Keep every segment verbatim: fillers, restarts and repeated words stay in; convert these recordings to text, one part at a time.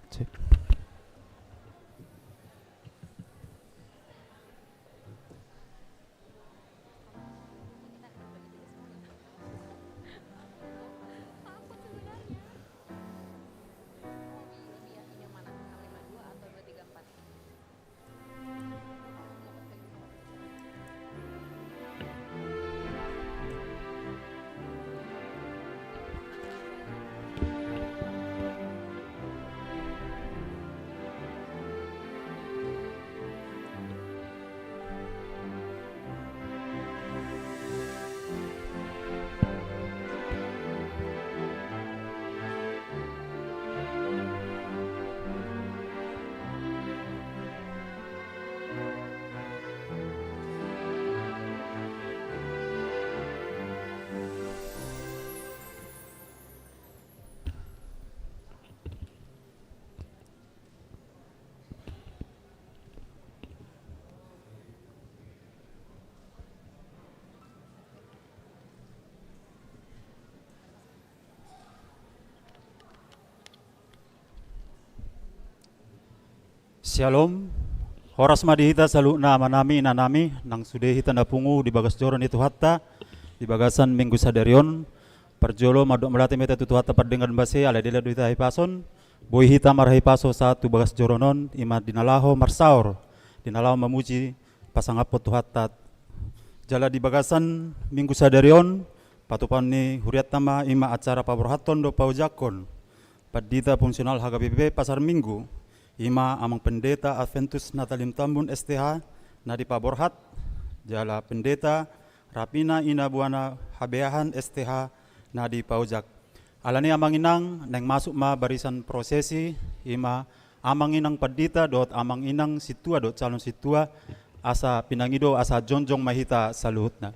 Cek. Syalom. Horas ma di hita saluhutna amanami, inanami, nang sude hita na pungu di bagas joro ni Tuhanta di bagasan Minggu sadari on. Parjolo mandok mauliate ma hita tu Tuhanta pardenggan basa i, ala dilean do hita hahipason. Boi hita marhahipaso sahat tu bagas joro on, i ma di na laho marsaor, di na laho mamuji pasangaphon Tuhanta. Jala di bagasan Minggu sadari on, patupaon ni hurianta ma i ma acara paborhathon dohot paojakhon pandita fungsional H K B P Pasar Minggu, i ma Amang Pendeta Adventus Natalim Tambun S T H, na dipaborhat, jala Pendeta Rapina Ina Buana Habeahan S T H, na dipaojak. Alani i, amang inang, naeng masuk ma barisan prosesi, i ma amang inang pandita dohot amang inang sintua dohot calon sintua, asa pinangido, asa jongjong ma hita saluhutna.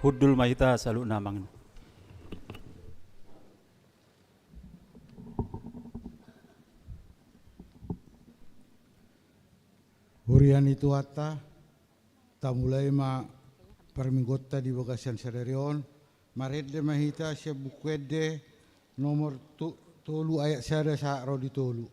Hundul ma hita saluhutna, amang. Huria ni Tuhanta, tamulai ma parmingguonta di bagasan sadari on. Marende ma hita sian Buku Ende nomor to-, tolu, ayat sada sahat ro di tolu.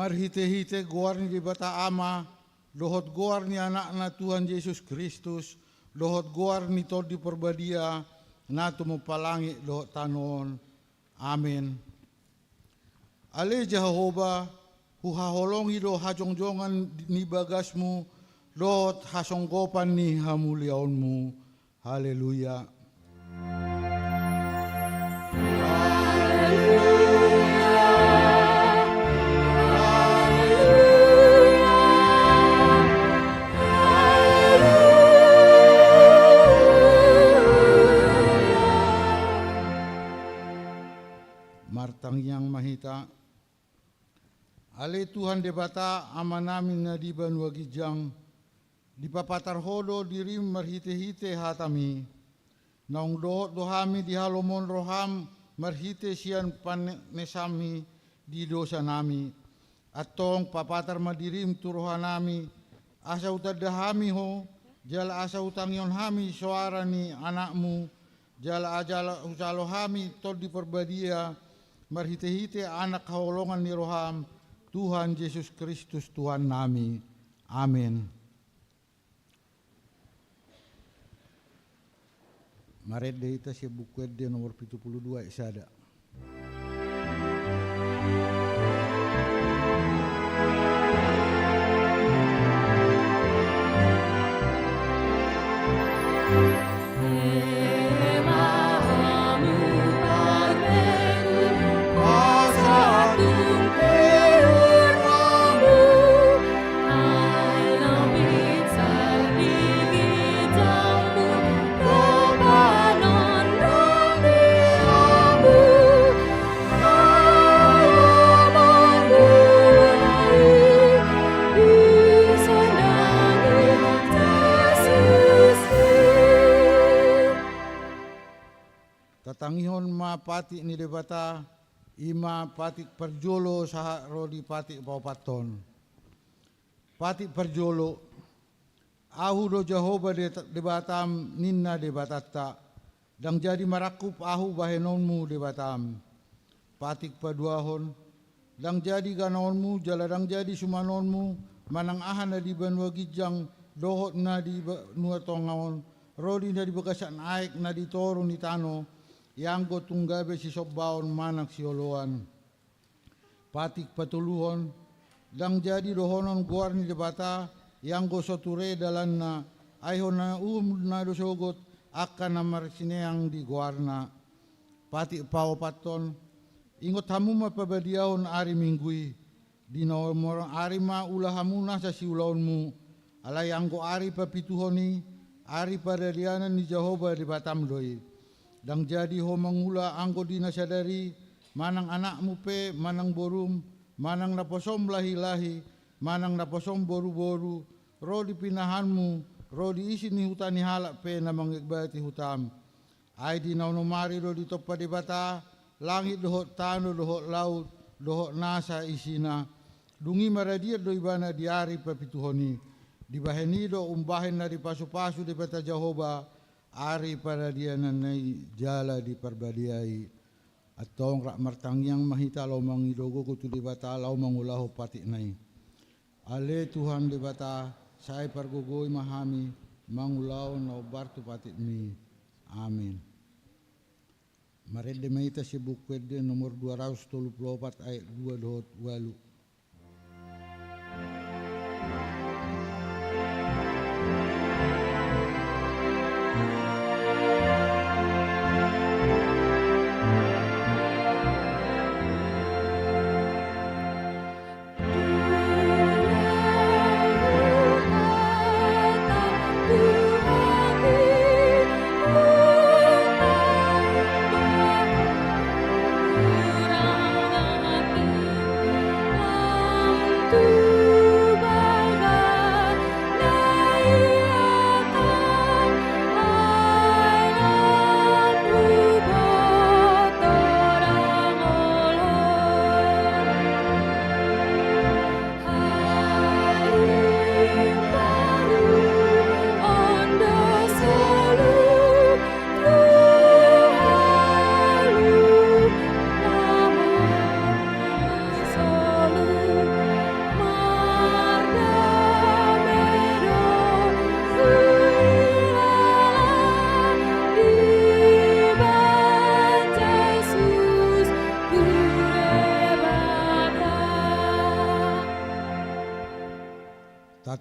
Marhite-hite goar ni Debata Ama, dohot goar ni Anakna Tuhan Jesus Kristus, dohot goar ni Tondi Parbadia, na tumompa langit dohot tano on. Amen. Ale Jahowa, huhaholongi do hajongjongan ni bagasmu, dohot hasonggopan ni hamuliaonmu. Haleluya. Martangiang ma hita. Ale Tuhan Debata, Amanami na di banua ginjang, dipapatar Ho do dirim marhite-hite hatami. Naung dohot do hami di halomoan roham marhite sian panesanmi di dosanami. Antong papatar ma dirim tu rohanami, asa hutanda hami Ho, jala asa hutangihon hami soara ni Anakmu, jala asa hujalo hami Tondi Parbadia, marhite-hite Anak haholongan ni roham, Tuhan Jesus Kristus Tuhannami. Amen. Marende hita sian Buku Ende nomor pitu pulu dua ayat sada. Tatangihon ma patik ni Debata, i ma patik parjolo sahat ro di patik paopathon. Patik parjolo. Ahu do Jahowa De-, Debatam, ninna Debatanta. Ndang jadi marangkup ahu bahenonmu Debatam. Patik paduahon. Ndang jadi ganaonmu jala ndang jadi sumanonmu manang aha na di banua ginjang dohot na di banua tonga on, ro di na di bagasan aek na di toru ni tano, ianggo tung gabe sisombaon manang sioloan. Patik patoluhon. Ndang jadi dohonon goar ni Debata, ianggo so ture dalanna, ai hona uhum na do sogot angka na marsineang di goarna. Patik paopathon. Ingot hamu ma pabadiahon ari Minggu i, di na umorang ari ma ula hamu nasa siulaonmu, alai anggo ari papituhon i, ari paradianan ni Jahowa Debatam do i. Ndang jadi ho mangula anggo di na sadari, manang anakmu pe, manang borum, manang naposom lahi-lahi, manang naposom boru-boru, ro di pinahanmu, ro di isi ni huta ni halak pe na mangegbati hutam. Ai di na onom ari do ditompa Debata langit dohot tano dohot laut dohot nasa isina. Dung i maradian do ibana di ari papituhon i. Dibahen i do umbahen na dipasupasu Debata Jahowa ari paradiananna i jala diparbadiai. Antong rap martangiang ma hita laho mangido gogo tu Debata laho mangulahon patikna i. Ale Tuhan Debata, sai pargogoi ma hami mangulahon na hombar tu patikmi. Amen. Marende ma hita sian Buku Ende nomor dua ratus tolu pulu opat ayat dua dohot ualu.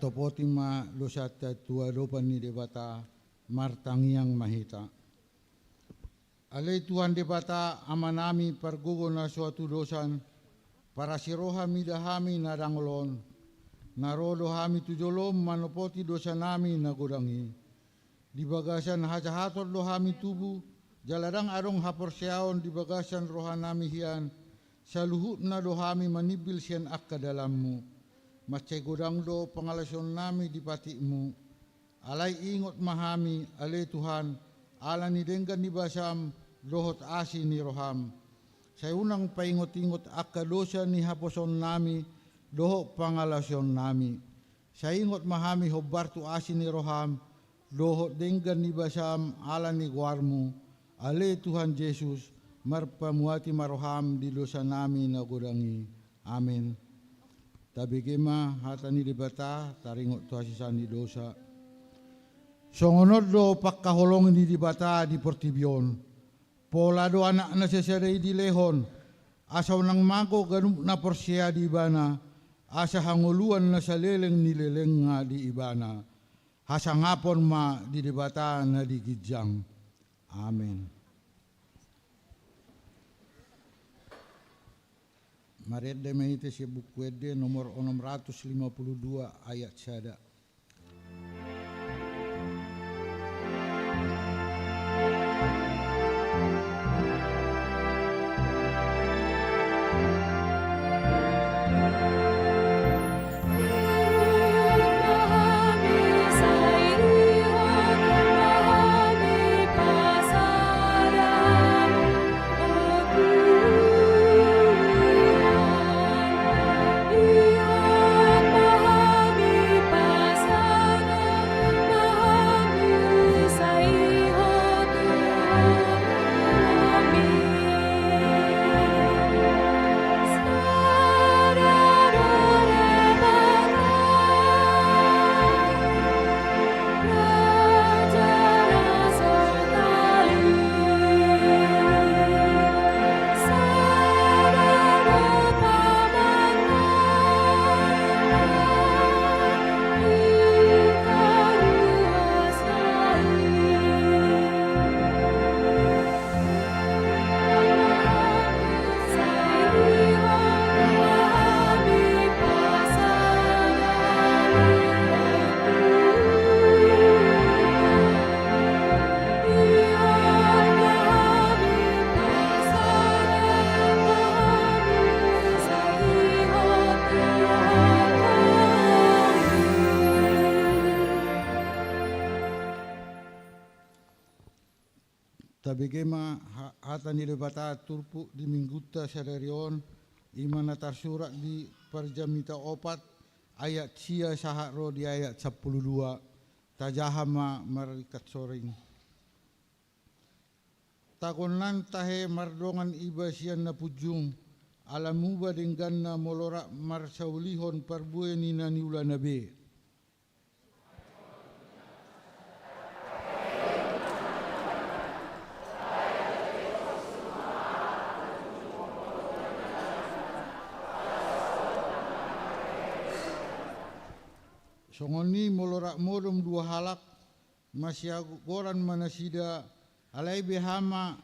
Topoti ma dosanta tu adopan ni Debata, martangiang ma hita. Ale Tuhan Debata, Amanami, pargogo na so hatudosan, parasi roha mida hami na dangol on, na ro do hami tu jolom manopoti dosanami na godang i. Di bagasan hajahaton do hami tubu, jala ndang adong haporseaon di bagasan rohanami hian, saluhutna do hami manimbil sian angka dalanmu. Mansai godang do pangalaosionnami di patikmu. Alai ingot ma hami, ale Tuhan, ala ni denggan ni basam dohot asi ni roham. Sai unang paingot-ingot angka dosa ni haposoonnami dohot pangalaosionnami. Sai ingot ma hami hombar tu asi ni roham dohot denggan ni basam ala ni goarmu, ale Tuhan Jesus, marpamuati ma roham di dosanami na godang i. Amen. Tabege ma hata ni Debata, taringot tu hasesaan ni dosa. Songon on do pangkaholongi ni Debata di portibi on. Pola do Anakna sasada i dilehon, asa unang mago ganup na porsea di Ibana, asa hangoluan na saleleng ni lelengna di Ibana. Hasangapon ma di Debata na di ginjang. Amen. Marende ma hita sian Buku Ende nomor onom ratus lima puluh dua ayat sada. Tabege ma ha-, hata ni Debata turpuk di minggunta sadari on, i ma na tarsurat di Parjamita opat, ayat sia sahat ro di ayat sampulu dua, tajaha ma marlingkat soring. Tagonan tahe mardongan iba sian na punjung, ala muba dengganna molo rap marsaulihon parbue ni na niulana be. Songon i molo rap modom dua halak, masiagoran ma nasida, alai beha ma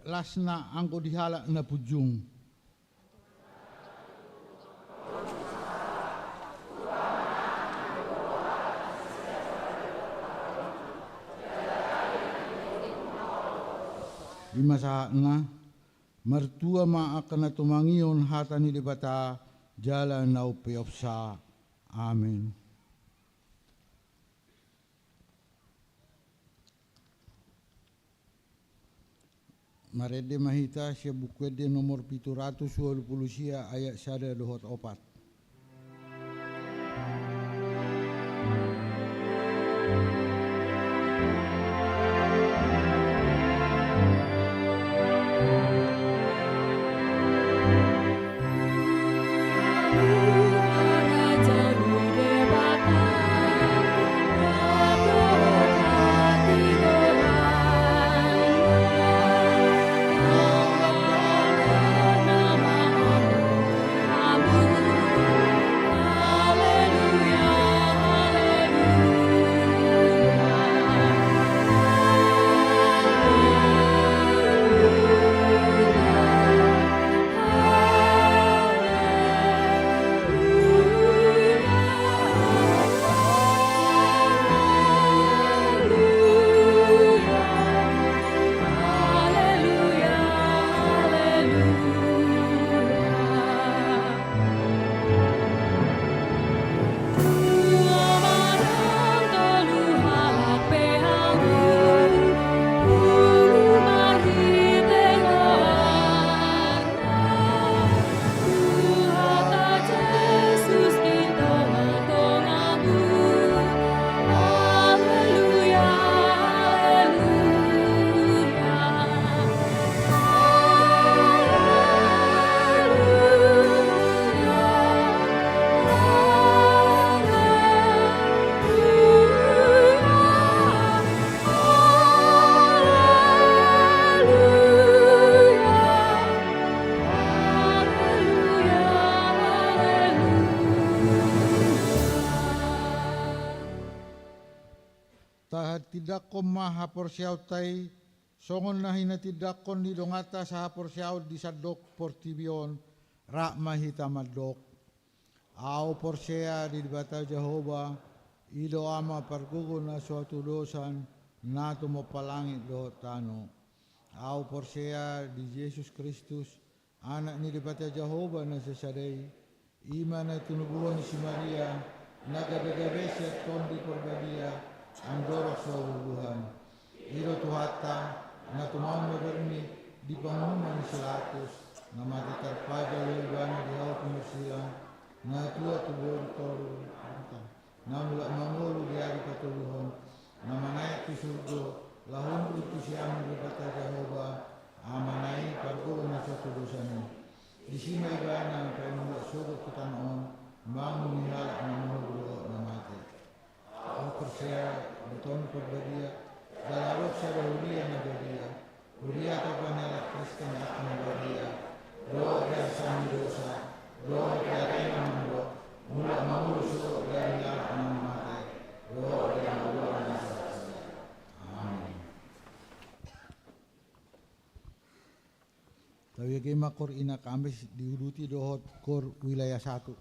lasna anggo di halak na punjung. I ma sahatna, martua ma angka na tumangihon hata ni Debata jala na umpeopsa. Amen. Marende ma hita sian Buku Ende nomor pitu ratus ualu pulu sia ayat sada dohot opat. Tindangkon ma haporseaonta i, songon na hinatindangkon ni donganta sahaporseaon di sandok portibi on, rap ma hita mandok. Ahu porsea di Debata Jahowa, i do Ama pargogo na so hatudosan, na tumompa langit dohot tano. Ahu porsea di Jesus Kristus, Anak ni Debata Jahowa na sasada i, i ma na tinubuhon ni si Maria, na gabe-gabe sian Tondi Parbadia, andorang so habubuhan. I do Tuhanta, na tumaon na berni di panguhuman ni si Pilatus, na mate tarpajal do ibana di hau pinarsilang, na tua tu boru tolu, na mulak mangolu di ari patoluhon, na manaek tu surgo, laho hundul tu siamun ni Debata Jahowa, Amana i pargogo na so hatudosan i. Disi ma ibana paimulak sogot tu tano on, mangihut halak na mangolu dohot na mate. Ahu porsea di Tondi Parbadia, jala adong sada huria na badia, huria tapa ni halak Kristen angka na badia, dohot di arsak ni dosa, dohot di ate na mandok, mulak mangolu sogot di ari ni halak na mate, dohot di hangoluan na sasada. Amin. Tabege ma Koor Ina Kamis diuduti dohot Koor Wilayah Satu.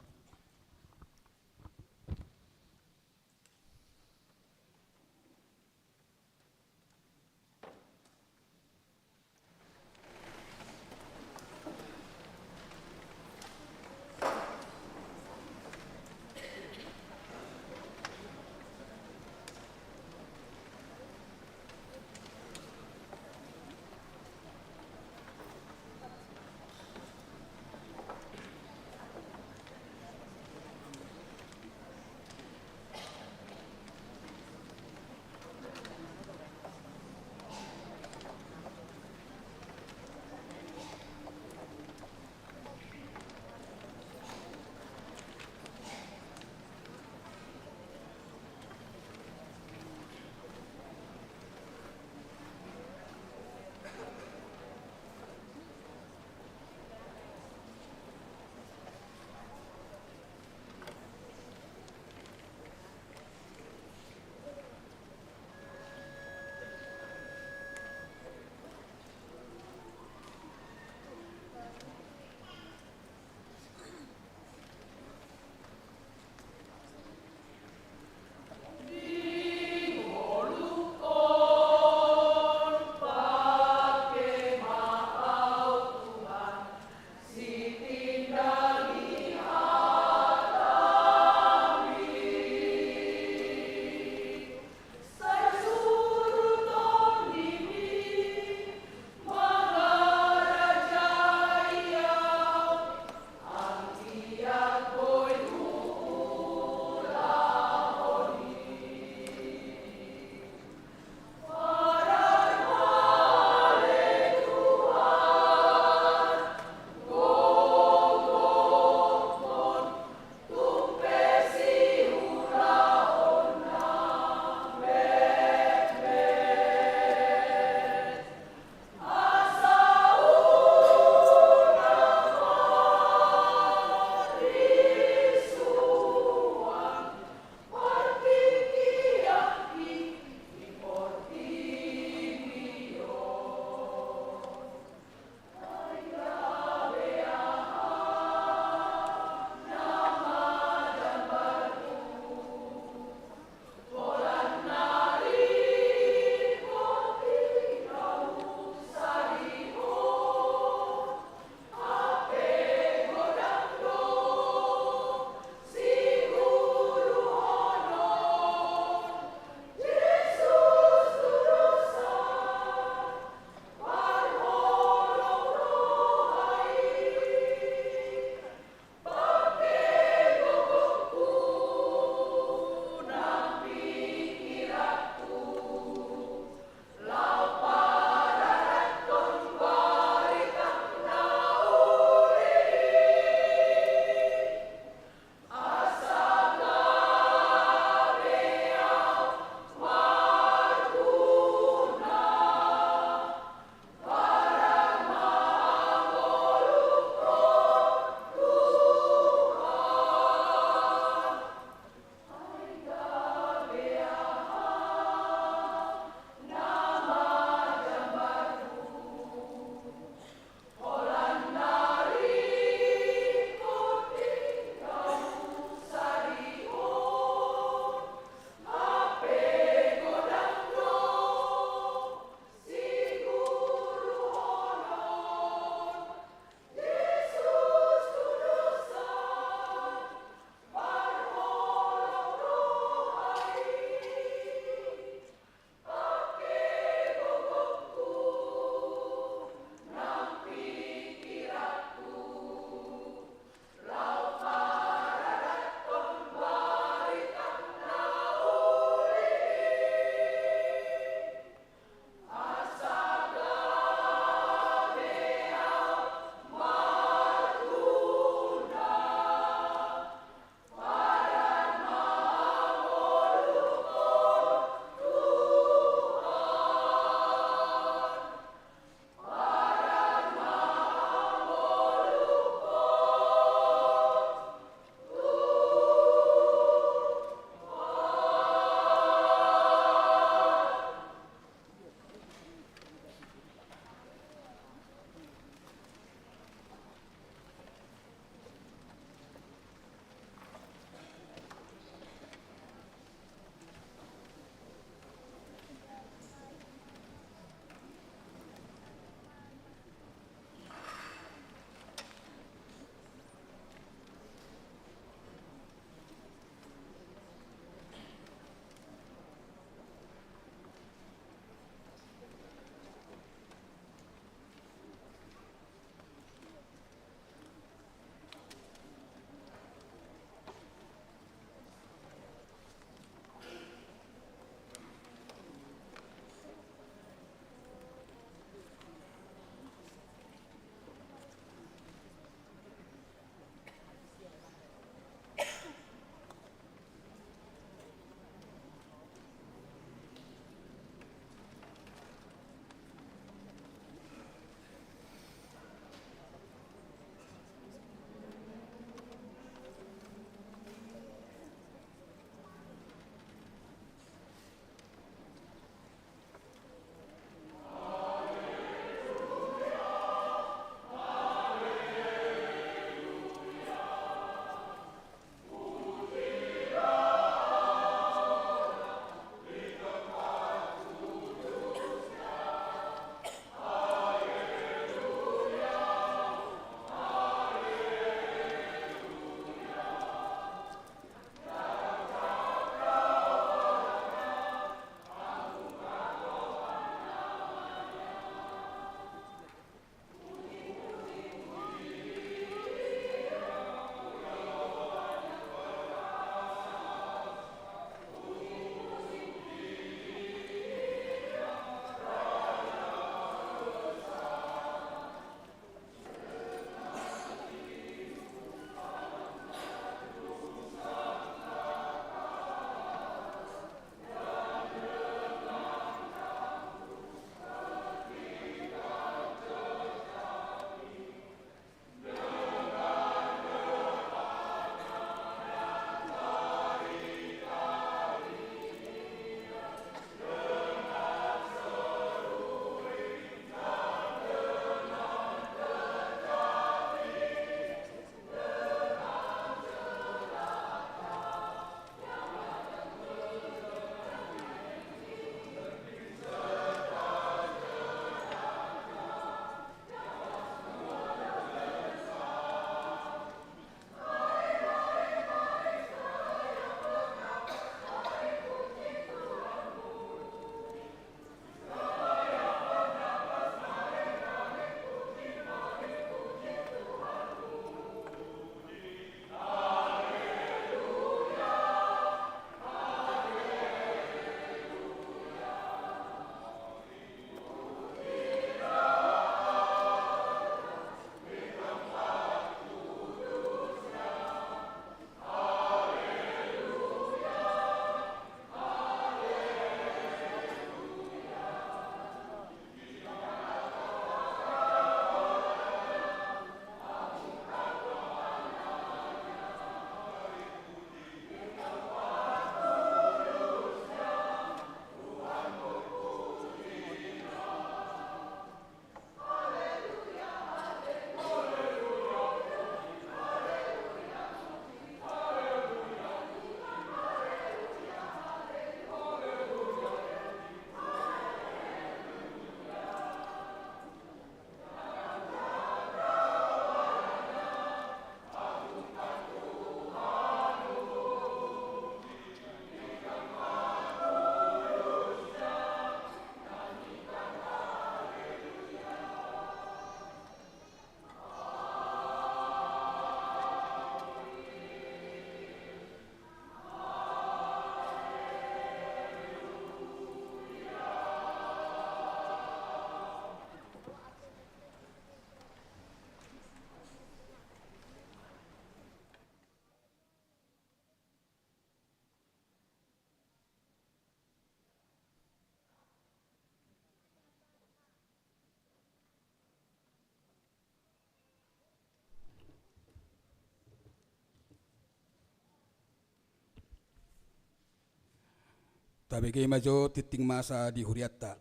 Tabege ma jo tinting masa di hurianta.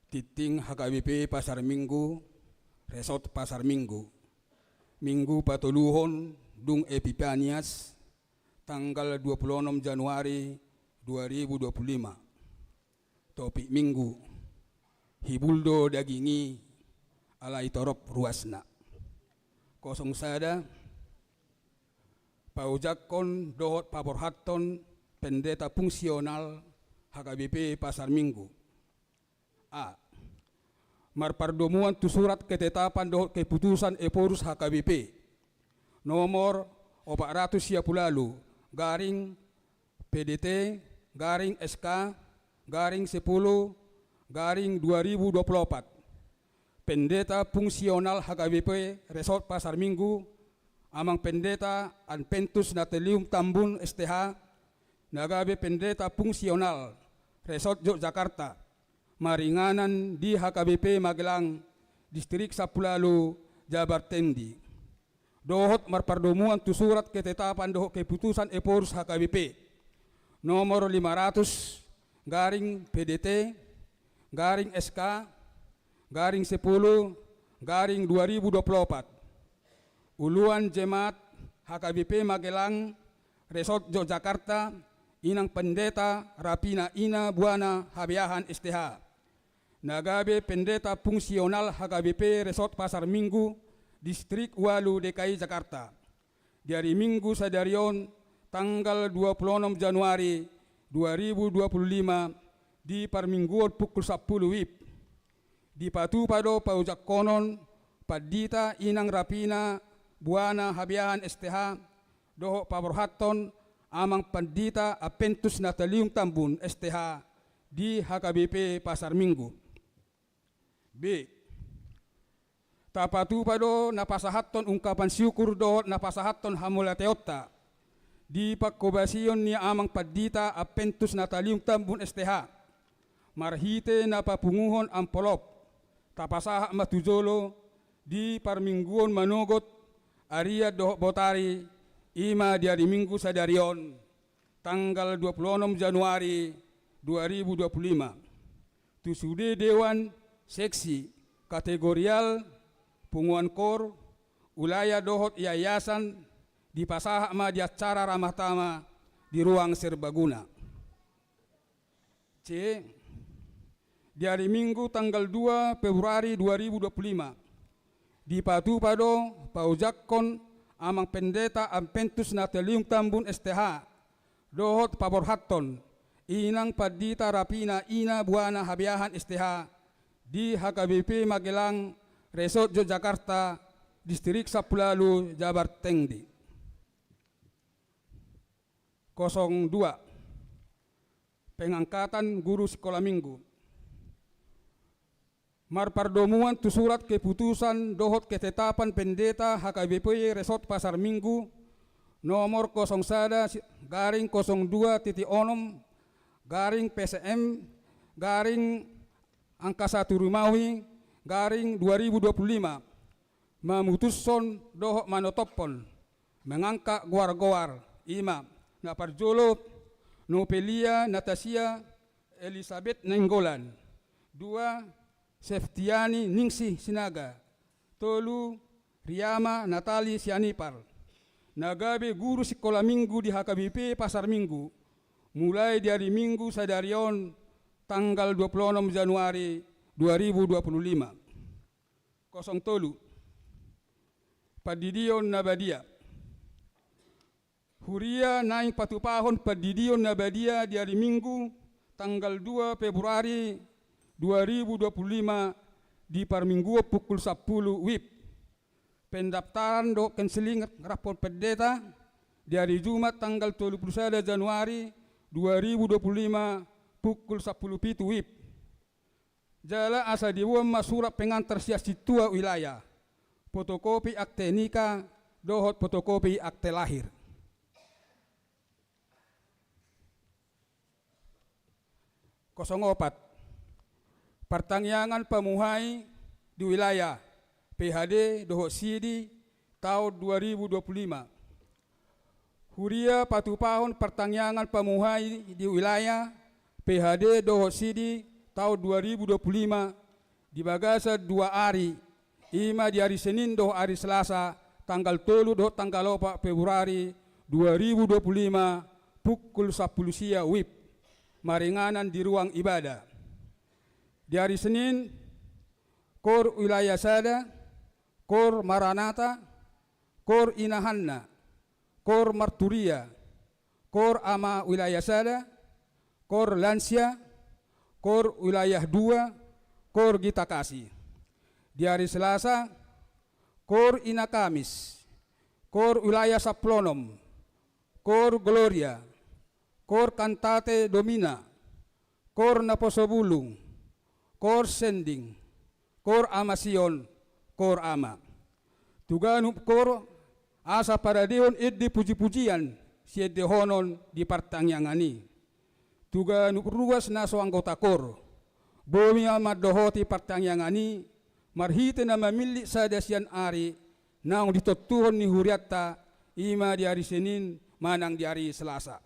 Tinting H K B P Pasar Minggu, Resort Pasar Minggu. Minggu patoluhon dung Epipanias, tanggal dua puluh enam Januari dua ribu dua puluh lima. Topik minggu: Hibul do daging i, alai torop ruasna. Kosong sada. Paojakhon dohot paborhathon pendeta fungsional H K B P Pasar Minggu. A. Marpardomuan tu surat ketetapan dohot keputusan Ephorus H K B P nomor opat ratus sia pulu ualu, garing P D T, garing S K, garing sepuluh, garing dua ribu dua puluh opat. Pendeta fungsional H K B P Resort Pasar Minggu, Amang Pendeta Adventus Natalium Tambun, S T H, na gabe pendeta fungsional Resort Yogyakarta, maringanan di H K B P Magelang, Distrik Sampulu Ualu, Jabar Tendi. Dohot marpardomuan tu surat ketetapan dohot keputusan Ephorus H K B P nomor lima ratus, garing P D T, garing S K, garing sepuluh, garing dua ribu dua puluh opat. Uluan Jemaat H K B P Magelang, Resort Yogyakarta, Inang Pendeta Rapina Ina Buana Habeahan, S T H, na gabe pendeta fungsional H K B P Resort Pasar Minggu, Distrik Ualu, D K I Jakarta. Di ari Minggu sadari on, tanggal dua puluh enam Januari dua ribu dua puluh lima, di parmingguon pukul sampulu WIB. Dipatupa do paojangkonon Pandita Inang Rapina Buana Habeahan, S T H, dohot paborhathon Amang Pandita Adventus Natalium Tambun, S T H, di H K B P Pasar Minggu. B. Tapatupa do na pasahathon ungkapan syukur dohot na pasahathon hamauliateonta di panghobasion ni Amang Pandita Adventus Natalium Tambun, S T H, marhite na papunguhon amplop, tapasahat ma tu jolo di parmingguon manogot, arian dohot botari, i ma di ari Minggu sadari on, tanggal dua puluh enam Januari dua ribu dua puluh lima. Tu sude dewan, seksi, kategorial, punguan kor, wilaya dohot yayasan, dipasahat ma di acara Ramah Tamah di ruang serbaguna. C. Di ari Minggu tanggal dua Februari dua ribu dua puluh lima, dipatupa do paojangkon Amang Pendeta Adventus Natalium Tambun, S T H, dohot paborhathon Inang Pandita Rapina Ina Buana Habeahan, S T H, di H K B P Magelang, Resort Yogyakarta, Distrik Sampulu Ualu, Jabar Tendi. Kosong dua. Pengangkatan guru sikola minggu. Marpardomuan tu surat keputusan dohot ketetapan pendeta H K B P Resort Pasar Minggu nomor kosong sada si-, garing kosong dua titik onom, garing P S M, garing angka satu Romawi, garing dua ribu dua puluh lima, mamutushon dohot manotophon mangangkat goar-goar, i ma, na parjolo, Novelia Natasia Elisabeth Nainggolan, dua, Septiani Ningsih Sinaga, tolu, Riama Natali Sianipar, na gabe guru sikola minggu di H K B P Pasar Minggu, mulai di ari Minggu sadari on, tanggal dua puluh enam Januari dua ribu dua puluh lima. Kosong tolu. Pandidion na badia. Huria naeng patupahon pandidion na badia di ari Minggu, tanggal dua Februari dua ribu dua puluh lima, di parmingguon pukul sampulu WIB. Pendaftaran dohot konseling rap dohot pendeta di ari Jumat, tanggal tolu puluh sada Januari dua ribu dua puluh lima, pukul sampulu pitu WIB. Jala asa diboan ma surat pengantar sian sintua wilaya, fotokopi akte nikah dohot fotokopi akte lahir. Kosong opat. Partangiangan pamuhai di wilaya, P H D dohot sidi, taon dua ribu dua puluh lima. Huria patupahon partangiangan pamuhai di wilayah, P H D dohot sidi taon dua ribu dua puluh lima di bagasan dua ari, i ma di ari Senin dohot ari Selasa, tanggal tolu dohot tanggal opat Februari dua ribu dua puluh lima, pukul sampulu sia wib, maringanan di ruang ibadah. Di ari Senin, Kor Wilayah Sada, Kor Maranata, Kor Ina Hanna, Kor Marturia, Kor Ama Wilayah Sada, Kor Lansia, Kor Wilayah Dua, Kor Gita Kasih. Di ari Selasa, Kor Ina Kamis, Kor Wilayah Sampulu Onom, Kor Gloria, Kor Cantate Domina, Kor Naposobulung, Kor Sending, Kor Ama Sion, Kor Ama. Tu ganup kor, asa paradehon ende pujipujian siendehonon di partangiangan i. Tu ganup ruas na so anggota kor, boi ma mandohoti partangiangan i, marhite na mamillit sada sian ari naung ditontuhon ni hurianta, i ma di ari Senin manang di ari Selasa.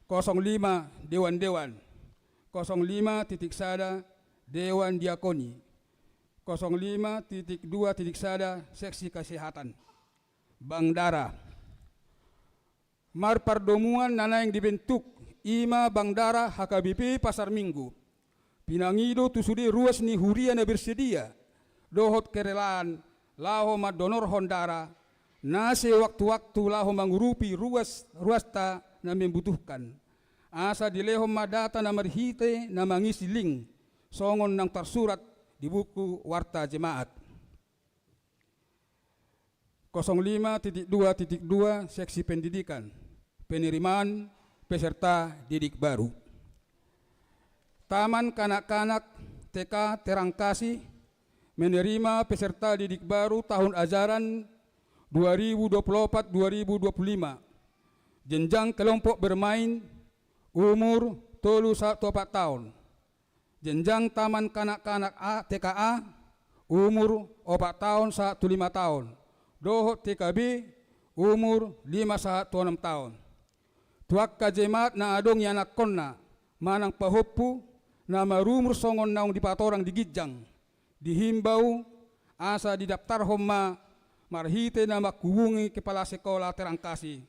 Kosong lima, dewan-dewan. Kosong lima titik sada, dewan diakoni. Kosong lima titik dua titik sada, seksi kesehatan. Bank Dara. Marpardomuan na naeng dibentuk, i ma Bank Dara H K B P Pasar Minggu. Pinangido tu sude ruas ni huria na bersedia dohot kerelaan laho mandonorhon darah, na sewaktu-waktu laho mangurupi ruas, ruasta na membutuhkan. Asa dilehon ma data na marhite na mangisi link, songon naung tarsurat di buku Warta Jemaat. Kosong lima titik dua titik dua, seksi pendidikan, penerimaan peserta didik baru. Taman Kanak-kanak T K Terangkasi menerima peserta didik baru tahun ajaran dua ribu dua puluh opat dua ribu dua puluh lima. Jenjang kelompok bermain, umur tolu sahat tu opat taon. Jenjang Taman Kanak-kanak A, T K A, umur opat taon sahat tu lima taon, dohot T K B, umur lima sahat tu onom taon. Tu angka jemaat na adong ianakhonna manang pahompu na marumur songon naung dipatorang di ginjang, dihimbau asa didaptarhon ma marhite na manghubungi Kepala Sekolah Terangkasi,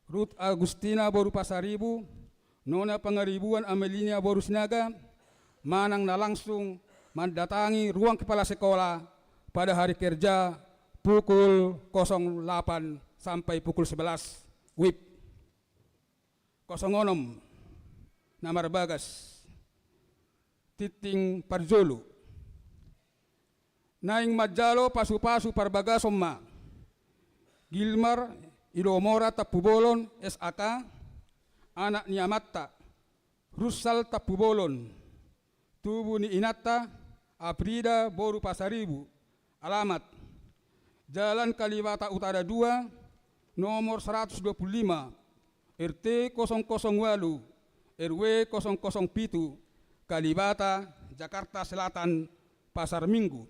Ruth Agustina boru Pasaribu, Nona Pangaribuan Amelia boru Sinaga, manang na langsung mandatangi ruang kepala sekolah pada hari kerja pukul kosong delapan sampai pukul sebelas wib. Kosong onom, na marbagas, tinting parjolo. Naeng manjalo pasupasu parbagason ma Gilmar Idomora Tampubolon, S A K, anak ni amanta, Rusal Tampubolon, tubu ni inanta, Aprida boru Pasaribu, alamat, Jalan Kalibata Utara dua, nomor seratus dua puluh lima, R T kosong kosong walu, R W kosong kosong pitu, Kalibata, Jakarta Selatan, Pasar Minggu.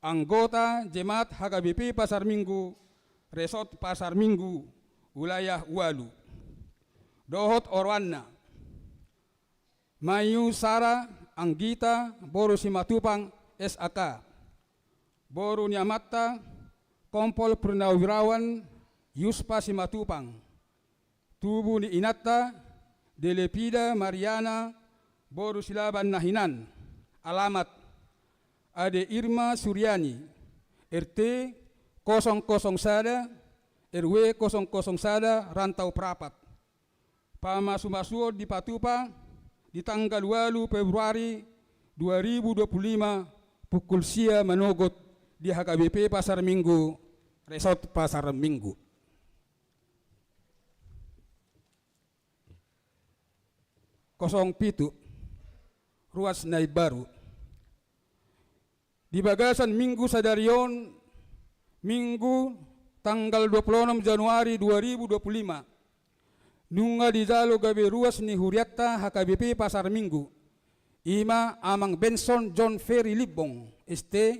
Anggota Jemaat H K B P Pasar Minggu, Resort Pasar Minggu, Wilayah Walu. Dohot oroanna. Mayu Sara Anggita boru Simatupang, S A K. Boru ni amanta Kompol Purnawirawan Yuspa Simatupang. Tubu ni inanta Delepida Mariana boru Silaban na hinan. Alamat, Ade Irma Suryani, R T kosong kosong sada, R W kosong kosong sada, Rantau Prapat. Pamasumasuon dipatupa di tanggal walu Februari dua ribu dua puluh lima, pukul sia manogot di H K B P Pasar Minggu, Resort Pasar Minggu. Kosong pitu, ruas na imbaru. Di bagasan Minggu sadari on, Minggu tanggal dua puluh onom Januari dua ribu dua puluh lima, nunga dijalo gabe ruas ni hurianta H K B P Pasar Minggu, i ma Amang Benson John Ferry Limbong, S T,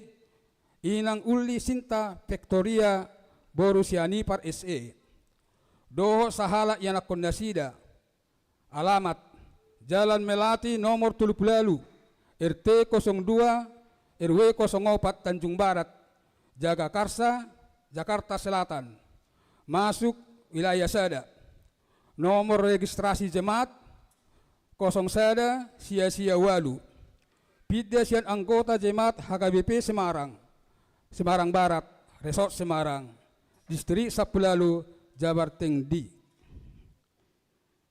Inang Ulli Sinta Victoria boru Sianipar S E, dohot sahalak ianakkonnasida. Alamat: Jalan Melati nomor tolu pulu ualu, R T kosong dua, R W kosong opat, Tanjung Barat, Jagakarsa, Jakarta Selatan. Masuk wilayah sada. Nomor registrasi jemaat kosong sada sia sia ualu. Pinda sian anggota jemaat H K B P Semarang, Semarang Barat, Resort Semarang, Distrik Sampulu Ualu, Jabarteng D.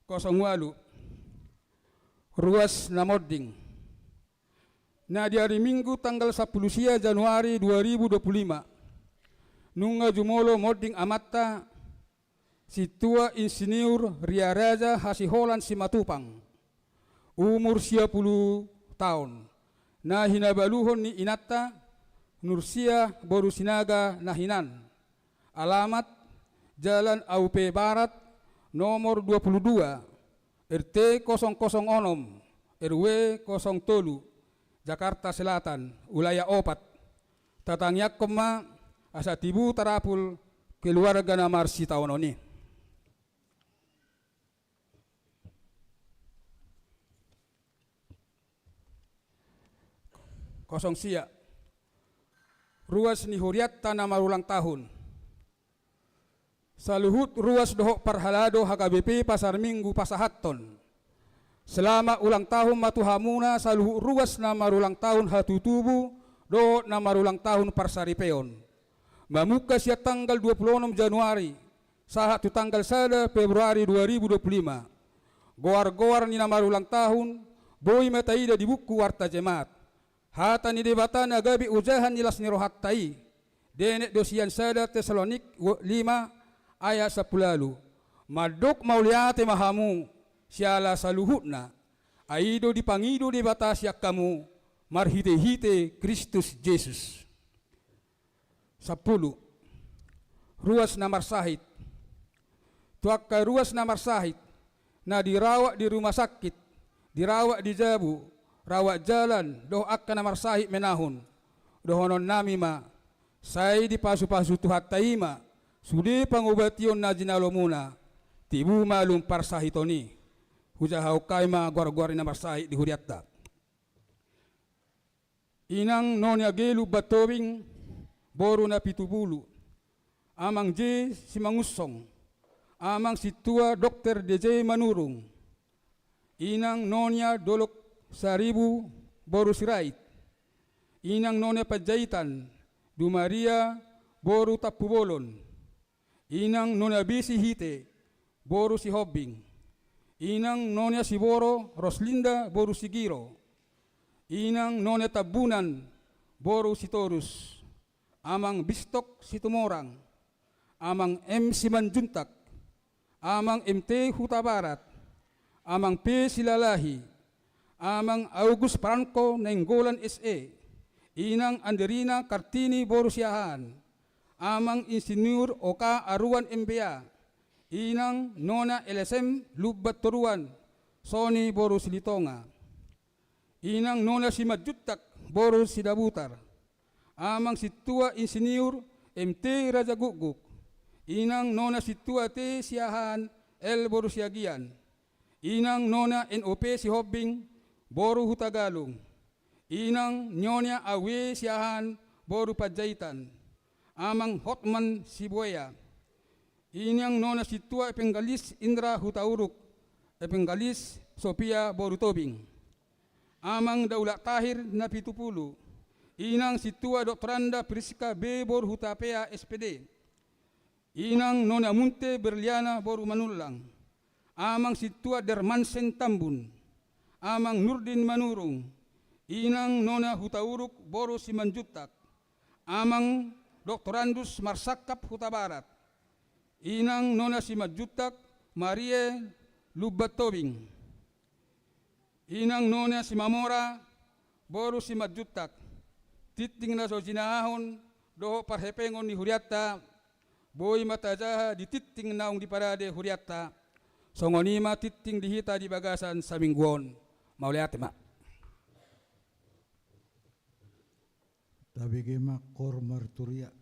Kosong ualu. Ruas na monding. Na di ari Minggu tanggal sampulu sia Januari dua ribu dua pulu lima, nunga jumolo monding amanta, Sintua Insinyur Riaraja Hasiholan Simatupang, umur sia pulu taon, na hinabaluhon ni inanta, Nursiah boru Sinaga na hinan. Alamat: Jalan A U P Barat nomor dua pulu dua, R T kosong kosong onom, R W kosong tolu, Jakarta Selatan, wilayah opat. Tatangiangkon ma asa tibu tarapul keluarga na marsitaonon i. Kosong sia. Ruas ni hurianta na marulang tahun. Saluhut ruas dohot parhalado H K B P Pasar Minggu pasahathon: Selamat ulang tahun ma tu hamuna saluhut ruas na marulang tahun hatutubu dohot na marulang tahun parsaripeon. Mamungka sian tanggal dua pulu onom Januari sahat tu tanggal sada Februari dua ribu dua pulu lima. Goar-goar ni na marulang tahun boi ma taida di buku warta jemaat. Hata ni Debata na gabe ojahan ni las ni rohanta i, dienet do sian sada Tesalonik wo-, lima ayat sampulu ualu: Mandok mauliate ma hamu siala saluhutna, ai i do dipangido Debata sian hamu marhite-hite Kristus Jesus. Sampulu. Ruas na marsahit. Tu angka ruas na marsahit, na dirawat di rumah sakit, dirawat di jabu, rawat jalan, dohot angka na marsahit menahun, dohononnami ma, sai dipasu-pasu Tuhanta i ma sude pangobation na jinalomuna, tibu malum parsahiton i. Hujahahon hami ma goar-goar ni na marsahit di hurianta. Inang Nonia G Lumbantobing, boru Napitupulu, Amang J Simangunsong, Amang Sintua Dokter D J Manurung, Inang Nonia Dolok Saribu, boru Sirait, Inang Nonia Panjaitan, Du Maria, boru Tampubolon, Inang Nonia B Sihite, boru Sihombing, Inang Nonia Siboro Roslinda, boru Sigiro, Inang Nonia Tambunan, boru Sitorus, Amang Bistok Situmorang, Amang M Simanjuntak, Amang M T Hutabarat, Amang P Silalahi, Amang August Franco Nainggolan S E, Inang Anderina Kartini, boru Siahaan, Amang Insinyur O K Aruan M B A, Inang Nona L S M Lumbantoruan Soni, boru Silitonga, Inang Nona Simanjuntak, boru Sidabutar, Amang Sintua Insinyur M T Rajagukguk, Inang Nona Sintua T Siahaan L, boru Siagian, Inang Nona N O P Sihombing, boru Hutagalung, Inang Nonia Awe Siahaan, boru Panjaitan, Amang Hotman Sibuea, Inang Nona Sintua Evangelis Indra Hutauruk, Evangelis Sofia, boru Tobing, Amang Daulat Tahir Napitupulu, Inang Sintua Doktoranda Priska B, boru Hutapea, S P D, Inang Nona Munte Berliana, boru Manullang, Amang Sintua Dermansen Tambun, Amang Nurdin Manurung, Inang Nona Hutauruk, boru Simanjuntak, Amang Doktorandus Marsangkap Hutabarat, Inang Nona Simanjuntak Marie Lumbantobing, Inang Nonia Simamora, boru Simanjuntak. Tingting na so jinahahon dohot parhepengon ni hurianta boi ma tajaha di tingting naung diparade hurianta. Songon i ma tingting di hita di bagasan saminggu on. Mauliate ma. Tabege ma koor marturia.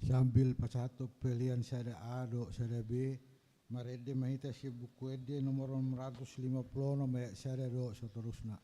Sambil pasahathon pelean sada A dohot sada B, marende ma hita sian Buku Ende nomor onom ratus lima pulu onom ayat sada dohot saterusna.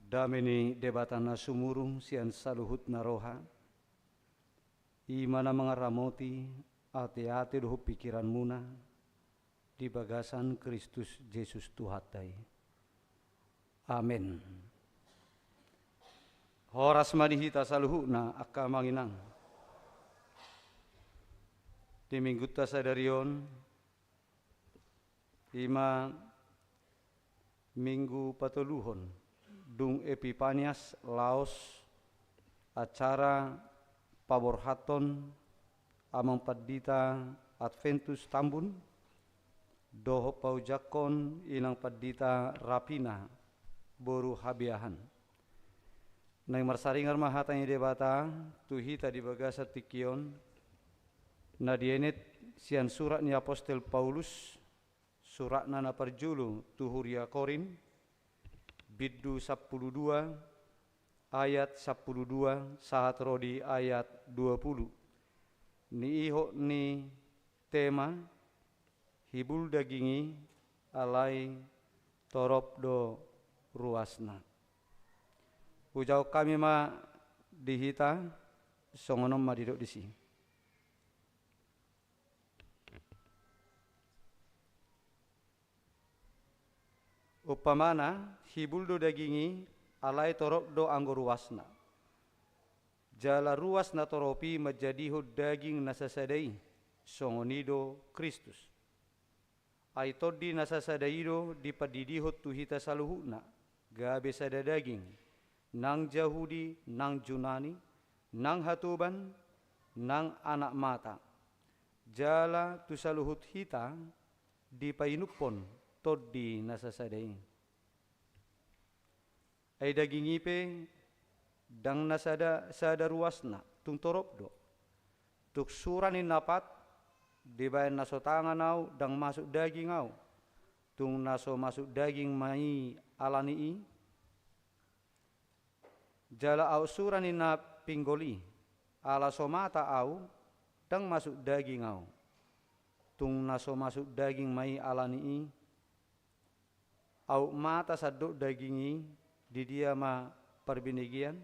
Dame ni Debata na sumurung sian saluhutna roha, i ma na mangaramoti ateate dohot pingkiranmuna di bagasan Kristus Jesus Tuhanta i. Amen. Horas ma di hita saluhutna angka amang inang. Di minggunta sadari on, i ma minggu patoluhon dung Epipanias, laos acara paborhathon Amang Pandita Adventus Tambun dohot paojakhon Inang Pandita Rapina boru Habeahan. Naeng marsaringar ma hata ni Debata tu hita di bagasan tingki on, na dienet sian surat ni apostel Paulus, suratna na parjolo tu huria Korint, bindu sampulu dua, ayat sampulu dua sahat ro di ayat dua pulu. Niihot ni tema, hibul daging i alai torop do ruasna. Hujahahon hami ma di hita, songon on ma didok disi. Umpamana, hibul do daging i alai torop do anggo ruasna. Jala ruas na torop i manjadihon daging na sasada i, songon i do Kristus. Ai tondi na sasada i do dipandidihon tu hita saluhutna, gabe sada daging, nang Jahudi, nang Junani, nang hatoban, nang anak mata. Jala tu saluhut hita dipainumhon tondi na sasada i. Ai daging i pe ndang na sada, sada ruasna, tung torop do. Tung sura ninna pat, dibahen na so tangan au, ndang masuk daging au. Tung na so masuk daging ma i alani i. Jala aut sura ninna pinggol i, ala so mata au, ndang masuk daging au. Tung na so masuk daging ma i alani i. Aut mata sandok daging i, di dia ma parbinegean?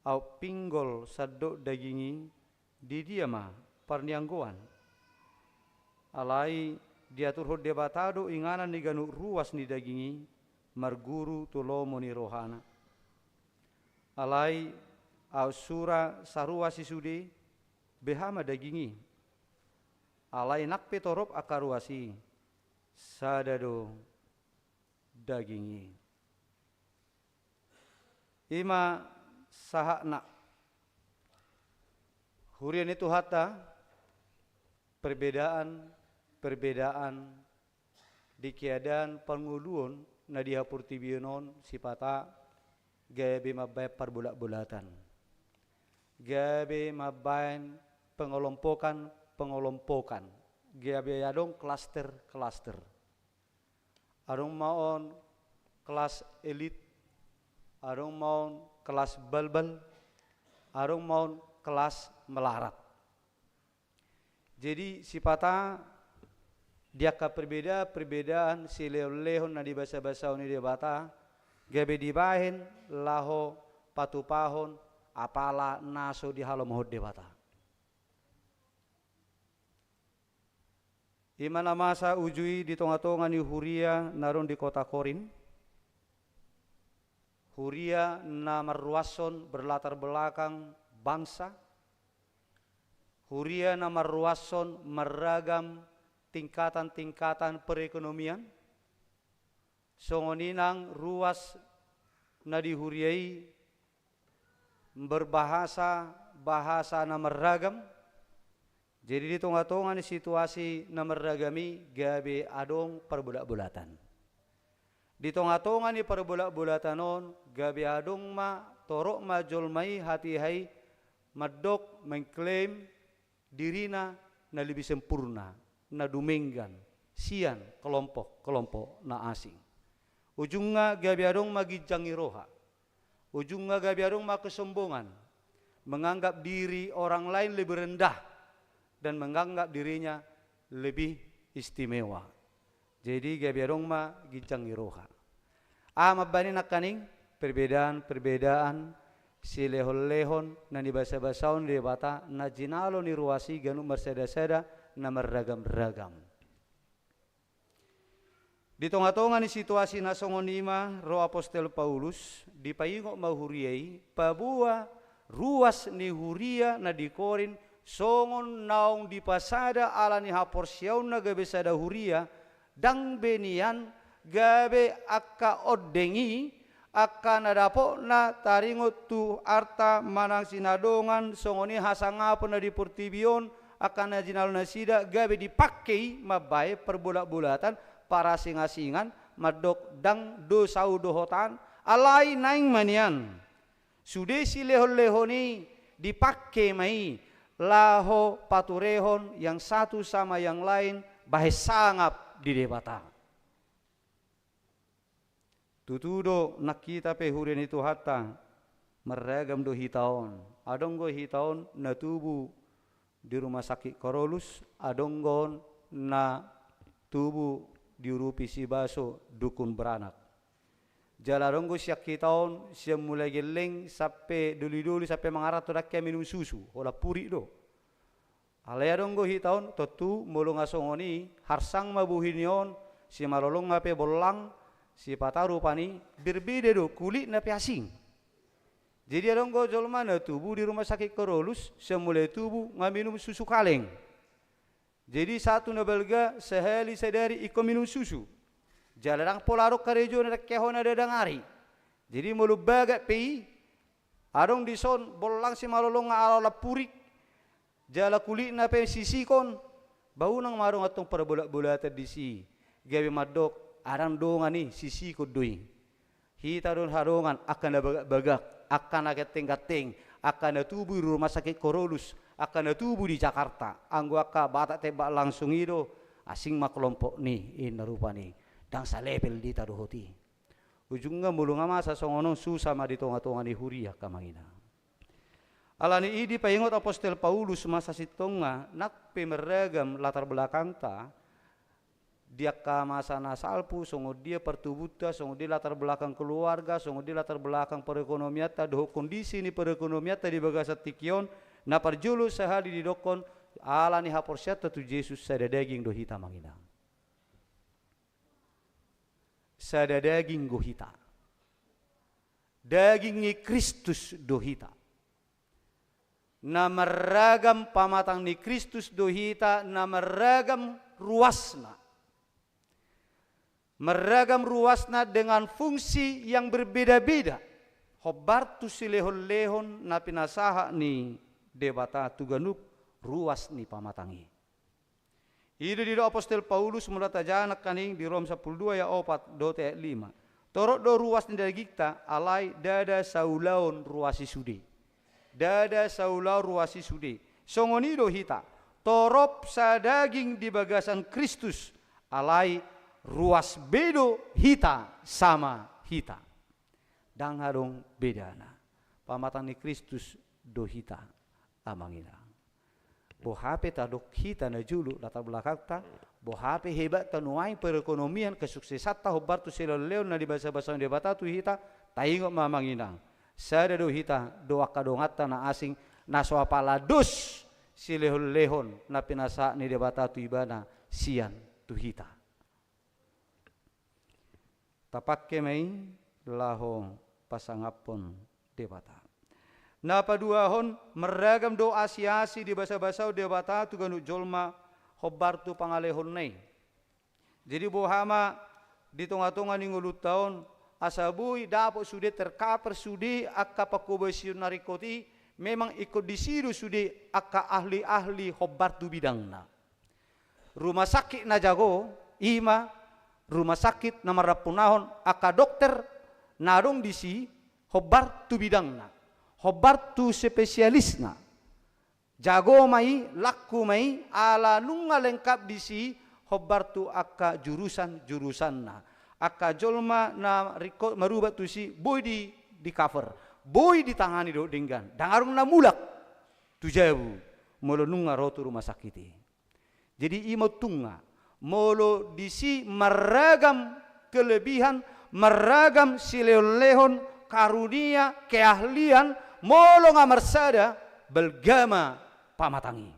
Aut pinggol sandok daging i, di dia ma parnianggoan? Alai diaturhon Debata do inganan ni ganup ruas ni daging i, marguru tu lomo ni rohana. Alai aut sura saruas i sude, beha ma daging i? Alai nang pe torop angka ruas i, sada do daging i. I ma sahatna. Huria ni Tuhanta, perbedaan, perbedaan di keadaan parngoluon na di haportibion on sipata gabe mambahen parbolatbolatan. Gabe mambahen pengelompokan-pengelompokan. Gabe adong klaster-klaster. Adong ma on kelas elit, adong ma on kelas balbal, adong ma on kelas melarat. Jadi sipata di angka perbedaan-perbedaan silehon-lehon na dibasabasahon ni Debata, gabe dibahen laho patupahon apala na so dihalomohon Debata. I ma na masa uju i di tongatonga ni huria na adong di kota Korint, huria na marruashon berlatar belakang bangsa, huria na marruashon marragam tingkatan-tingkatan perekonomian, songon i nang ruas na di huria i berbahasa bahasa na marragam. Jadi di tongatonga ni situasi na marragam i gabe adong parbolatbolatan. Di tongatonga ni parbolatbolatan on gabe adong ma, torop ma jolma i hatiha i mandok, mengklaim dirina na lebih sempurna, na dumenggan sian kelompok-kelompok na asing. Ujungna gabe adong ma ginjang ni roha. Ujungna gabe adong ma kesombongan, menganggap diri orang lain lebih rendah dan menganggap dirinya lebih istimewa. Jadi gabe adong ma ginjang ni roha. Aha mambahen i nangkaning? perbedaan-perbedaan, silehon-lehon na nibasa-basaon Debata na jinalo ni ruas i ganup marsada-sada na marragam-ragam. Di tonga-tonga ni situasi na songon i ma ro apostel Paulus, dipaingot ma huria i, paboa ruas ni huria na di Korint songon naung dipasada ala ni haporseaonna gabe sada huria, ndang be nian gabe angka ondeng i, angka na dapotna taringot tu arta manang sinadongan, songon i hasangapon na di portibi on, angka na jinalo nasida gabe dipangke i mambahen parbolat-bolatan, parasing-asingan, mandok ndang do saur dohot an, alai naeng ma nian sude silehon-lehon i dipangke ma i laho paturehon yang satu sama yang lain bahen sangap di Debata. Tutu do nang hita pe huria ni Tuhanta, marragam do hita on. Adong do hita on na tubu di Rumah Sakit Karolus, adong do on na tubu diurupi sibaso dukun beranak. Jala adong do sian hita on, sian mulai gelleng sampe doli-doli, sampe mangaranto ndang hea minum susu, holan purik do. Alai adong do hita on, tontu molo nga songon i, harsang ma bohi ni on, simalolong nga pe bollang, sipata rupa ni, berbeda do kulitna pe asing. Jadi adong do jolma na tubu di Rumah Sakit Karolus, sian mulai tubu nga minum susu kaleng. Jadi satu na balga sahali sadari ingkon minum susu. Jala ndang pola adong karejona, ndang hea hona dadang ari. Jadi molo bagak pe i, adong dison bollang simalolong nga ala holan purik, jala kulitna pe sisikon, ba unang ma adong antong parbolat-bolatan disi, gabe mandok ndang dongan i, sisikon do i. Hita do harongan angka na bagak-bagak, angka na ganteng-ganteng, angka na tubu di Rumah Sakit Karolus, angka na tubu di Jakarta, anggo angka Batak tembak langsung i do, asing ma kelompok ni, inna rupani, ndang salevel hita dohot i. Ujungna molo nga masa songon on, susa ma di tonga-tonga ni huria, angka amang inang. Alani i dipaingot apostel Paulus masa sintongna, nang pe marragam latar belakangta, di angka masa na salpu, songon dia partubunta, songon dia latar belakang keluarga, songon dia latar belakang perekonomianta, dohot kondisi ni perekonomianta di bagasan tingki on, na parjolo sahali didokkon, ala ni haporseaonta tu Jesus, sada daging do hita, amang inang. Sada daging do hita. Daging ni Kristus do hita. Na marragam pamatang ni Kristus do hita, na marragam ruasna. Marragam ruasna dengan fungsi yang berbeda-beda. Hombar tu silehon-lehon na pinasahat ni Debata tu ganup ruas ni pamatang i. I do didok apostel Paulus, molo tajaha nangkaning di Rom sampulu dua ayat opat dohot ayat lima. Torop do ruas ni dagingta, alai ndada saulaon ruas i sude. Ndada saulaon ruas i sude. Songon i do hita, torop sadaging di bagasan Kristus, alai ruas be do hita sama hita. Ndang adong bedana. Pamatang ni Kristus do hita, amang inang. Boha pe tadok hita na jolo latar belakangta, boha pe hebatta nuaeng perekonomian, kesuksesanta, hombar tu silehon-lehon na nibasa-basaon Debata tu hita, taingot ma, amang inang. Sada do hita dohot angka donganta na asing, na so apala dos silehon-lehon na pinasahat ni Debata tu ibana sian tu hita. Tapangke ma i laho pasangaphon Debata. Na paduahon, marragam do asi-asi dibasa-basaon Debata tu ganup jolma hombar tu pangalehonna i. Jadi boha ma di tonga-tonga ni ngolunta on, asa boi dapot sude, tercover sude angka pangkobasion na ringkot i, memang ingkon disi do sude angka ahli-ahli hombar tu bidangna. Rumah sakit na jago, i ma rumah sakit na marampunahon angka dokter na adong disi, hombar tu bidangna, hombar tu spesialisna. Jago ma i, langku ma i, ala nunga lengkap disi, hombar tu angka jurusan-jurusanna. Angka jolma na ringkot marubat tusi, boi di, di cover, boi ditangani dohot denggan. Ndang adong na mulak tu jabu molo nunga ro tu rumah sakit i. Jadi i ma untungna, molo disi marragam kelebihan, marragam silehon-lehon, karunia, keahlian, molo nga marsada, balga ma pamatang i.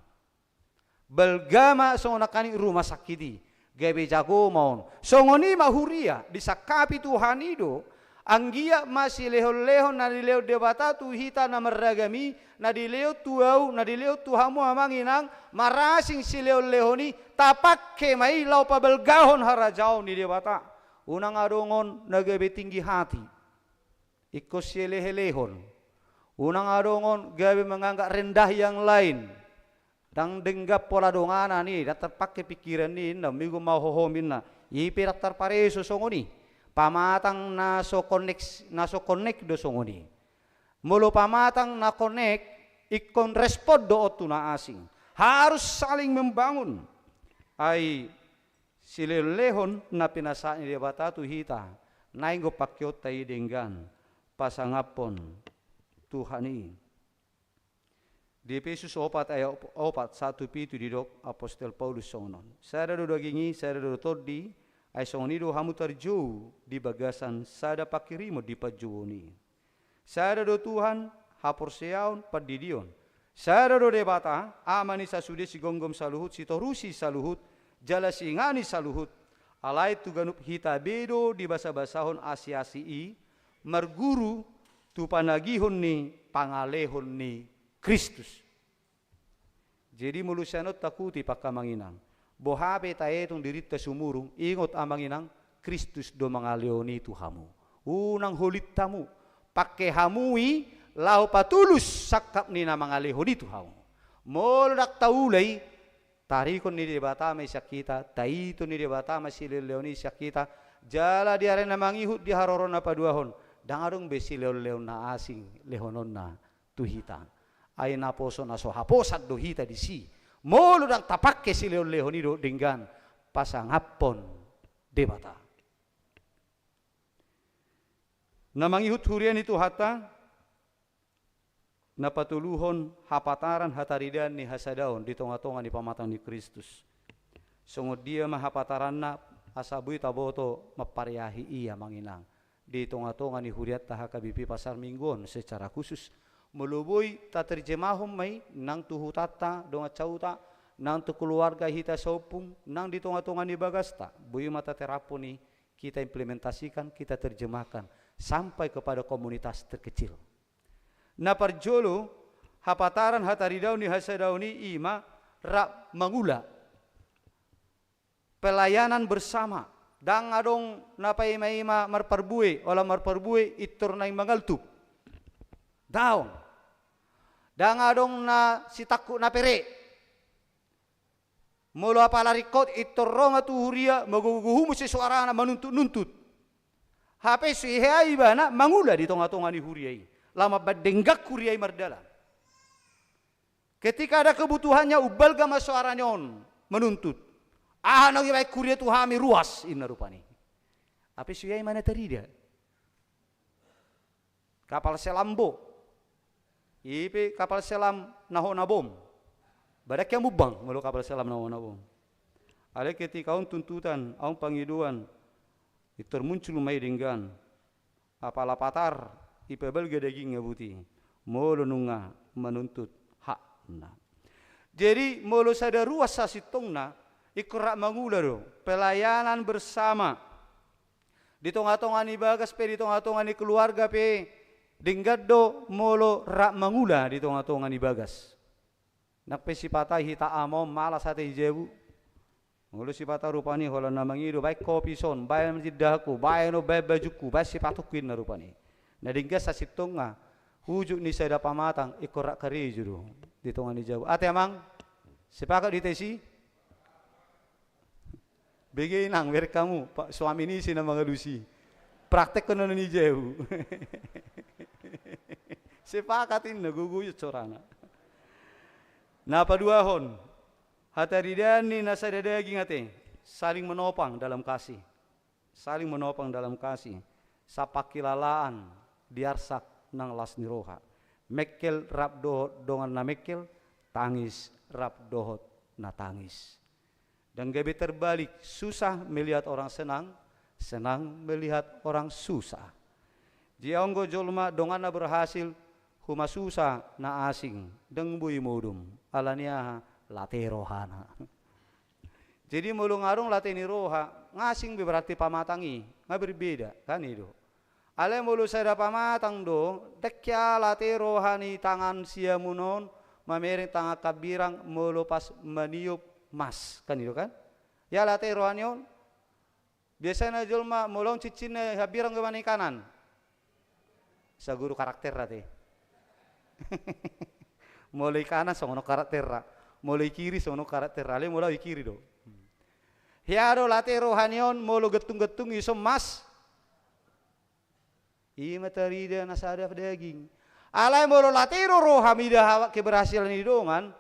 Balga ma songon nangkin rumah sakit i, gabe jago ma on. Songon i ma huria, disangkapi Tuhan i do, anggiat ma silehon-lehon na nilehon Debata tu hita na marragam i, na dilehon tu ahu, na dilehon tu hamu amang inang, marasing silehon-lehon i, tapangke ma i laho pabalgahon harajaon ni Debata. Unang adong on na gabe tinggi hati, ingkon sielehe-lehon. Unang adong on gabe menganggap rendah yang lain. Ndang denggan pola donganan i, ndang tarpangke pikiran i, ninna, minggu ma hohom, ninna. I pe ndang tarpareso songon i. Pamatang na so connect, na so connect do songon i. Molo pamatang na connect, ingkon respon do on tu na asing. Harus saling membangun. Ai silehon-lehon na pinasahat ni Debata tu hita, naeng do pangkeonta i denggan pasangaphon Tuhan i. Di Epesus opat ayat op-, opat, satu pitu didok apostel Paulus songon on. Sada do daging i, sada do tondi, ai songon i do hamu tarjou di bagasan sada pangkirimon di panjouon i. Sada do Tuhan, haporseaon, pandidion. Sada do Debata, Ama ni sasude, sigomgom saluhut, sitorusi saluhut, jala siingani saluhut. Alai tu ganup hita be do dibasabasahon asi-asi i, marguru tu panagihon ni pangalehon ni Kristus. Jadi molo sian on takuti, angka amang inang, boha pe taetong dirinta sumurung, ingot amang inang, Kristus do mangalehon i tu hamu. Unang holint hamu, pangke hamu i laho patulus sangkap ni na mangalehon i tu hamu. Molo ndang taula i, tarikon ni Debata ma i sian hita, taiton ni Debata ma silehon-lehon i sian hita, jala di ari na mangihut, di haroro na paduahon, ndang adong be silehon-lehon na asing lehononna tu hita. Ai naposo na so haposan do hita disi. Molo ndang tapangke silehon-lehon i dohot denggan pasangaphon Debata. Na mangihut huria ni Tuhanta, na patoluhon, hapataran hataridaan ni hasadaon di tonga-tonga ni pamatang ni Kristus. Songon dia ma hapataranna, asa boi taboto mampareahi i, amang inang, di tonga-tonga ni hurianta H K B P Pasar Minggu on secara khusus. Molo boi, taterjemahon ma i nang tu hutanta, dongan sahuta, nang tu keluarga hita saompung, nang di tonga-tonga ni bagasta, boi ma tateraphon i, kita implementasikan, kita terjemahkan sampai kepada komunitas terkecil. Na parjolo, hapataran hataridaon ni hasadaon i, i ma rap mangula. Pelayanan bersama. Ndang adong na paima-ima marparbue, ola marparbue intor naeng mangaltup. Daong. Ndang adong na sitangkup na pere. Molo apala ringkot, intor ro ma tu huria, magogo-gogo muse soarana, manuntut-nuntut. Hape so hea ibana mangula di tonga-tonga ni huria i, laho mambahen denggan huria i mardalan. Ketika ada kebutuhannya, umbalga ma soarana on manuntut. Aha naung dibahen huria tu hami, ruas, inna rupani. Hape so hea i ma na tarida. Kapal selam bo. I pe kapal selam na hona bom. Badan hea mumbang molo kapal selam na hona bom. Alai ketika on tuntutan, on pangidoan, intor muncul ma i denggan. Apala patar, ipabalga dagingna buti. Molo nunga manuntut hakna. Jadi, molo sada ruas sasintongna, ingkon rap mangula do. Pelayanan bersama. Di tonga-tonga ni bagas pe, di tonga-tonga ni keluarga pe, denggan do molo rap mangula di tonga-tonga ni bagas. Nang pe sipata hita ama on malas ate i jabu. Molo sipata rupani holan na mangido, bahen kopi son, bahen jindahanku, bahen on, bahen bajungku, bahen sipatungku, inna rupani. Na denggan sasintongna, ujung ni sada pamatang, ingkon rap karejo do di tonga ni jabu. Ate amang, sepakat do hita disi? Bege inang, bereng hamu, pa-, suami ni ise na mangalusi. Praktek kono ni jabu. Sepakat inna, gogoi soarana. Na paduahon, hataridaan ni na sada daging ate, saling menopang dalam kasih. Saling menopang dalam kasih. Sapangkilalaan di arsak nang las ni roha. Mengkel rap dohot dongan na mengkel, tangis rap dohot na tangis. Dan gabe terbalik, susah melihat orang senang, senang melihat orang susah. Jadi anggo jolma donganna berhasil, humasusa na asing, ndang boi modom. Alani aha? Late rohana. Jadi molo nga adong late ni roha, nga asing be berarti pamatang i, nga berbeda, kan i do. Alai molo sada pamatang do, ndang hea late roha ni tangan siamun on mamereng tangan hambirang molo pas maniop mas, kan i do kan? Ia late roha ni on, biasana jolma molo on cincinna hambirang do ma na i kanan. Saguru karakterna te. Molo i kanan songon on karakterna. Molo i kiri songon on karakterna. Alai molo au i kiri do. Hea do late roha ni on molo gentung-gentung i son mas. I ma tarida na sada daging. Alai molo late do roha mida ha-, keberhasilan ni dongan.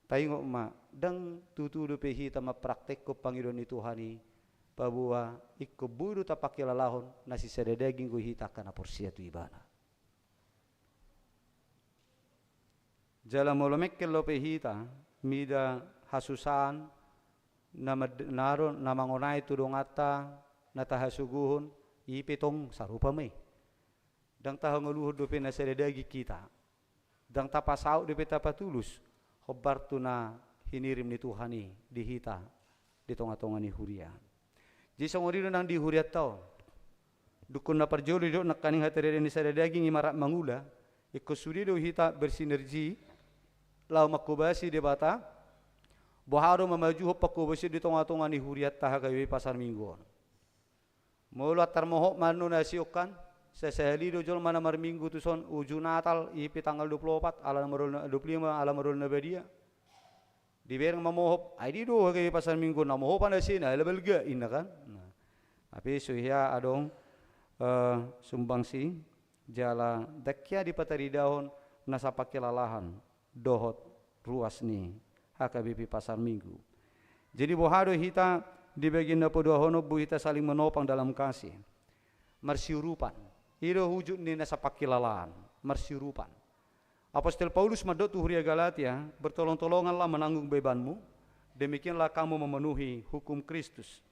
Taingot ma, ndang tutu dope hita mampraktekkon pangidoan ni Tuhan i, paboa ingkon boi do tapangkilalahon na sisada daging do hita angka na porsea tu Ibana. Jala molo mengkel dope hita mida hasusaan na mad-, na ro-, na mangonai tu donganta na tahasogohon, i pe tong sarupa ma i. Ndang tahangaluhon dope na sada daging hita. Ndang tapasaut dope tapatulus hombar tu na hinirim ni Tuhan i di hita di tonga-tonga ni huria. Jadi songon i do nang di hurianta on. Dungkon na parjolo didok nangkaning hatarida ni sada daging i ma rap mangula, ingkon sude do hita bersinergi laho manghobasi Debata, boha do mamajuhon panghobasion di tonga-tonga ni hurianta H K B P Pasar Minggu on. Molo antar mohop ma annon na sion kan, sasahali do jolma na marminggu tuson uju Natal, i pe tanggal dua puluh opat, ala na marol na, dua puluh lima, ala marol na badia. Dibereng ma mohop, ai di do H K B P Pasar Minggu, na mohop na sion, ala balga, inna kan. Nah. Tapi so hea adong, eh, sumbangsi, jala ndang hea dipataridahon na sapangkilalahan dohot ruas ni H K B P Pasar Minggu. Jadi boha do hita di bagian na paduahon on, boi hita saling menopang dalam kasih. Marsiurupan. I do wujud ni na sapangkilalahan. Marsiurupan. Apostel Paulus mandok tu huria Galatia, "Bertolong-tolonganlah menanggung bebanmu, demikianlah kamu memenuhi hukum Kristus."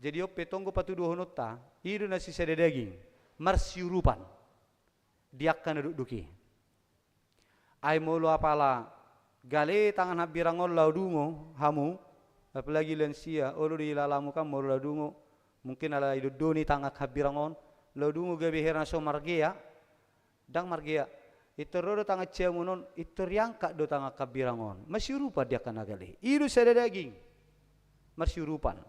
Jadi on pe tong do patuduhononta, i do na sisada daging, marsiurupan di angka na dokdok i. Ai molo apala gale tangan hambirang on laho dungo hamu, apalagi lansia, olo do ilalamu kan molo laho dungo, mungkin ala idondoni tangan hambirang on, laho dungo gabe hera na so margea, ndang margea. Pintor ro do tangan siamun on, pintor iangkat do tangan hambirang on. Marsiurupan di angka na gale. I do sada daging. Marsiurupan.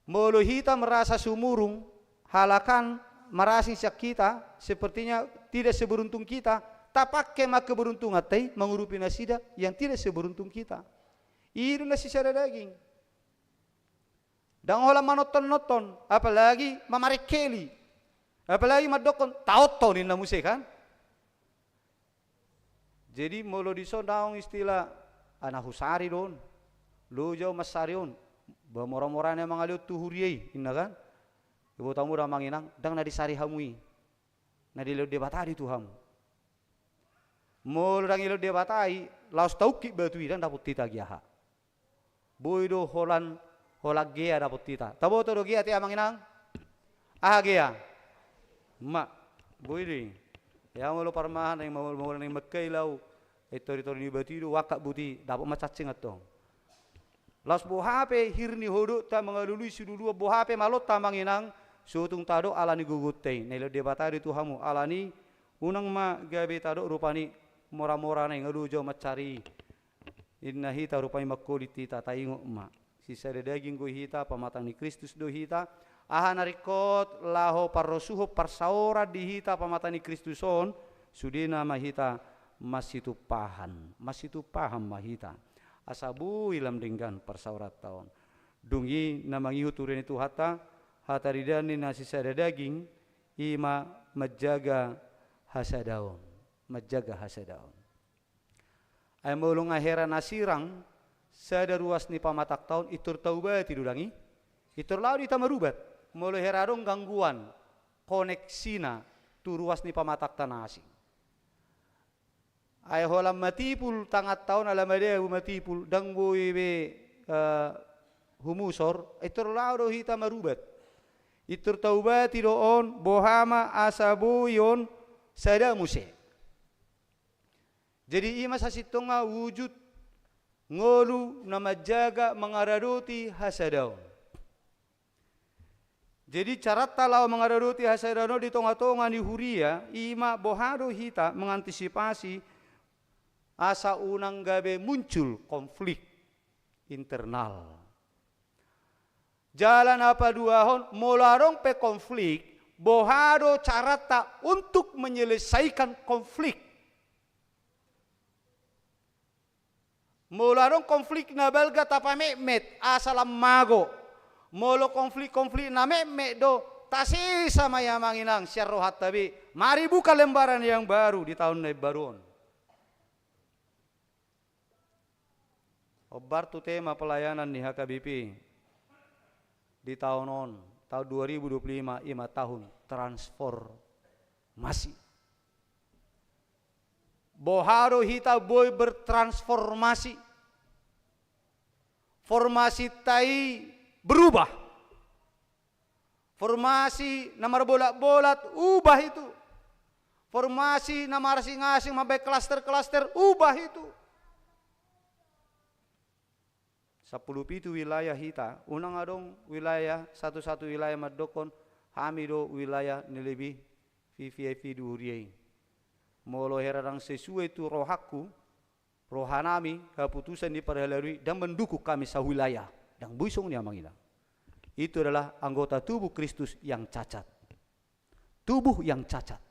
Molo hita merasa sumurung, halakan marasing sian hita, sepertinya tidak seberuntung kita, tapangke ma keberuntunganta i mangurupi nasida yang tidak seberuntung kita. I do na sisada daging. Ndang holan manonton-nonton, apalagi mamarengkeli. Apalagi mandokkon, "Taonton," ninna muse kan. Jadi molo dison daong istilah, "Ah, na husari do on. Loja au mansari on. Ba mora-mora na mangalehon tu huria i," inna kan. Iboto hamu da amang inang, ndang na disari hamu i. Na dilehon Debata do i tu hamu. Molo ndang dilehon Debata i, laos taungkit batu i, ndang dapot hita agia aha. Boi do holan, holan gea dapot hita. Taboto do gea te amang inang? Aha gea? Ma, boi do i. Ia molo parmahan, naeng molo, molo naeng mangkail au, i tori-tori ni batu i do, huangkat buti, dapot ma cancing antong. Laos boha pe hir ni hodokta mangalului siluluan, boha pe malonta amang inang, so tung tadok ala ni gogonta i, na dilehon Debata do i tu hamu, alani unang ma gabe tadok rupani mora-mora na i nga loja au mansari i. Inna hita rupani mangholit hita, taingot ma. Sisada daging do hita, pamatang ni Kristus do hita. Aha na ringkot laho parrosuhon parsaoran di hita pamatang ni Kristus on, sudena ma hita masitumpahan. Masitumpahan ma hita. Asa boi lam denggan parsaoranta on. Dung i na mangihut huria ni Tuhanta, hataridaan ni na sisada daging, i ma manjaga hasadaon. Manjaga hasadaon. Ai molo nga hera na sirang, sada ruas ni pamatangta on, pintor taubati do dang i. Pintor laho do hita marubat. Molo hera adong gangguan koneksina tu ruas ni pamatangta na asing. Ai holan matipul tanganta on ala madabu matipul, ndang boi be, eh, humusor, pintor laho do hita marubat. Pintor taubati do on, boha ma asa boi on sada muse. Jadi i ma sasintongna wujud ngolu na manjaga mangaradoti hasadaon. Jadi caranta laho mangaradoti hasadaon on di tonga-tonga ni huria, i ma boha do hita mangantisipasi asa unang gabe muncul konflik internal. Jala na paduahon, molo adong pe konflik, boha do caranta untuk menyelesaikan konflik. Molo adong konflik na balga tapametmet, asa lam mago. Molo konflik-konflik na metmet do, tasesa ma i amang inang sian rohanta be. Mari buka lembaran yang baru di taon na imbaru on. Hombar tu tema pelayanan ni H K B P di taon on, taon dua ribu dua puluh lima, i ma taon transformasi. Boha do hita boi bertransformasi? Formasinta i berubah. Formasi na marbolat-bolat, ubah itu. Formasi na marasing-asing, mambahen klaster-klaster, ubah itu. Sampulu pitu wilayah hita, unang adong wilayah, satu-satu wilayah mandokkon, hami do wilayah na lebih V V I P di huria i. Molo hera ndang sesuai tu rohangku, rohanami, haputusan ni parhalado i, ndang mandukung hami sawilayah. Ndang boi songon i amang inang. Itu adalah anggota tubuh Kristus yang cacat. Tubuh yang cacat.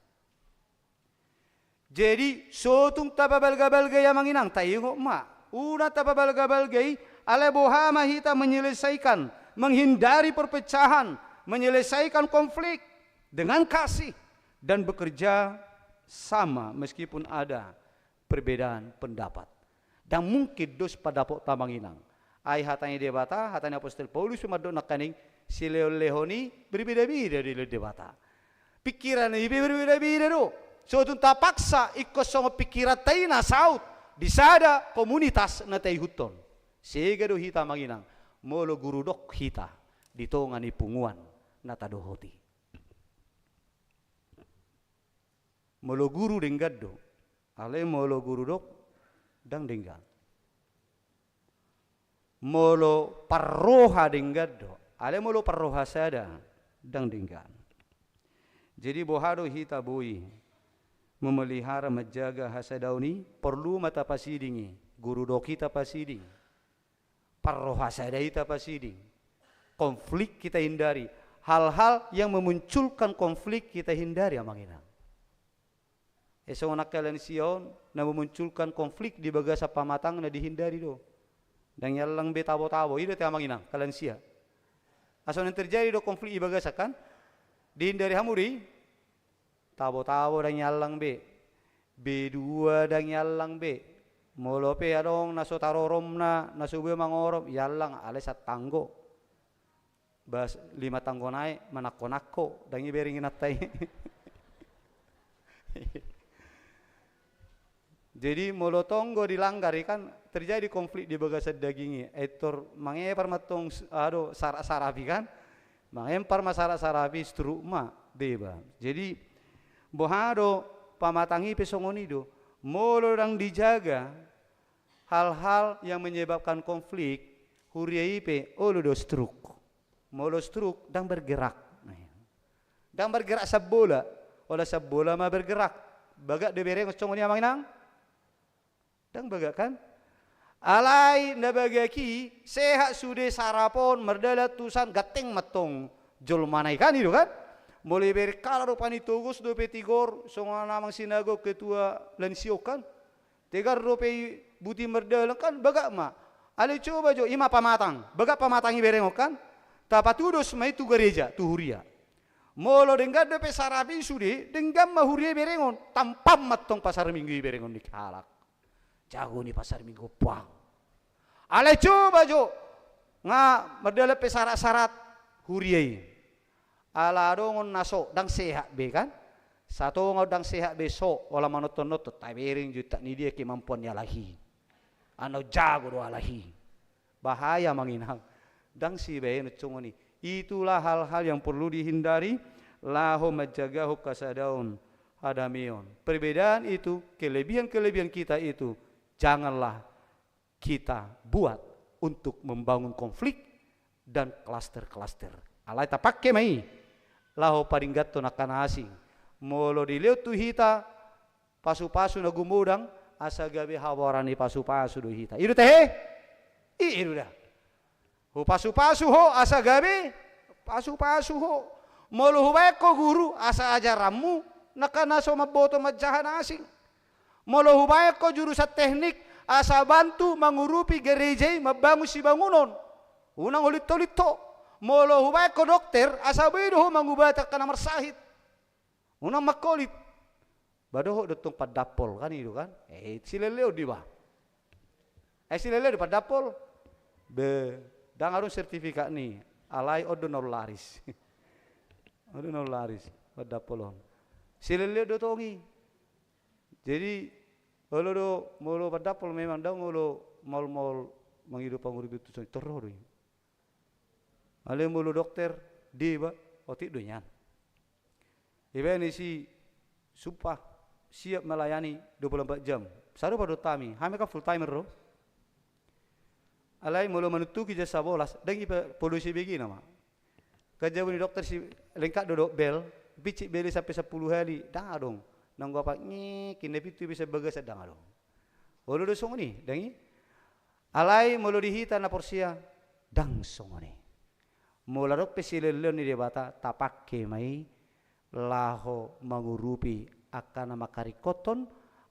Jadi, so tung tapabalga-balga i amang inang, taingot ma. Unang tapabalga-balga i, alai boha ma hita menyelesaikan, menghindari perpecahan, menyelesaikan konflik dengan kasih dan bekerja sama meskipun ada perbedaan pendapat. Ndang mungkin dos pandapot amang inang. Ai hata ni Debata, hata ni apostel Paulus pe mandok nangkaning, silehon-lehon i berbeda-beda dilehon Debata. Pikiran i pe berbeda-beda do. So tung tapaksa ingkon songon pikiranta i na saut di sada komunitas na taihuthon. Sega do hita amang inang, molo gurudok hita di tonga ni punguan na tadohot i. Molo guru denggan do, alai molo gurudok ndang denggan. Molo parroha denggan do, alai molo parroha sada ndang denggan. Jadi boha do hita boi memelihara, menjaga hasadaon i? Porlu ma tapasiding i, gurudok i tapasiding. Parroha sada i tapasiding. Konflik kita hindari. Hal-hal yang memunculkan konflik kita hindari, amang inang. E, songon angka lansia on, na memunculkan konflik di bagasan pamatangna dihindari do. Ndang iallang be tabo-tabo, i do te amang inang, angka lansia. Asa unang terjadi do konflik di bagasan kan? Dihindari hamu do i. Tabo-tabo ndang iallang be. B dua ndang iallang be. Molo pe adong na so taroromna, na so boi mangorom, iallang alai satanggo. Bas lima tanggo nai manangko-nangko, ndang ibereng inanta i. Jadi molo tonggo dilanggar i kan terjadi konflik di bagasan daging i. Etor mangepar ma tong s-, ado sarak-sarak i kan. Mangempar ma sarak-sarak i, struk ma deba. Jadi boha do pamatang i pe songon i do. Molo ndang dijaga hal-hal yang menyebabkan konflik, huria i pe olo do struk. Molo struk, ndang bergerak. Ndang bergerak sambola, olo sambola ma bergerak. Bagak do berengon songon i amang inang? Ndang bagak kan? Alai na bagak i, sehat sude sarapon, mardalan tusan, ganteng ma tong jolmana i kan, i do kan? Molo ibereng halak do panitogos dope tigor, songon amang sinagog, ketua lansia on kan? Tegar dope i buti mardalan kan, bagak ma. Alai coba jo, i ma pamatang, bagak pamatang i berengon kan? Tapatudos ma i tu gareja, tu huria. Molo denggan dope sarap i sude, denggan ma huria i berengon, tampam ma tong pasar minggu i berengon ni halak. Jago ni pasar minggu puang. Alai coba jo, nga mardalan pe sarat-sarat huria i. Ala adong on na so, ndang sehat be kan? Satonga on ndang sehat be so, ala manonton-nonton, tabereng jo intak ni dia kemampuan ni halak i. Annon jago do halak i. Bahaya amang inang. Ndang sibaenon songon i. Itulah hal-hal yang perlu dihindari, laho manjagahon hasadaon, hadameon. Perbedaan itu, kelebihan-kelebihan kita itu, janganlah kita buat untuk membangun konflik dan klaster-klaster. Alai tapake ma i laho padinggathon angka na asing. Molo dilehon tu hita pasupasu na gumodang, asa gabe haboaran ni pasupasu do hita. I do tehe? I do da. Hupasupasu ho asa gabe pasupasu ho. Molo hubaen ho guru, asa ajaranmu na angka na so mamboto manjaha na asing. Molo hubaen ho jurusan teknik, asa bantu mangurupi gereja i mambangun sibangunon. Unang holit-holit ho. Molo hubaen ho dokter, asa boi do ho mangubati angka na marsahit. Unang mangholit. Ba dohot do tong pandampol kan, i do kan? Eh, sileleon do iba. Eh, sileleon do pandampol. Be, ndang adong sertifikatna i, alai on do na laris. On do na laris pandampol on. Sileleon do tong i. Jadi, olo do, molo pandampol memang ndang olo maol-maol mangido pangurupion tu son, torro do i. Alai molo dokter, deba, otik do nian. Ibaen disi sumpah, siap melayani dua puluh empat jam. Sarupa do hami, hami kan full timer do. Alai molo manuntuki jam sabolas, ndang i pe polosi begina ma. Kan jabu ni dokter si lengkap do dohot bel, pincit bel i sampe sampulu hali, ndang adong. Nanggo apa ngek, inna pintu bisa bagasan ndang adong. Olo do songon i, ndang i. Alai molo di hita na porsea, ndang songon i. Molo adong pe sileleon ni Debata, tapake ma i laho mangurupi angka na mangkaringkothon,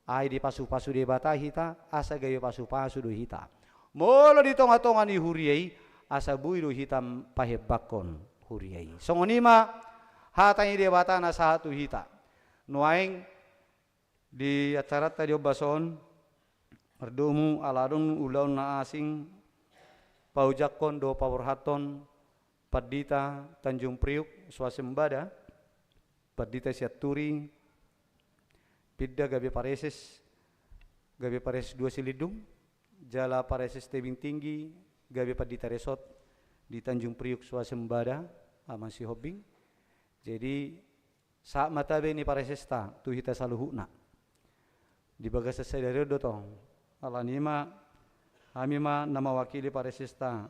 ai dipasupasu Debata hita, asa gabe pasupasu do hita. Molo di tonga-tonga ni huria i, asa boi do hita pahembangkon huria i. Songon i ma hata ni Debata na sahat tu hita. Nuaeng di acaranta di ombas on, mardomu ala adong ulaon na asing, paojakhon dohot paborhathon Pandita Tanjung Priuk Swasembada, Pandita Sianturi, pinda gabe pareses, gabe pareses dua Silindung, jala pareses tebing tinggi, gabe pandita resort di Tanjung Priuk Swasembada, Amang Sihombing. Jadi, sahat ma tabe ni paresesta tu hita saluhutna. Di bagasan sadari on do tong. Alani i ma, hami ma na mawakili paresesta.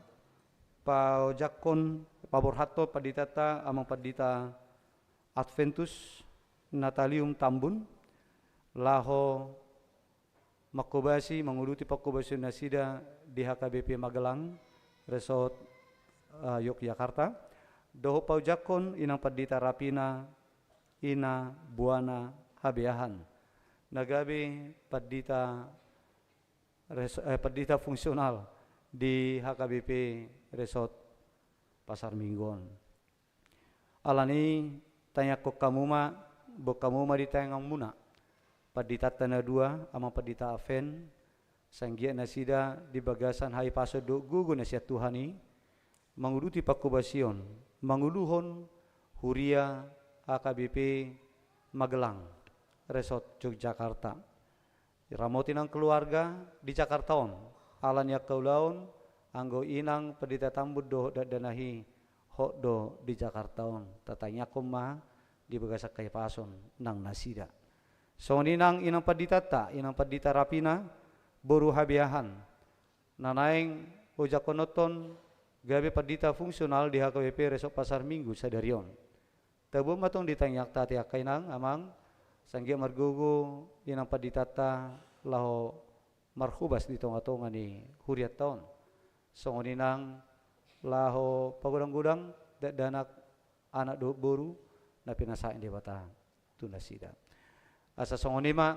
Paojakhon, paborhathon panditanta, Amang Pandita Adventus Natalium Tambun, laho manghobasi, manguduti panghobasion nasida di H K B P Magelang, Resort, eh, Yogyakarta, dohot paojakhon Inang Pandita Rapina, Ina Buana Habeahan, na gabe pandita res-, eh, pandita fungsional di H K B P Resort Pasar Minggu on. Alani i, tangiangkon hamu ma, boan hamu ma di tangianganmuna panditanta na dua, Amang Pandita Advent, sai anggiat nasida di bagasan hahipason dohot gogo na sian Tuhan i, manguduti panghobasion, manguluhon huria H K B P Magelang, Resort Yogyakarta. Ramoti nang keluarga di Jakarta on, alani angka ulaon, anggo Inang Pandita Tambun dohot dakdanak i hot do di Jakarta on, tatangiangkon ma di bagasan hahipason nang nasida. Songon i nang Inang Panditanta, Inang Pandita Rapina, boru Habeahan, na naeng ojakkononton gabe pandita fungsional di H K B P Resort Pasar Minggu sadari on. Taboan ma tong di tangiangta, angka Inang, Amang, sai anggiat margogo Inang Panditanta laho marhobas di tonga-tonga ni hurianta on. Songon i nang laho pagodang-godang dakdanak, anak dohot boru na pinasahat ni Debata tu nasida. Asa songon i ma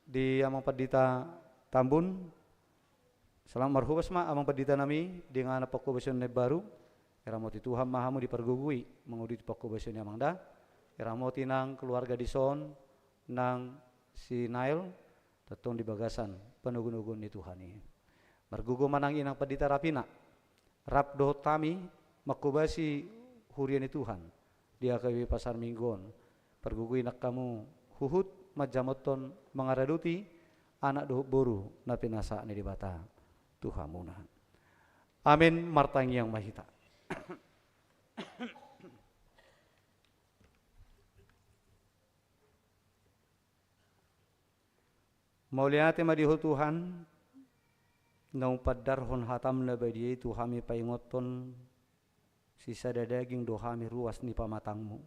di Amang Pandita Tambun. Selamat marhobas ma, Amang Pandita nami, di inganan panghobasion na imbaru. Ramoti Tuhan ma hamu dipargogoi manguduti panghobasion i, Amang, da. Ramoti nang keluarga dison, nang si Nael, tongtong di bagasan panogunoguon ni Tuhan i. Margogo ma nang Inang Pandita Rapina, rap dohot hami manghobasi huria ni Tuhan di H K B P Pasar Minggu on. Pargogoi nang hamu huhut manjamothon, mangaradoti anak dohot boru na pinasahat ni Debata tu hamuna. Amen. Martangiang ma hita. Mauliate ma di Ho Tuhan, naung pandarhon hataM na badia i tu hami paingothon, sisada daging do hami ruas ni pamatangMu.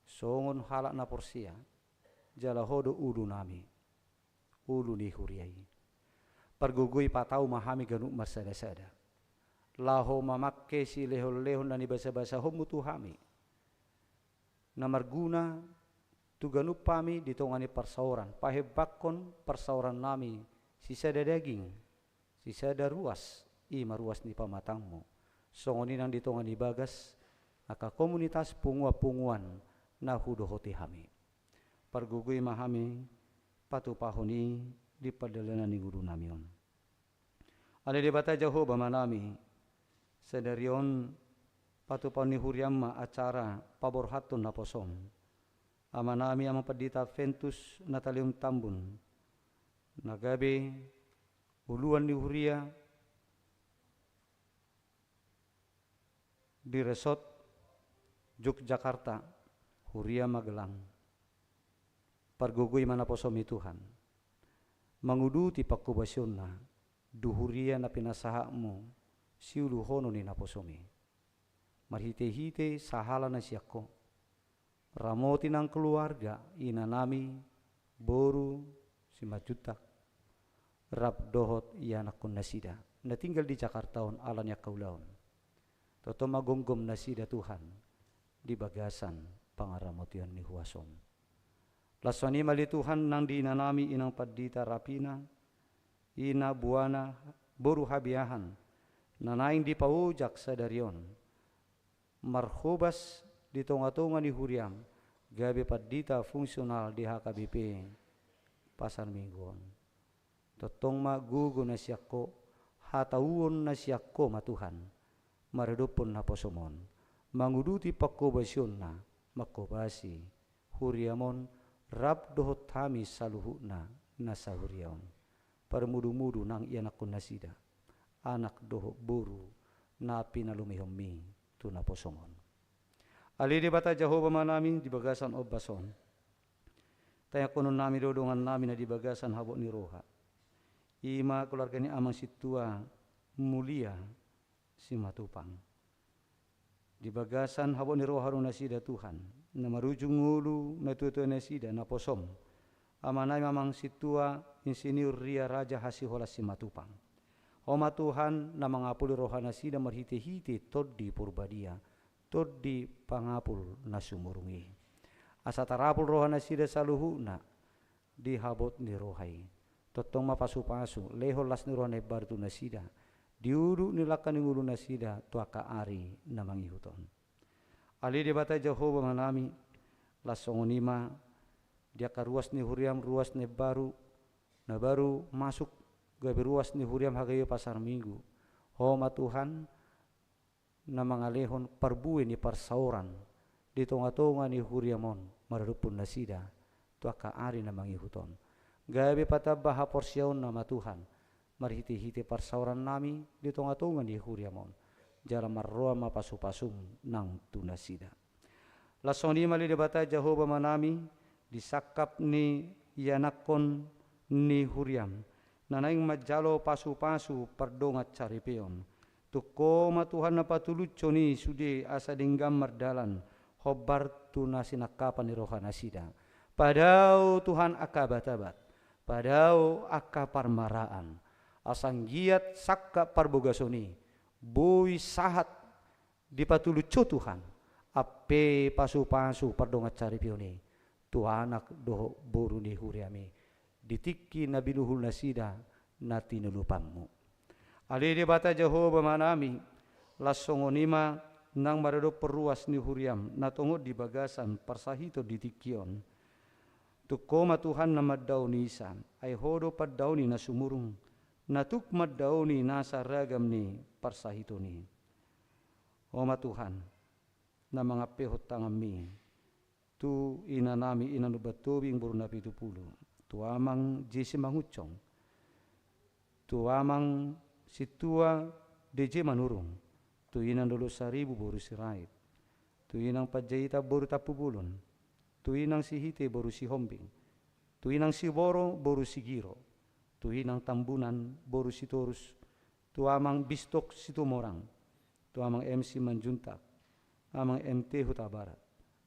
Songon halak na porsea, jala Ho do ulu nami, ulu ni huria i. Pargogoi patau ma hami ganup marsada-sada, laho mamangke silehon-lehon na nibasa-basahonMu tu hami, na marguna tu ganup hami di tonga ni parsaoran, pahembangkon parsaoran nami, sisada daging, sisada ruas, i ma ruas ni pamatangMu. Songon i nang di tonga ni bagas angka komunitas punguan-punguan na hudohoti hami. Pargogoi ma hami patupahon i di pardalanan ni ngolu nami on. Ale Debata Jahowa Amanami, sadari on patupahon ni huriaM ma acara paborhathon naposoM. Amanami Amang Pandita Ventus Natalium Tambun, na gabe uluan ni huria di Resort Yogyakarta, Huria Magelang. Pargogoi ma naposoMi Tuhan, manguduti pangkobasionna, tu huria na pinasahatMu siuluhonon ni naposoMi. Marhite-hite sahala na sian Ho, ramoti nang keluarga, inanami, boru, Simanjuntak, rap dohot ianakhon nasida, na tinggal di Jakarta on ala ni angka ulaon. Tongtong ma gomgom nasida Tuhan, di bagasan pangaramotion ni huasoM. Laos songon i ma ale Tuhan nang di inanami Inang Pandita Rapina, ina buana boru Habiahan, na naeng dipaojak sadari on, marhobas di tonga-tonga ni huriaM, gabe pandita fungsional di H K B P Pasar Minggu on. Tongtong ma gogo na sian Ho, hatauon na sian Ho ma Tuhan, maradophon naposoM on, manguduti pangkobasionna, mangkobasi huriaM on, rap dohot hami saluhutna na sahuria on. Parmudu-mudu nang ianakhon nasida, anak dohot boru na pinalumehonMi tu naposoM on. Ale Debata Jahowa Amanami, di bagasan ombas on, taihononnami do dongannami na di bagasan habot ni roha, i ma keluarga ni Amang Sintua Mulia Simatupang. Di bagasan habot ni roha do nasida Tuhan, na marujung ngolu natua-tua nasida, naposoM, Amanami Amang Sintua Insinyur Ria Raja Hasiholan Simatupang. Ho ma Tuhan na mangapuli roha nasida marhite-hite Tondi Porbadia, Tondi Pangapul na sumurung i. Asa tarapul roha nasida saluhutna di habot ni roha i. Tongtong ma pasu-pasu, lehon las ni roha na imbaru tu nasida, di ulu ni langka ni ngolu nasida tu angka ari na mangihut on. Ale Debata Jahowa Amanami, laos songon i ma di angka ruas ni huriaM, ruas na imbaru, na baru masuk gabe ruas ni huriaM H K B P Pasar Minggu. Ho ma Tuhan na mangalehon parbue ni parsaoran di tonga-tonga ni huriaM on, maradophon nasida tu angka ari na mangihut on. Gabe patamba haporseaonna ma Tuhan, marhite-hite parsaorannami di tonga-tonga ni huriaM on, jala marroha ma pasu-pasuM nang tu nasida. Laos songon i ma ale Debata Jahowa Amanami, di sangkap ni ianakhon ni huriaM, na naeng manjalo pasu-pasu pardongan saripeon. Tung Ho ma Tuhan na patulushon i sude asa denggan mardalan, hombar tu na sinangkapan ni roha nasida. Padao Tuhan angka abat-abat, padao angka parmaraan. Asa anggiat sangkap parbogason i, boi sahat dipatulush Ho Tuhan, ampe pasu-pasu pardongan saripeon i, tu anak dohot boru ni huriaM i, di tingki na binuhul nasida na tinulupanMu. Ale Debata Jahowa Amanami, laos songon i ma nang maradophon ruas ni huriaM, na tongon di bagasan parsahiton di tingki on. Tung Ho ma Tuhan na mandaoni isa, ai Ho do pandaoni na sumurung, na tuk mandaoni nasa ragam ni parsahiton i. Ho ma Tuhan, na mangampehon tanganMi tu inanami Inang Numban Tobing boru Napitupulu, tu Amang Jesi Mangunsong, tu Amang Sintua D J Manurung, Tu inang Dolok Saribu boru Sirait. Tu inang Panjaitan boru Tampubolon. Tu inang Sihite boru Sihombing. Tu inang Siboro boru Sigiro. Tu inang Tambunan boru Sitorus. Tu amang Bistok Situmorang. Tu amang M Simanjuntak. Amang M T Hutabarat.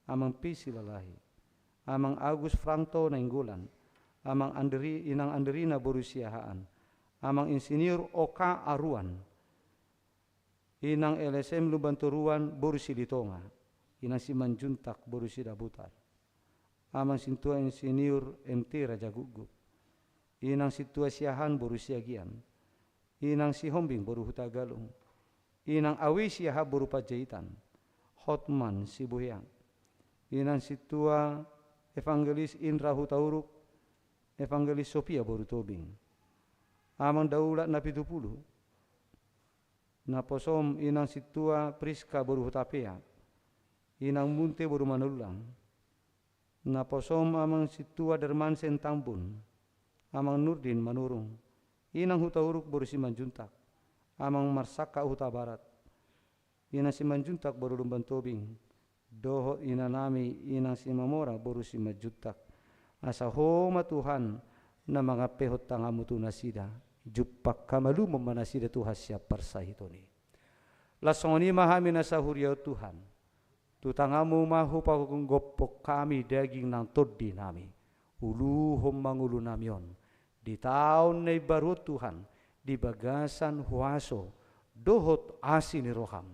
Amang P Silalahi. Amang Agus Frangto Nainggolan. Amang Andri, inang Andrina boru Siahaan. Amang Insinyur Oka Aruan. Inang L S M Lumbantoruan boru Silitonga. Inang Simanjuntak boru Sidabutar. Amang Sintua Insinyur M T Rajagugup. Inang Sintua Siahaan boru Siagian. Inang Sihombing boru Hutagalung. Inang Awi Siahaan boru Panjaitan. Hotman Sibuhean. Inang Sintua Evangelis Indra Hutauruk. Evangelis Sofia boru Tobing. Amang Daulat Napitupulu. Naposom inang Sintua Priska boru Hutapea. Inang Munte boru Manullang. Naposom amang Sintua Dermansen Tambun. Amang Nurdin Manurung. Inang Hutauruk boru Simanjuntak. Amang Marsangka Hutabarat. Inang Simanjuntak boru Lumban Tobing. Dohot inanami inang Simamora boru Simanjuntak. Asa Ho ma Tuhan na mangampehon tanganmu tu nasida. Jumpang hamalumon ma nasida Tuhan sian parsahiton i. Laos songon i ma hami na sahuria on Tuhan. Tu tanganmu ma hupagomgom hami daging nang tondinami. Uluhon ma ngolunami on. Di taon na imbaru on Tuhan, di bagasan huaso, dohot asi ni roham.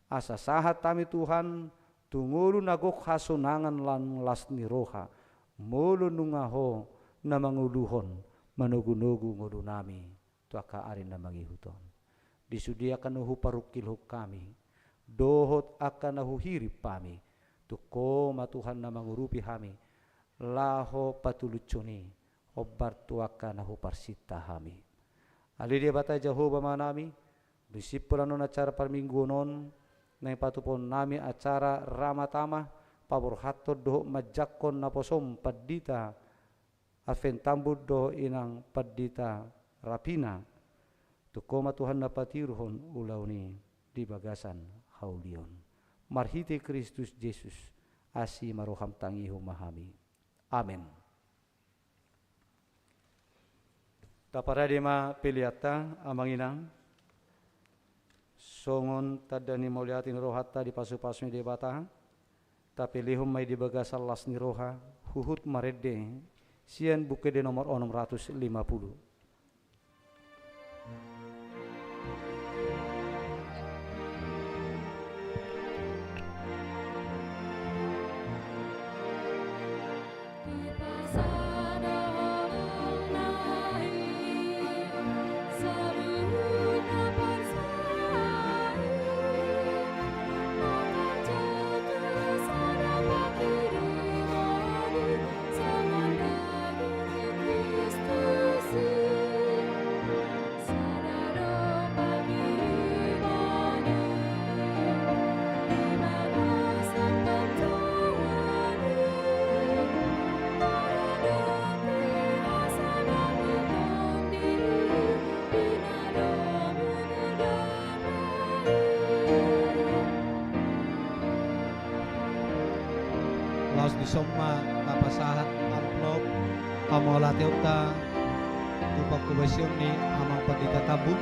Asa sahat hami Tuhan, tu ngolu na gok hasonangan lan las ni roha, molo nunga Ho na mangoluhon, manogunogu ngolunami, tu angka ari na mangihut on. Di sude angka na huparungkilhon hami, dohot angka na huhirim hami, tung Ho ma Tuhan na mangurupi hami, laho patulushon i, hombar tu angka na huparsinta hami. Ale Debata Jahowa Amanami, di simpul ni on acara parmingguon on, naeng patupaonnami acara Rama Tama, paborhathon dohot manjangkon naposom pandita Advent Tambun dohot inang pandita Rapina, tung Ho ma Tuhan na patiruhon ulaon i di bagasan haulion. Marhite Kristus Jesus, asi ma roham tangihon ma hami. Amen. Taparade ma peleanta, amang inang. Songon tanda ni mauliate ni rohanta di pasupasu ni Debata, tapelehon ma i di bagasan las ni roha, huhut marende, sian Buku Ende nomor onom ratus lima puluh. Laos dison ma tapasahat amplop pamauliateonta tu pangkobasion ni amang pandita Tambun.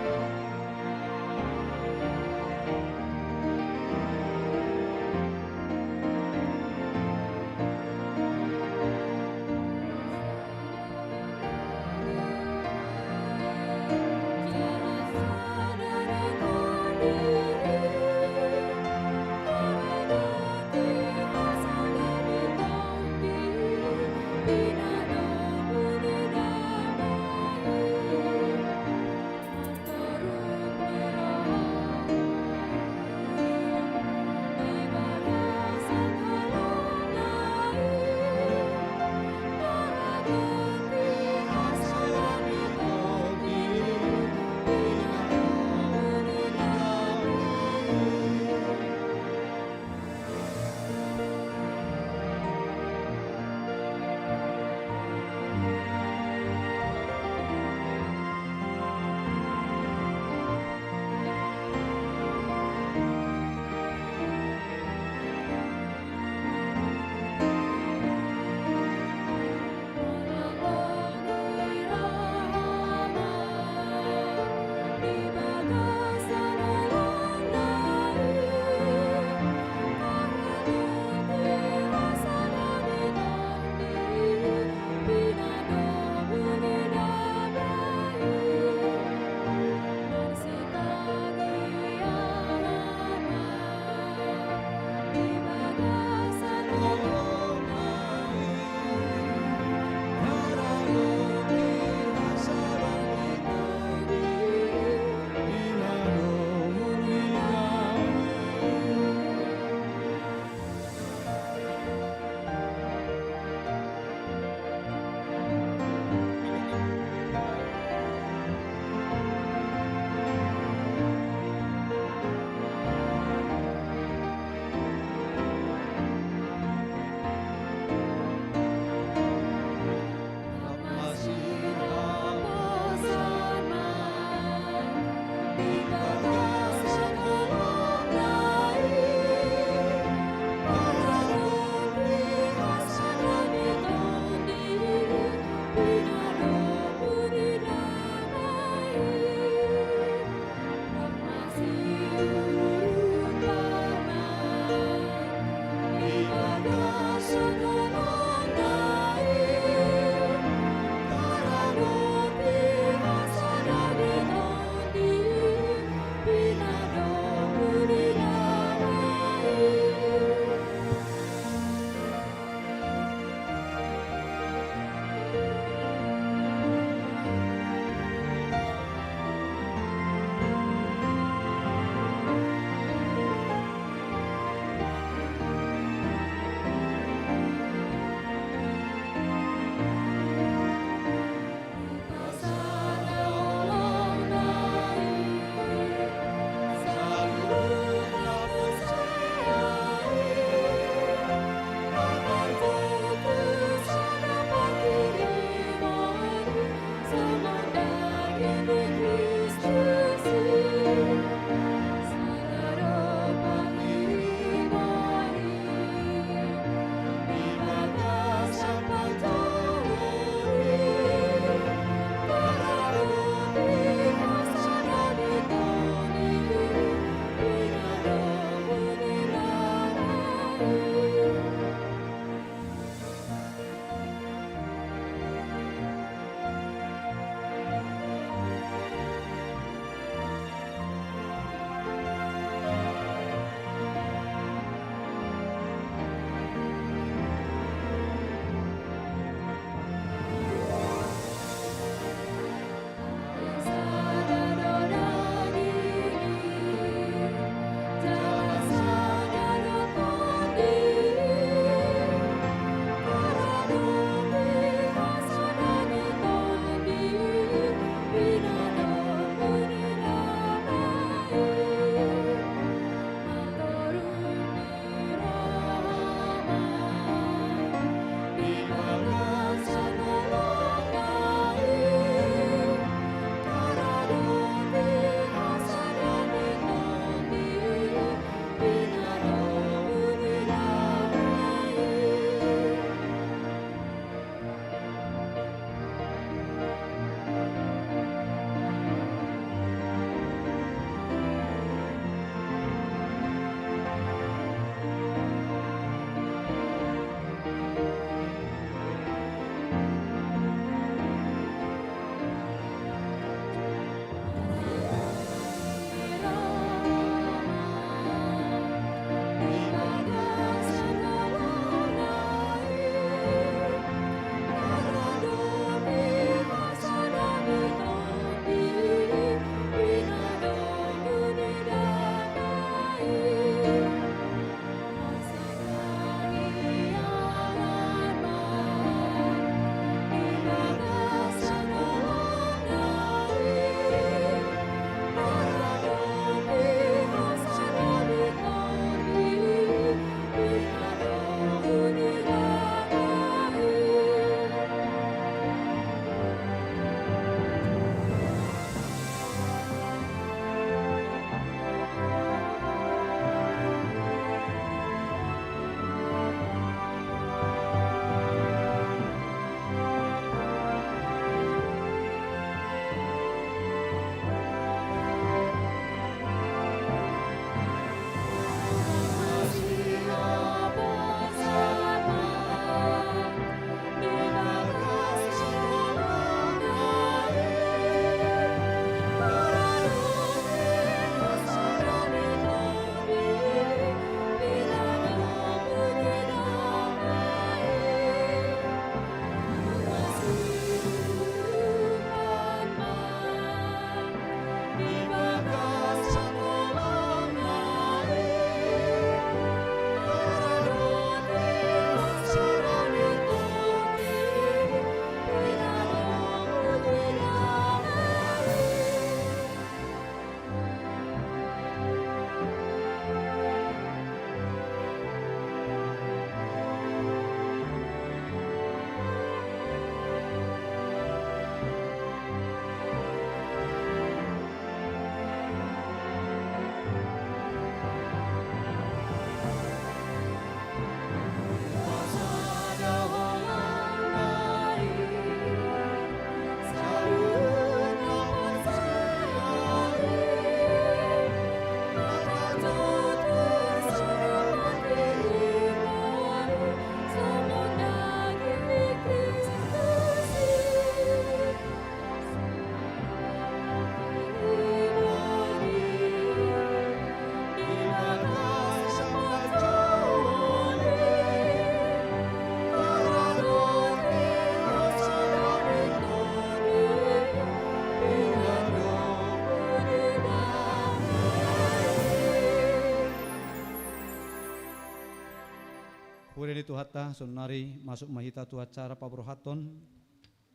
Pudi ni Tuhanta, saonnari masuk ma hita tu acara paborhathon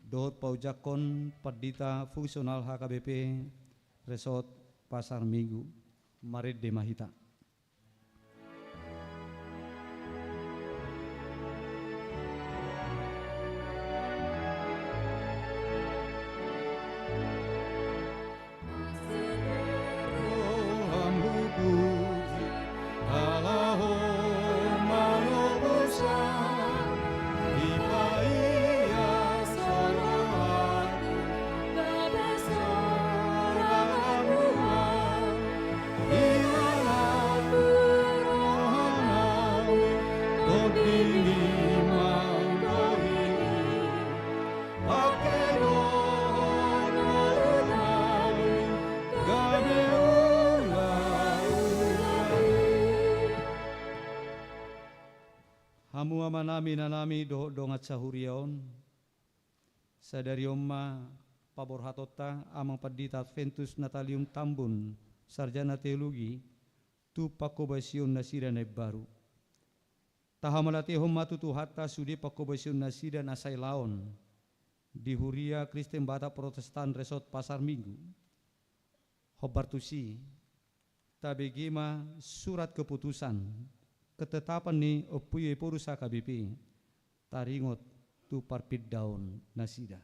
dohot paujangkon pandita fungsional H K B P Resort Pasar Minggu. Marende ma hita. Hamu amanami, inanami dohot dongan sahuria on, sadari on ma paborhatonta Amang Pandita Adventus Natalium Tambun, sarjana teologi, tu pangkobasion nasida na imbaru. Tahamauliatehon ma tu Tuhanta sude pangkobasion nasida na sailaon di Huria Kristen Batak Protestan Resort Pasar Minggu. Hombar tusi, tabege ma surat keputusan ketetapan ni Ompu Ephorus H K B P taringot tu parpindaon nasida.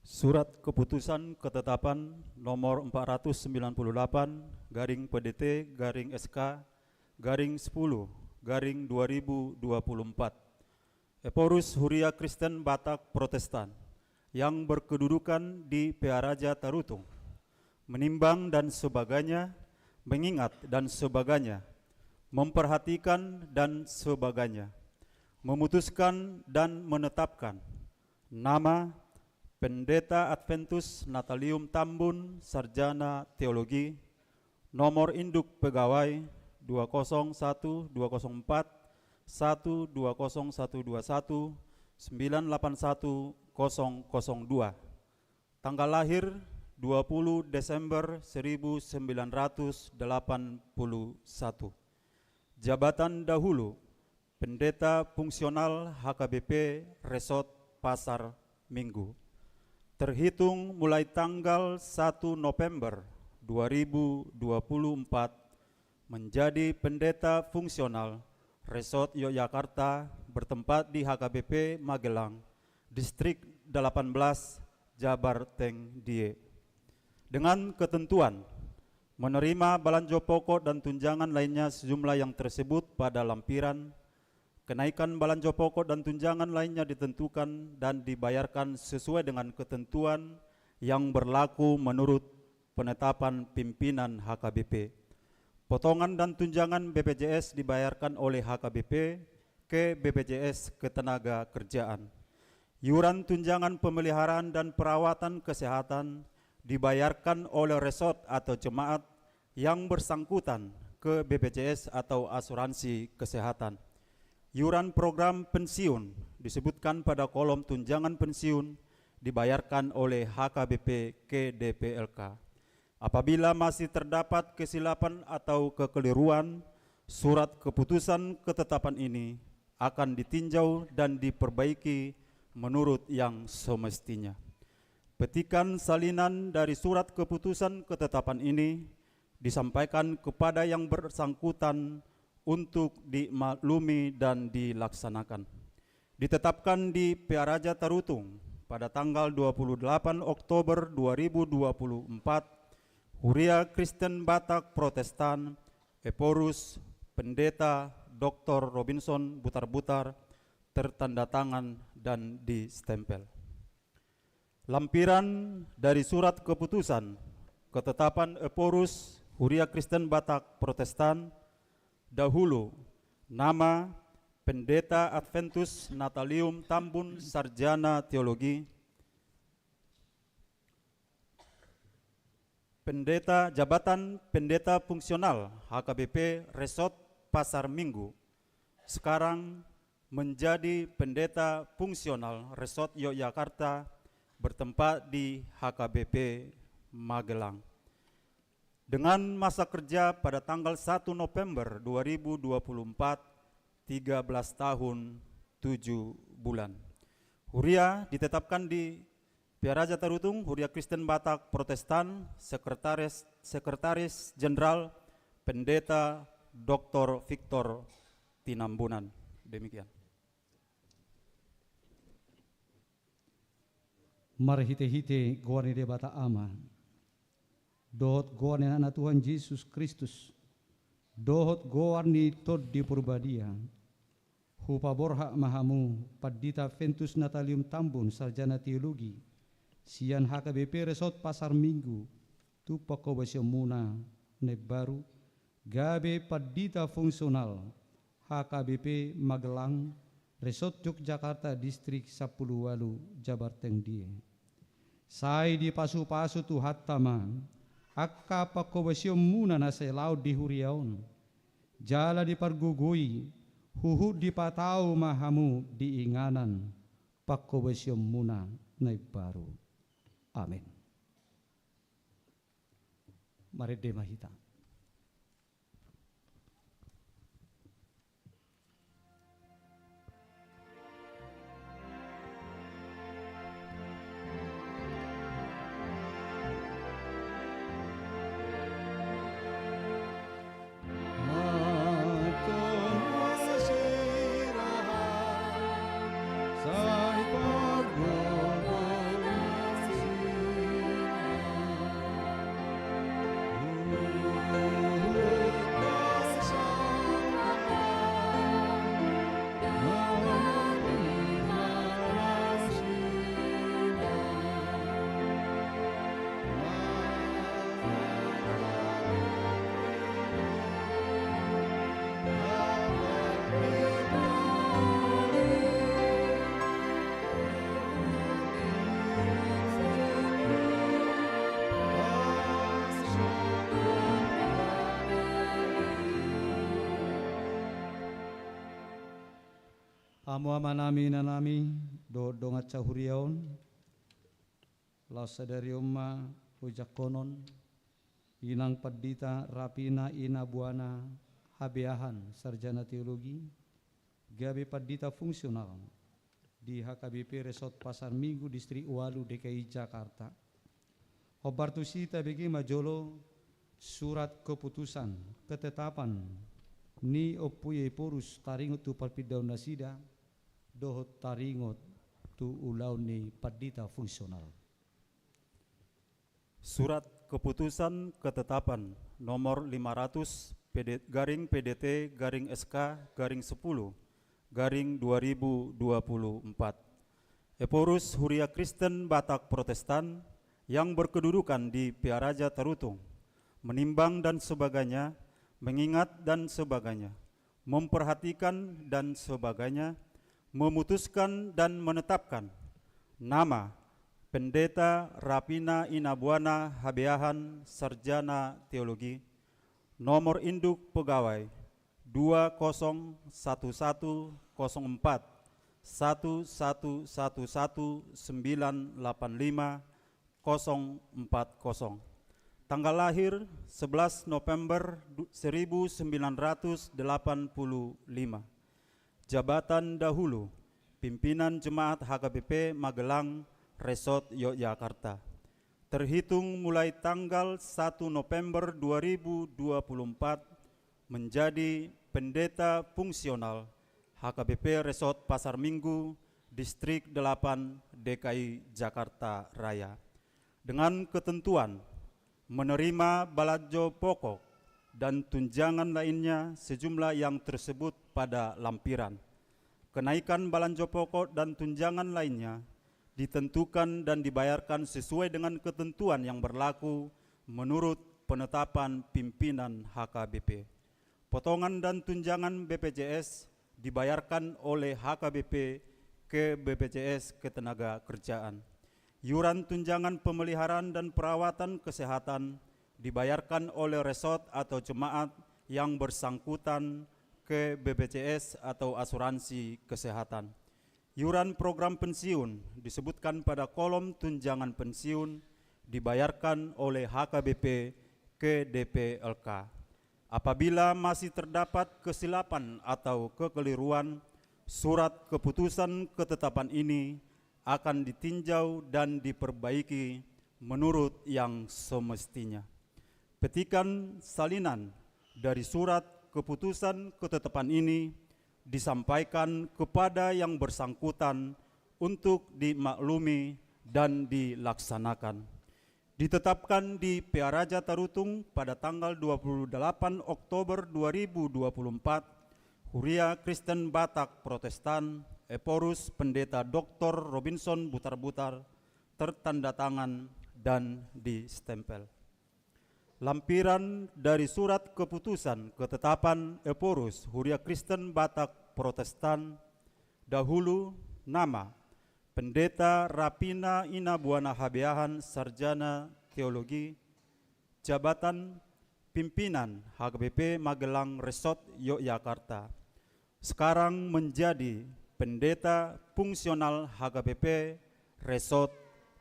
Surat Keputusan Ketetapan nomor empat ratus sembilan puluh delapan garing P D T garing S K garing sepuluh garing dua ribu dua puluh empat. Ephorus Huria Kristen Batak Protestan yang berkedudukan di Pearaja Tarutung, menimbang dan sebagainya, mengingat dan sebagainya, memperhatikan dan sebagainya, memutuskan dan menetapkan nama Pendeta Adventus Natalium Tambun, Sarjana Teologi, nomor induk pegawai dua kosong satu dua kosong empat, satu dua kosong satu dua satu, sembilan delapan satu kosong kosong dua. Tanggal lahir dua puluh Desember seribu sembilan ratus delapan puluh satu. Jabatan dahulu, Pendeta Fungsional H K B P Resort Pasar Minggu. Terhitung mulai tanggal satu November dua ribu dua puluh empat, menjadi Pendeta Fungsional Resort Yogyakarta bertempat di H K B P Magelang, Distrik delapan belas, Jabar Tengdie. Dengan ketentuan, menerima balanjo pokok dan tunjangan lainnya sejumlah yang tersebut pada lampiran. Kenaikan balanjo pokok dan tunjangan lainnya ditentukan dan dibayarkan sesuai dengan ketentuan yang berlaku menurut penetapan pimpinan H K B P. Potongan dan tunjangan B P J S dibayarkan oleh H K B P ke B P J S Ketenagakerjaan. Iuran tunjangan pemeliharaan dan perawatan kesehatan dibayarkan oleh resort atau jemaat yang bersangkutan ke B P J S atau asuransi kesehatan. Iuran program pensiun disebutkan pada kolom tunjangan pensiun dibayarkan oleh H K B P ke D P L K. Apabila masih terdapat kesilapan atau kekeliruan, surat keputusan ketetapan ini akan ditinjau dan diperbaiki menurut yang semestinya. Petikan salinan dari surat keputusan ketetapan ini disampaikan kepada yang bersangkutan untuk dimaklumi dan dilaksanakan. Ditetapkan di Pearaja Tarutung pada tanggal dua puluh delapan Oktober dua ribu dua puluh empat, Huria Kristen Batak Protestan, Ephorus, Pendeta Doktor Robinson Butarbutar, tertanda tangan dan distempel. Lampiran dari surat keputusan ketetapan Ephorus Huria Kristen Batak Protestan, dahulu nama Pendeta Adventus Natalium Tambun, Sarjana Teologi, Pendeta, jabatan Pendeta Fungsional H K B P Resort Pasar Minggu, sekarang menjadi Pendeta Fungsional Resort Yogyakarta, bertempat di H K B P Magelang. Dengan masa kerja pada tanggal satu November dua ribu dua puluh empat, tiga belas tahun, tujuh bulan. Huria ditetapkan di Pearaja Tarutung, Huria Kristen Batak Protestan, Sekretaris, Sekretaris Jenderal Pendeta Doktor Victor Tinambunan. Demikian. Marhite-hite goar ni Debata Ama, dohot goar ni Anakna Tuhan Jesus Kristus, dohot goar ni Tondi Porbadia, hupaborhat ma hamu, Pandita Ventus Natalium Tambun, Sarjana Teologi, sian H K B P Resort Pasar Minggu, tu pangkobasionmuna na imbaru, gabe pandita fungsional H K B P Magelang, Resort Yogyakarta, Distrik Sampulu Ualu, Jabarteng Die. Sai dipasu-pasu Tuhanta ma angka pangkobasionmuna na sai laon di huria on, jala dipargogoi, huhut dipatau ma hamu di inganan pangkobasionmuna na imbaru. Amen. Marende ma hita. Hamu amanami, inanami, dohot dongan sahuria on, laos sadari on ma hujangkonon Inang Pandita Rapina Inabuana Habeahan, Sarjana Teologi, gabe pandita fungsional di H K B P Resort Pasar Minggu, Distrik Ualu, D K I Jakarta. Hombar tusi tabege ma jolo surat keputusan, ketetapan, ni Ompu Iephorus taringot tu parpindaon nasida, dohot taringot tu ulaon ni pandita fungsional. Surat Keputusan Ketetapan nomor lima ratus P D, garing P D T garing S K garing sepuluh garing dua ribu dua puluh empat. Iephorus Huria Kristen Batak Protestan yang berkedudukan di Pearaja Tarutung, menimbang dan sebagainya, mengingat dan sebagainya, memperhatikan dan sebagainya, memutuskan dan menetapkan nama Pendeta Rapina Inabuana Habeahan, Sarjana Teologi, nomor induk pegawai dua kosong satu satu kosong empat satu satu satu satu sembilan delapan lima kosong empat kosong. Tanggal lahir sebelas November du-, seribu sembilan ratus delapan puluh lima. Jabatan dahulu, pimpinan Jemaat H K B P Magelang, Resort Yogyakarta. Terhitung mulai tanggal satu November dua ribu dua puluh empat, menjadi pendeta fungsional H K B P Resort Pasar Minggu, Distrik delapan, D K I Jakarta Raya. Dengan ketentuan menerima balanjo pokok dan tunjangan lainnya sejumlah yang tersebut pada lampiran. Kenaikan balanjo pokok dan tunjangan lainnya ditentukan dan dibayarkan sesuai dengan ketentuan yang berlaku menurut penetapan pimpinan H K B P. Potongan dan tunjangan B P J S dibayarkan oleh H K B P ke B P J S Ketenagakerjaan. Iuran tunjangan pemeliharaan dan perawatan kesehatan dibayarkan oleh resort atau jemaat yang bersangkutan ke B P J S atau asuransi kesehatan. Iuran program pensiun disebutkan pada kolom tunjangan pensiun dibayarkan oleh H K B P ke D P L K. Apabila masih terdapat kesilapan atau kekeliruan, surat keputusan ketetapan ini akan ditinjau dan diperbaiki menurut yang semestinya. Petikan salinan dari surat keputusan ketetapan ini disampaikan kepada yang bersangkutan untuk dimaklumi dan dilaksanakan. Ditetapkan di Pearaja Tarutung pada tanggal dua puluh delapan Oktober dua ribu dua puluh empat, Huria Kristen Batak Protestan, Ephorus Pendeta Doktor Robinson Butarbutar, tertanda tangan dan distempel. Lampiran dari surat keputusan ketetapan Ephorus Huria Kristen Batak Protestan, dahulu nama Pendeta Rapina Ina Buana Habeahan, Sarjana Teologi, jabatan pimpinan H K B P Magelang Resort Yogyakarta. Sekarang menjadi pendeta fungsional H K B P Resort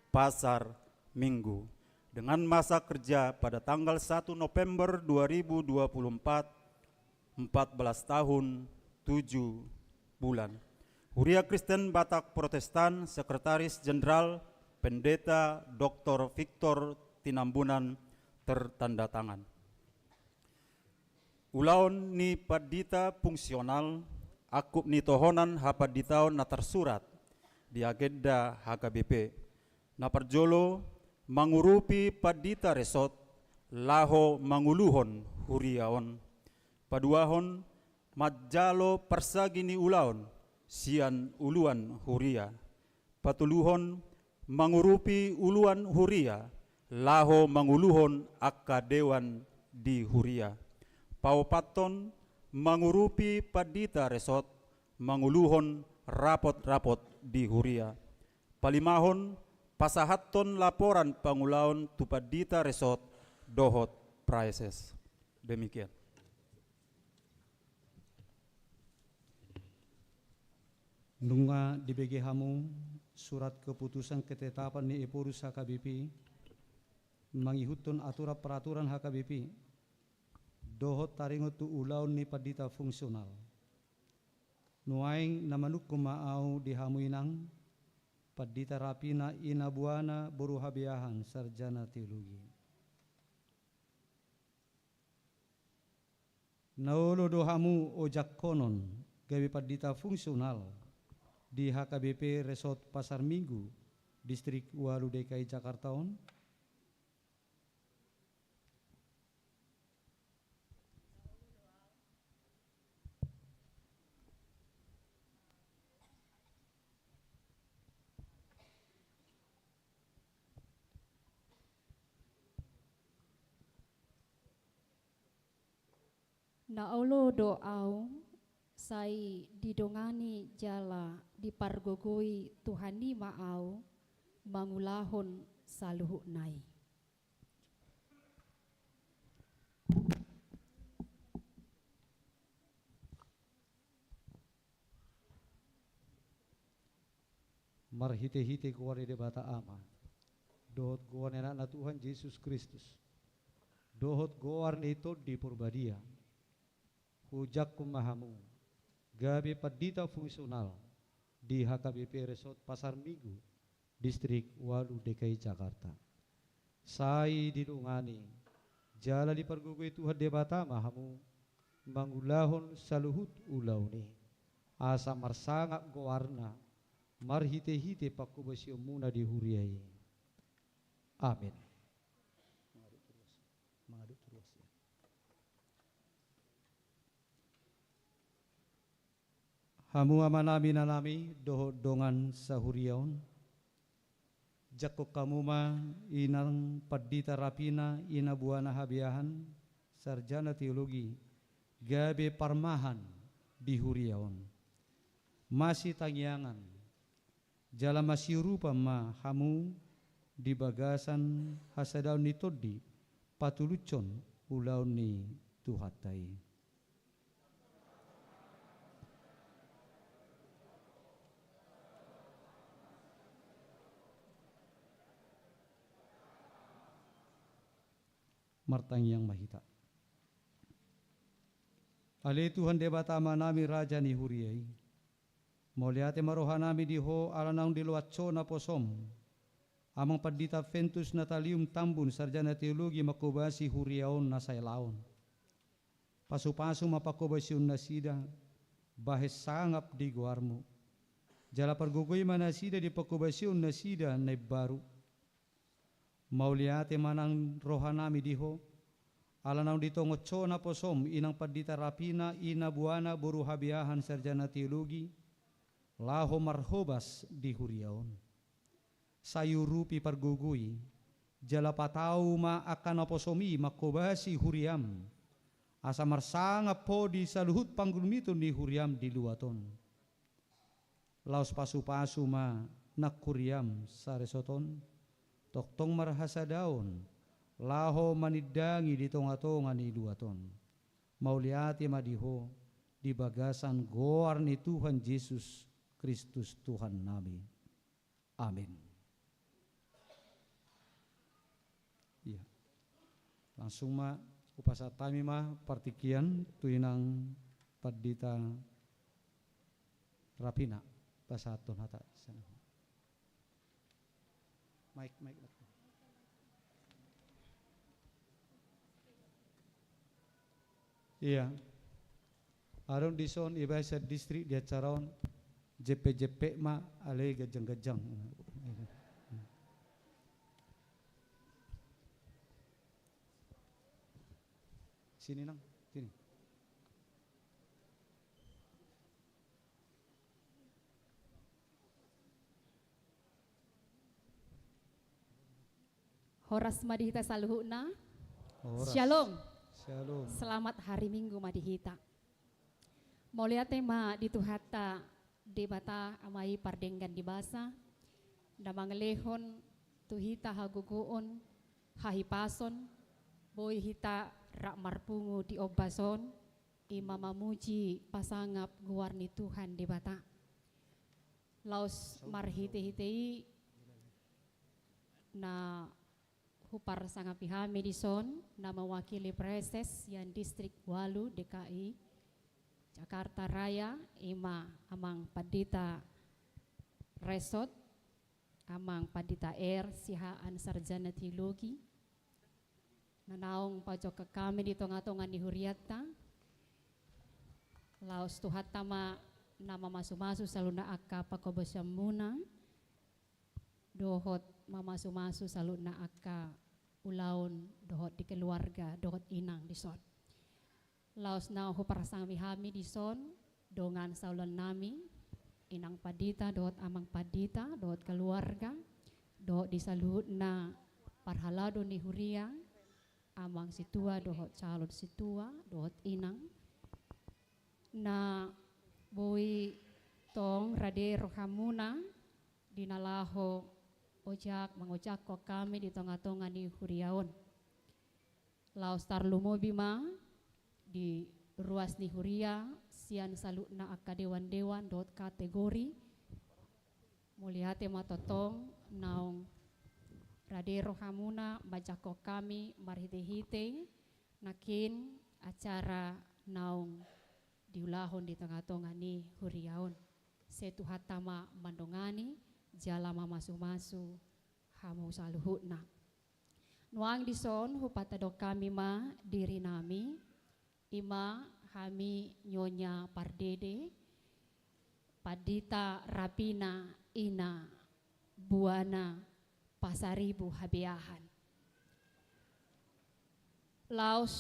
Pasar Minggu, dengan masa kerja pada tanggal satu November dua ribu dua puluh empat, empat belas tahun, tujuh bulan. Huria Kristen Batak Protestan, Sekretaris Jenderal, Pendeta Doktor Victor Tinambunan, tertanda tangan. Ulaon ni pandita fungsional, angkup ni tohonan hapanditaon na tarsurat di agenda H K B P. Na parjolo, mangurupi pandita resort laho manguluhon huria on. Paduahon, manjalo parsagi ni ulaon sian uluan huria. Patoluhon, mangurupi uluan huria laho manguluhon angka dewan di huria. Paopathon, mangurupi pandita resort manguluhon rapot-rapot di huria. Palimahon, pasahathon laporan pangulaon tu pandita resort dohot praeses. Demikian. Nunga dibege hamu surat keputusan ketetapan ni Ephorus H K B P mangihuthon aturan peraturan H K B P dohot taringot tu ulaon ni pandita fungsional. Nuaeng na manungkun ma ahu di hamu inang, Pandita Rapina Ina Buana boru Habeahan, Sarjana Teologi. Na olo do hamu ojangkonon gabe pandita fungsional di H K B P Resort Pasar Minggu, Distrik Walu D K I Jakarta on? Na olo do ahu, sai didongani jala dipargogoi Tuhan i ma ahu mangulahon saluhutna i. Marhitehite goar ni Debata Ama, dohot goar ni Anakna Tuhan Jesus Kristus, dohot goar ni Tondi Porbadia, huojangkon ma hamu gabe pandita fungsional di H K B P Resort Pasar Minggu, Distrik Walu D K I Jakarta. Sai didongani jala dipargogoi Tuhan Debata ma hamu mangulahon saluhut ulaon i, asa marsangap goarna marhitehite pangkobasionmuna di huria i. Amin. Mangaduk tu ruas, mangaduk tu ruas, ya. Hamu amanami, inanami dohot dongan sahuria on, jangkon hamu ma inang Pandita Rapina Ina Buana Habeahan, Sarjana Teologi, gabe parmahan di huria on. Masitangiangan jala masiurupan ma hamu di bagasan hasadaon ni tondi patulushon ulaon ni Tuhanta i. Martangiang ma hita. Ale Tuhan Debata Amanami, Raja ni huria i, mauliate ma rohanami di Ho ala naung diloas Ho naposom Amang Pandita Ventus Natalium Tambun, sarjana teologi, manghobasi huria on na saelaon. Pasupasu ma panghobasion nasida, bahen sangap di goarmu. Jala pargogoi ma nasida di panghobasion nasida na imbaru. Mauliate ma nang rohanami di Ho, ala naung ditongon Ho naposom Inang Pandita Rapina, ina buana, boru Habeahan, sarjana teologi, laho marhobas di huria on. Sai urupi, pargogoi, jala patau ma angka naposom i manghobasi huriam, asa marsangap Ho di saluhut pangurupiton ni huriam di luat on. Laos pasupasu ma nang huriam saresot on, tongtong marhasadaon, laho manindangi di tongatonga ni luat on. Mauliate ma di Ho, di bagasan goar ni Tuhan Jesus Kristus Tuhannami. Amin. Iya. Langsung ma hupasahat hami ma partingkian tu Inang Pandita Rapina, pasahathon hata. Maik, maik. Iya. Adong dison iba sian distrik di acara on, jeppe-jeppe ma ale ganjang-ganjang. Sini nang, sini. Horas ma di hita saluhutna. Horas. Shalom. Shalom. Selamat hari Minggu ma di hita. Mauliate ma di Tuhanta Debata Ama i pardenggan di basa, na mangalehon tu hita hagogoon, hahipason, boi hita rap marpungu di ombas on, i ma mamuji pasangap goar ni Tuhan Debata. Laos marhite-hite i na huparsangapi hami dison na mewakili praeses sian distrik ualu D K I Jakarta Raya, i ma Amang Pandita Resot, Amang Pandita R Sihaan, sarjana teologi, na naung pajongjongkon hami di tongatonga ni hurianta. Laos Tuhanta ma na mamasumasu saluhutna angka panghobasionmuna, dohot mamasumasu saluhutna angka ulaon dohot di keluarga dohot inang dison. Laos na huparsangapi hami dison dongan saulaonnami, Inang Pandita dohot Amang Pandita dohot keluarga, dohot di saluhutna parhalado ni huria, amang sintua dohot calon sintua dohot inang, na boi tong rade rohamuna di na laho ojak mangojakhon hami di tongatonga ni huria on. Laos tarlumobi ma di ruas ni huria sian saluhutna angka dewan-dewan dohot kategori. Mauliate ma tongtong naung rade rohamuna manjangkon hami marhite-hite nangkin acara naung diulahon di tongatonga ni huria on. Sai Tuhanta ma mandongani jala mamasumasu hamu saluhutna. Nuaeng dison hupatadok hami ma dirinami, i ma hami Nyonya Pardede Pandita Rapina, ina buana Pasaribu Habeahan. Laos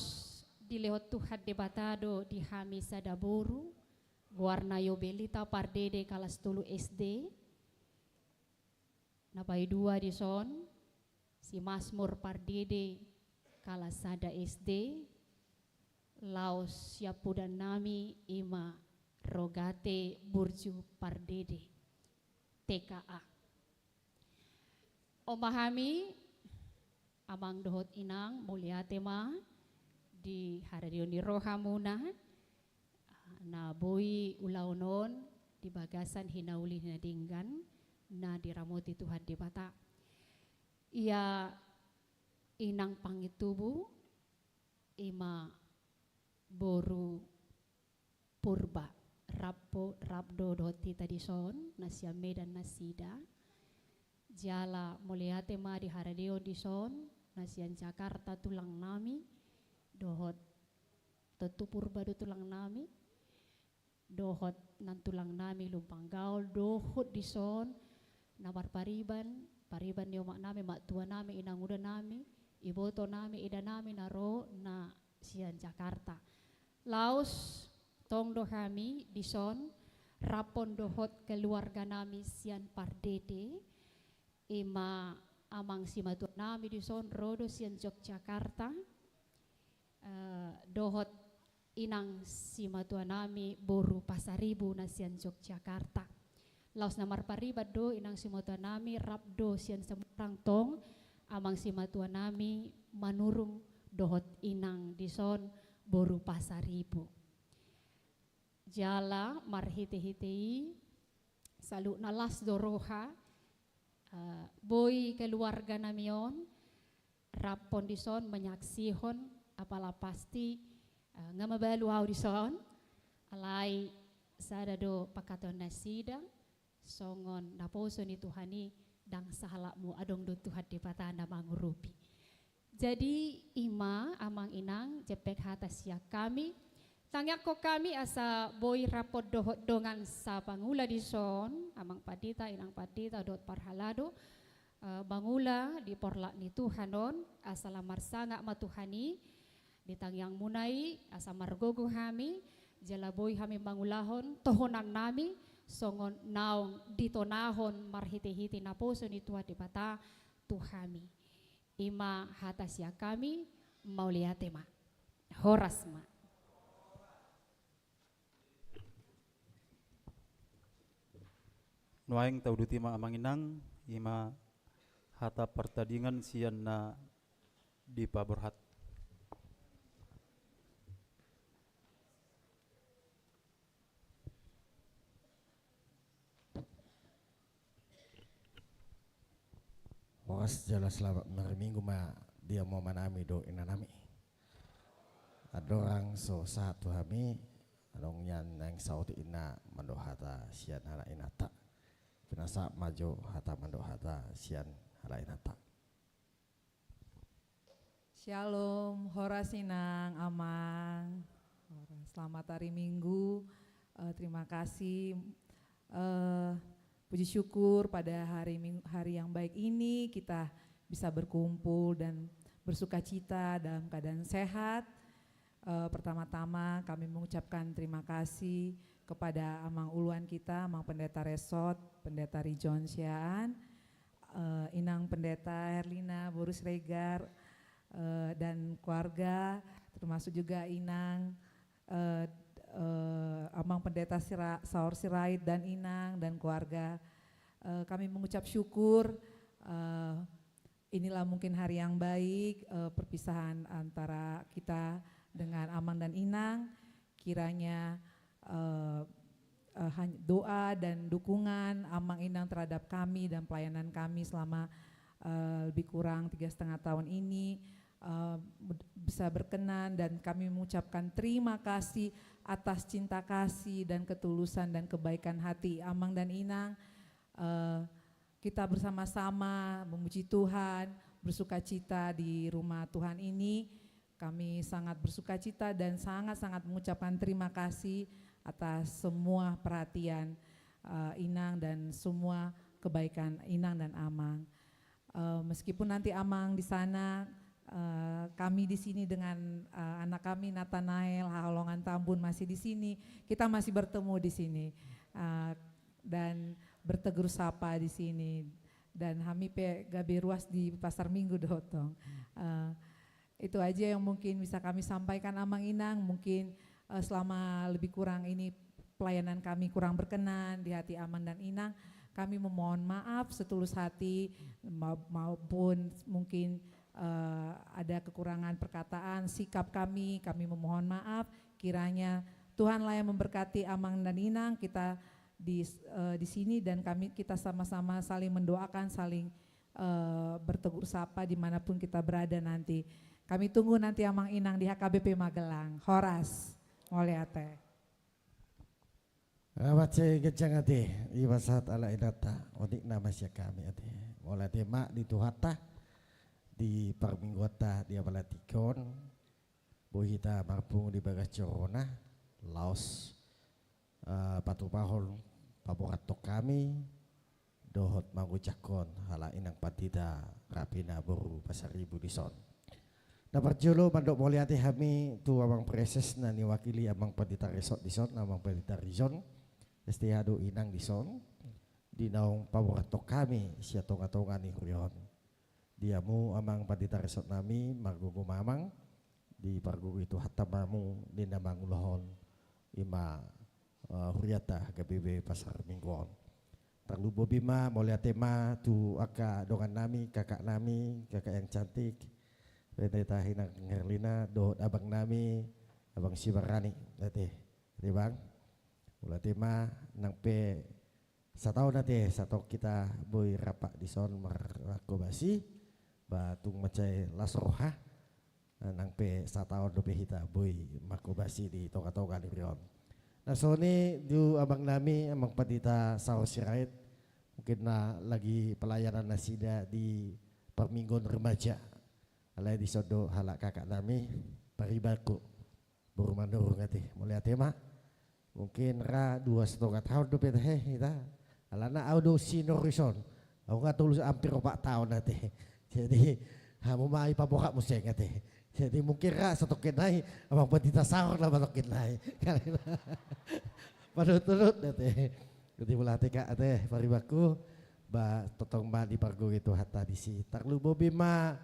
dilehon Tuhan Debata do di hami sada boru, goarna Yobelita Pardede, kalas tolu S D. Na paidua dison si Masmur Pardede, kalas sada S D, laos siampudannami i ma Rogate Burju Pardede, T K A. On ma hami, amang dohot inang, mauliate ma di haradeon ni rohamuna, na boi ulaon on di bagasan hinauli na denggan na diramoti Tuhan Debata. Ia inang pangintubu, Ima boru Purba, rap po, rap do dohot hita dison, na sian Medan nasida. Jala mauliate ma di haradeon dison, na sian Jakarta tulang nami, dohot tontu Purba do tulang nami, dohot nantulang nami Lumban Gaol, dohot dison, na marpariban, pariban ni omak nami, mak tua nami, inang uda nami, iboto nami, eda nami, na ro, na sian Jakarta. Laos tong do hami dison, rap on dohot keluarga nami sian Pardede, ima amang simatua nami dison, ro do sian Yogyakarta, eh, dohot inang simatua nami boru Pasaribu na sian Yogyakarta. Laos na marpariban do inang simatua nami, rap do sian Semarang tong, amang simatua nami Manurung dohot inang dison boru Pasaribu. Jala marhite-hite i, saluhutna las do roha, eh, boi keluarga nami on, rap on dison manyaksihon, apala pasti, eh, nga mabalu au dison, alai sada do pangkataion nasida, songon naposo ni Tuhan i, ndang sahalakmu, adong do Tuhan Debata na mangurupi. Jadi ima amang inang, jempek hata sian hami. Tangiangkon hami asa boi rap on dohot dongan sapangula dison, amang pandita, inang pandita, dohot parhalado, eh, mangula di porlak ni Tuhan on, asa lam marsangap ma Tuhan i di tangiangmuna i, asa margogo hami, jala boi hami mangulahon tohonan nami, songon naung ditonahon marhite-hite naposo ni Tuhan Debata tu hami. Ima hata sian hami, mauliate ma. Horas ma. Nuaeng tauduti ma amang inang, ima hata partadingan sian na dipaborhat. Horas jala selamat marminggu ma di hamu amanami dohot inanami. Andorang so sahat tu hami, adong nian naeng saotik inna mandok hata sian halak inanta. Pinasahat ma jo hata mandok hata sian halak inanta. Shalom, horas inang, amang. Horas. Selamat hari Minggu. Eh, terima kasih. Eh, puji syukur pada hari Ming-, hari yang baik ini kita bisa berkumpul dan bersukacita dalam keadaan sehat. Eh, pertama-tama kami mengucapkan terima kasih kepada Amang Uluan kita, Amang Pendeta Resort, Pendeta Rijon Siaan, eh, Inang Pendeta Herlina Boru Siregar, eh, dan keluarga, termasuk juga Inang, eh, eh, Amang Pendeta Sira-, Saur Sirait dan Inang dan keluarga. Eh, kami mengucap syukur, eh, inilah mungkin hari yang baik, eh, perpisahan antara kita dengan Amang dan Inang. Kiranya, eh, eh, hany-, doa dan dukungan Amang Inang terhadap kami dan pelayanan kami selama, eh, lebih kurang tiga setengah tahun ini, eh, bed-, bisa berkenan, dan kami mengucapkan terima kasih atas cinta kasih dan ketulusan dan kebaikan hati Amang dan Inang. Eh, kita bersama-sama memuji Tuhan, bersukacita di rumah Tuhan ini. Kami sangat bersukacita dan sangat-sangat mengucapkan terima kasih atas semua perhatian, eh, Inang dan semua kebaikan Inang dan Amang. Eh, meskipun nanti Amang di sana, eh, kami di sini dengan, eh, anak kami Nathanael, Haholongan Tambun masih di sini, kita masih bertemu di sini. Eh, dan bertegur sapa di sini. Dan hami pe gabe ruas di Pasar Minggu do tong. Eh, itu aja yang mungkin bisa kami sampaikan, Amang Inang. Mungkin, eh, selama lebih kurang ini pelayanan kami kurang berkenan di hati Amang dan Inang, kami memohon maaf setulus hati, ma-, maupun mungkin, eh, ada kekurangan perkataan, sikap kami, kami memohon maaf. Kiranya Tuhanlah yang memberkati Amang dan Inang, kita di, eh, di sini, dan kami, kita sama-sama saling mendoakan, saling, eh, bertegur sapa dimanapun kita berada nanti. Kami tunggu nanti Amang Inang di H K B P Magelang. Horas. Mauliate. Rapat sai ganjang ate, iba sahat ala inanta, onik nama sian hami ate. Mauliate ma di Tuhanta, di parmingguanta di apala tingki on, boi hita marpungu di bagas joro-Na, laos, eh, patupahon paborhathon hami, dohot mangojakhon halak inang pandita Rapina boru Pasaribu dison. Na parjolo mandok mauliate hami tu Amang Praeses na niwakili Amang Pandita Resort dison, Amang Pandita Rizon, S T H do Inang dison, di naung paborhathon hami sian tonga-tonga ni huria on. Di hamu Amang Pandita Resort nami, margogo ma Amang, dipargogoi Tuhanta ma hamu di na mangulahon i ma, eh, hurianta H K B P Pasar Minggu on. Tarlumobi ma, mauliate ma tu angka dongan nami, kakak nami, kakak yang cantik, Pendeta Inang Herlina, dohot abang nami, Abang Sibarani, ate, ate Bang. Mauliate ma, nang pe sataon ate, sataon hita boi rap dison marhobasi, ba tung mansai las roha, nang pe sataon dope hita boi marhobasi di tonga-tonga ni huria on. Na songon i tu abang nami, Amang Pandita Saur Sirait, mungkin na lagi pelayanan nasida di parmingguan remaja. Alai dison do halak kakak nami, paribanku. Boru Manurung ate, mauliate ma. Mungkin ra dua setengah taon dope tahe hita. Alana au do senior dison. Au nga tolu hampir opat taon ate. Jadi, hamu ma i paborhat muse ate. Jadi, mungkin ra satongkin nai, Amang Pandita Saur nama tongkin nai. Panutup ate. Jadi, mauliate ka ate, paribanku. Ba, tongtong ma dipargogoi Tuhanta disi. Tarlumobi ma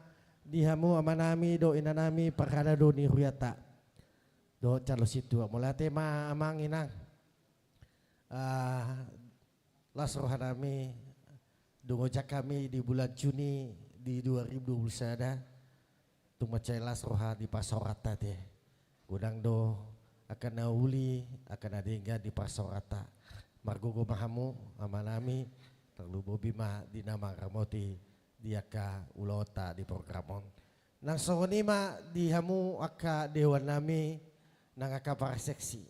di hamu ama nami, dohot ina nami, parhalado ni hurianta. Dohot calon sintua, mauliate ma Amang Inang. Ah, las roha nami, dung ojak hami di bulan Juni di dua ribu dua puluh sada, tung mansai las roha di parsaoranta ate. Godang do angka na uli, angka na denggan di parsaoranta. Margogo ma hamu, ama nami, tarlumobi ma di na mangaramoti di angka ulaonta di program on. Nang songon i ma di hamu angka dewan nami, nang angka paraseksi.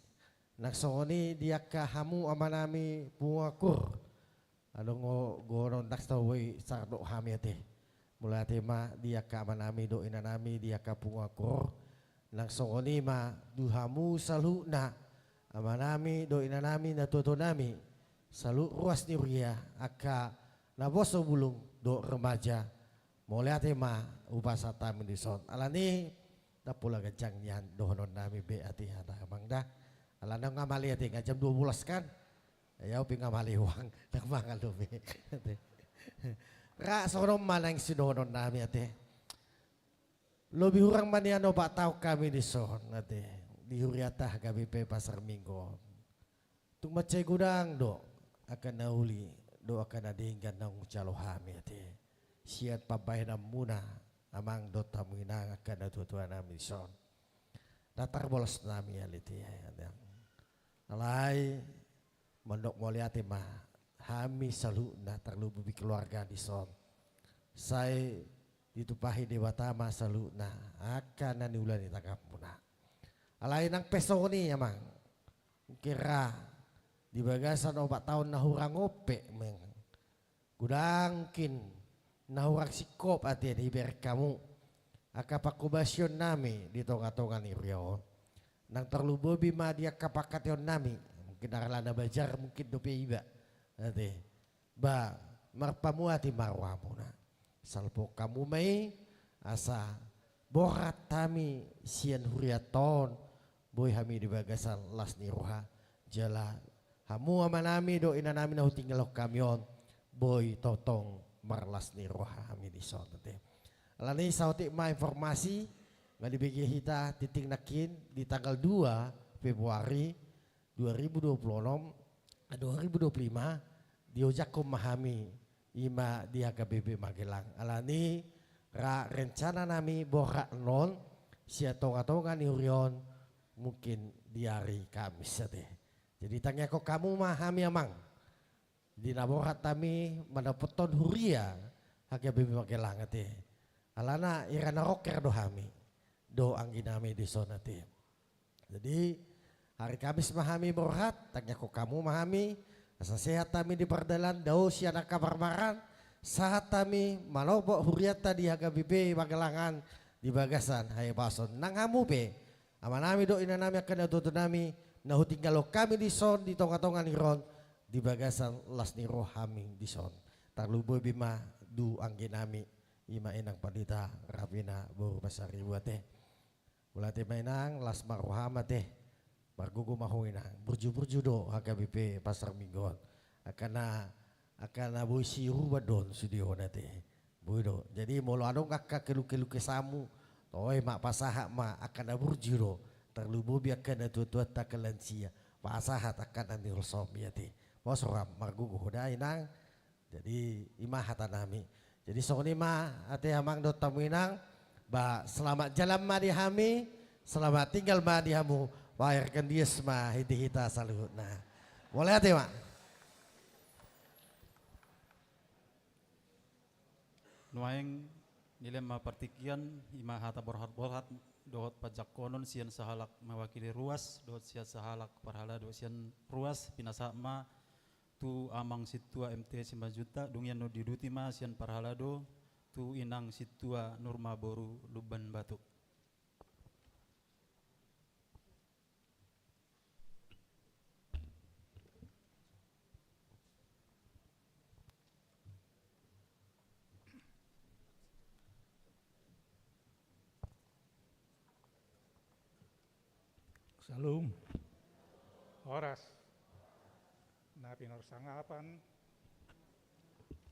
Nang songon i di angka hamu ama nami punguan kur. Adong do gogo nang so boi sardok hami ate. Mauliate ma di angka ama nami dohot ina nami di angka punguan kur. Nang songon i ma tu hamu saluhutna, ama nami dohot ina nami, natua-tua nami, saluhut ruas ni huria, angka naposo bulung dohot remaja. Mauliate ma hupasahat hami dison. Alani, ndang pola ganjang nian dohonon nami be ate, hata Amang da. Alana nga male ate, nga jam dua belas kan. Ia au pe nga male huang, ndang mangan dope. Ra songon on ma naeng sidohonon nami ate. Lobi hurang ma nian opat taon hami dison ate, di hurianta H K B P Pasar Minggu on. Tung mansai godang do angka na uli dohot angka na denggan naung hujalo hami ate, sian pambahenanmuna Amang dohot hamu Inang, angka natua-tua nami dison. Ndang tarbolas nami ale ate. Alai mandok mauliate ma hami saluhutna, tarlumobi keluarga dison. Sai ditumpahi Debata ma saluhutna angka na niula ni tanganmuna. Alai nang pe songon i Amang, mungkin ra di bagasan opat taon na hurang on pe, godang mungkin na hurang singkop ate dibereng hamu angka panghobasion nami di tonga-tonga ni huria on. Nang tarlumobi ma di angka panghataion nami, mungkin alana bajar mungkin dope iba ate. Ba, marpamuati ma rohamuna. Salpu hamu ma i, asa borhat hami sian hurianta on, boi hami di bagasan las ni roha. Jala hamu ama nami dohot ina nami na hutinggalhon hami on, boi tongtong marlas ni roha hami dison ate. Alani saotik ma informasi, nga dibege hita tingting nangkin di tanggal dua Februari dua ribu dua puluh enam, dua ribu dua puluh lima, diojakhon ma hami i ma di H K B P Magelang. Alani ra rencana nami borhat annon sian tonga-tonga ni huria on, mungkin di ari Kamis ate. Jadi tangiangkon hamu ma hami Amang, di na borhat hami mandapothon huria H K B P Magelang ate. Alana hira na ronger do hami. do anggi nami dison ate. Jadi, hari Kamis ma hami borhat, tangiangkon hamu ma hami, asa sehat hami di pardalan, dao sian angka parmaraan, sahat hami manopot hurianta di H K B P Magelang an di bagasan hahipason. Nang hamu pe, ama nami dohot ina nami, angka natuatua nami, na hutinggalhon hami dison di tongatonga ni roha on, di bagasan las ni roha hami dison. Tarlumobi ma tu anggi nami, i ma inang pandita Rapina boru Pasaribu ate. Mauliate ma inang, las ma roham ate. Margogo ma ho inang, burjuburju do H K B P Pasar Minggu on. Angka na, angka na boi siurupan do on sude on ate. Boi do. Jadi molo adong angka kelukesamu, toe ma, pasahat ma, angka na burju do. Tarlumobi angka natuatuanta, angka lansia, pasahat angka na nilsomi ate. Pos roham, margogo ho da inang. Jadi i ma hata nami. Jadi songon i ma ate amang dohot hamu inang. Ba, selamat jalan ma di hami, selamat tinggal ma di hamu. Ba, erkan dies ma hita-hita saluhutna. Mauliate ma. Nuaeng dilehon ma partingkian, i ma hata borhat-borhat dohot panjangkonon sian sahalak mewakili ruas dohot sian sahalak parhalado sian ruas, pinasahat ma tu amang sintua M T Simanjuntak, dung i annon diuduti ma sian parhalado tu inang sintua Nurma boru Lumban Batu. Salam. Horas. Na pinarsangapan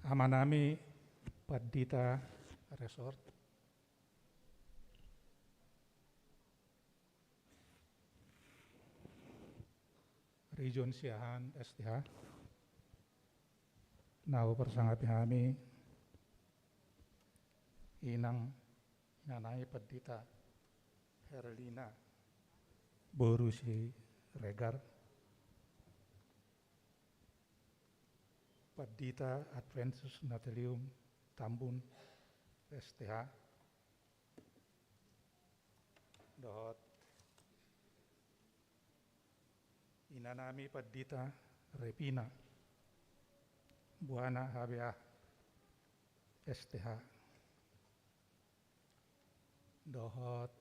ama nami pandita resort. Region Siahaan S T H. Na huparsangapi hami inang, ina nami pandita Herlina boru Siregar, pandita Adventus Natalium Tambun S T H. Dohot ina nami pandita Repina, buana H B A S T H. Dohot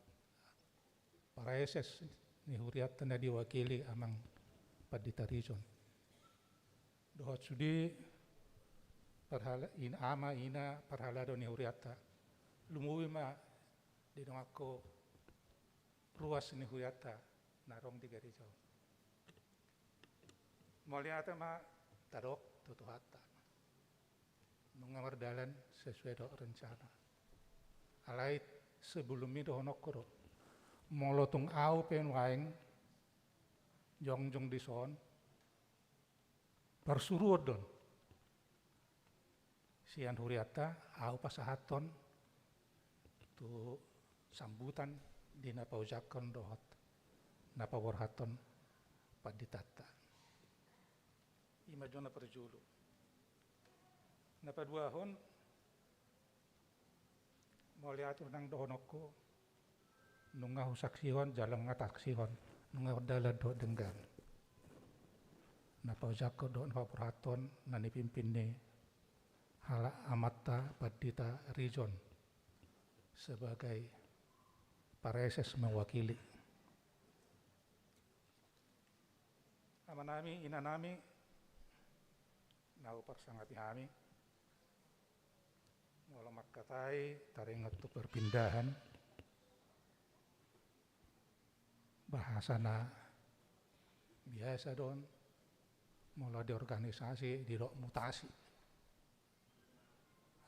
paraeses ni hurianta na diwakili amang pandita Rizon. Dohot sude parhala-, in-, ama ina parhalado ni hurianta. Lumobi ma didongani ruas ni hurianta na adong di gareja on. Mauliate ma tadok tu Tuhanta. Nunga mardalan sesuai dohot rencana. Alai sebelum i dohononku do. Molo tung ahu pe nuaeng jongjong dison, parsuruon do on sian hurianta ahu pasahathon tu sambutan di na paojakhon dohot na paborhathon panditanta. I ma jo na parjolo. Na paduahon, mauliate nang dohononku, nunga husaksihon jala nunga tasaksihon, nunga mardalan dohot denggan na paojakhon dohot na paborhathon na nipimpin ni halak amanta pandita Rizon sebagai paraeses mewakili. Ama nami, ina nami, na huparsangapi hami, molo mangkatai taringot tu perpindahan, bahasa na biasa do on, molo di organisasi didok mutasi.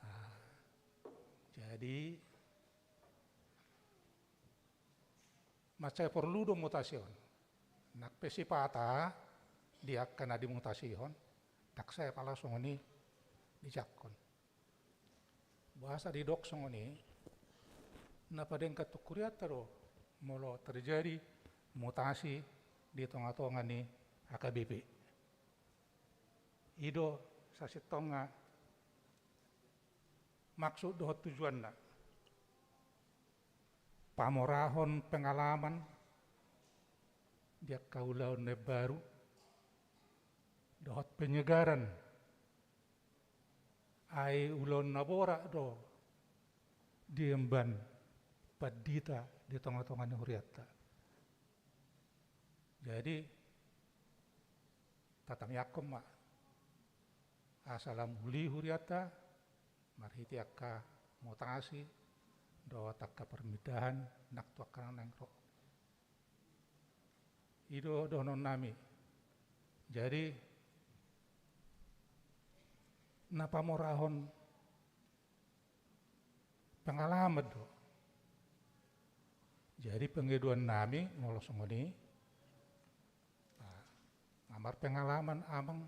Ah, jadi mansai porlu do mutasi on. Nang pe sipata di angka na dimutasihon, ndang sai pala songon i dijangkon. Boasa didok songon i? Na padenggan tu hurianta do molo terjadi mutasi di tongatonga ni H K B P. I do sasintongna maksud dohot tujuanna. pamorahon pengalaman di angka ulaon na imbaru dohot penyegaran. Ai ulaon na borat do diemban pandita di tonga-tonga ni hurianta. Jadi tatangiangkon ma asa lam uli hurianta marhite angka mutasi dohot angka parmindahan nang tu angka na naeng ro. I do dohonon nami. Jadi na pamorahon pengalaman do. Jadi pengidoan nami molo songon i, na marpengalaman amang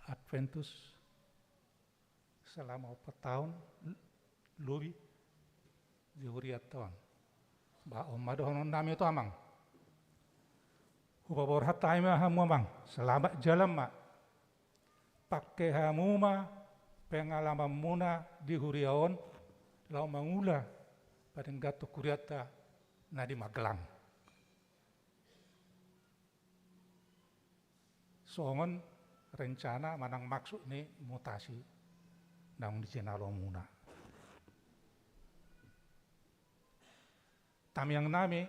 Adventus selama opat taon lobi di hurianta on. Ba on ma dohonon nami tu amang. Hupaborhat hami ma hamu amang, selamat jalan ma. Pangke hamu ma pengalamanmuna di huria on laho mangula padenggan tu hurianta na di Magelang. Songon rencana manang maksud ni mutasi naung dijinalomuna. Tangiang nami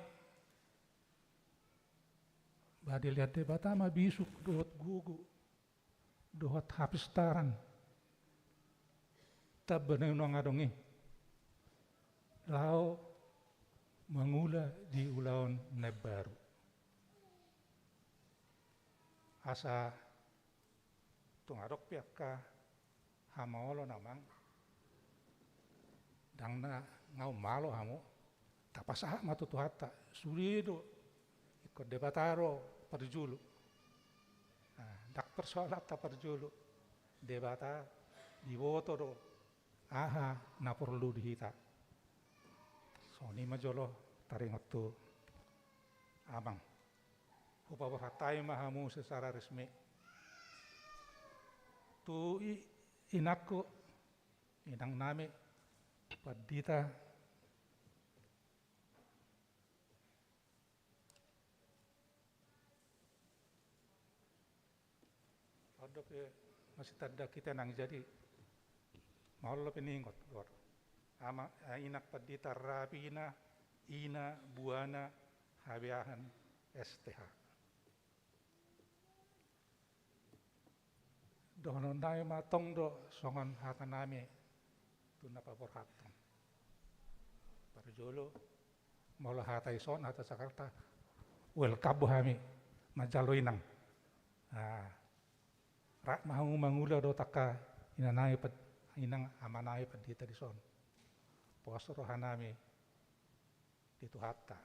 ba dilehon Debata ma bisuk dohot gogo dohot hapistaran tamba na unang adong i laho mangula di ulaon na imbaru. Asa tung adong pe angka hamaolon amang, ndang na ngaum malo hamu, tapasahat ma tu Tuhanta. Sude do, ingkon Debata do parjolo. Nah, ndang persoalanta parjolo, Debata diboto do aha na porlu di hita. Songon i ma jolo taringot tu amang. Hupaborhat hami ma hamu secara resmi tu i, inangku, inang nami pandita. On dope masitanda hita nang jadi maol dope ningot gor. Ama, eh, inang pandita rapina, ina buana habeahan S T H. Dohonon nami ma tong do songon hata nami tu na paborhathon. Parjolo molo hata ison, hata Jakarta, welcome do hami manjalo inang. Nah, rap ma hamu mangula dohot angka ina nami pad-, inang ama nami pandita dison. Pos roha nami di Tuhanta.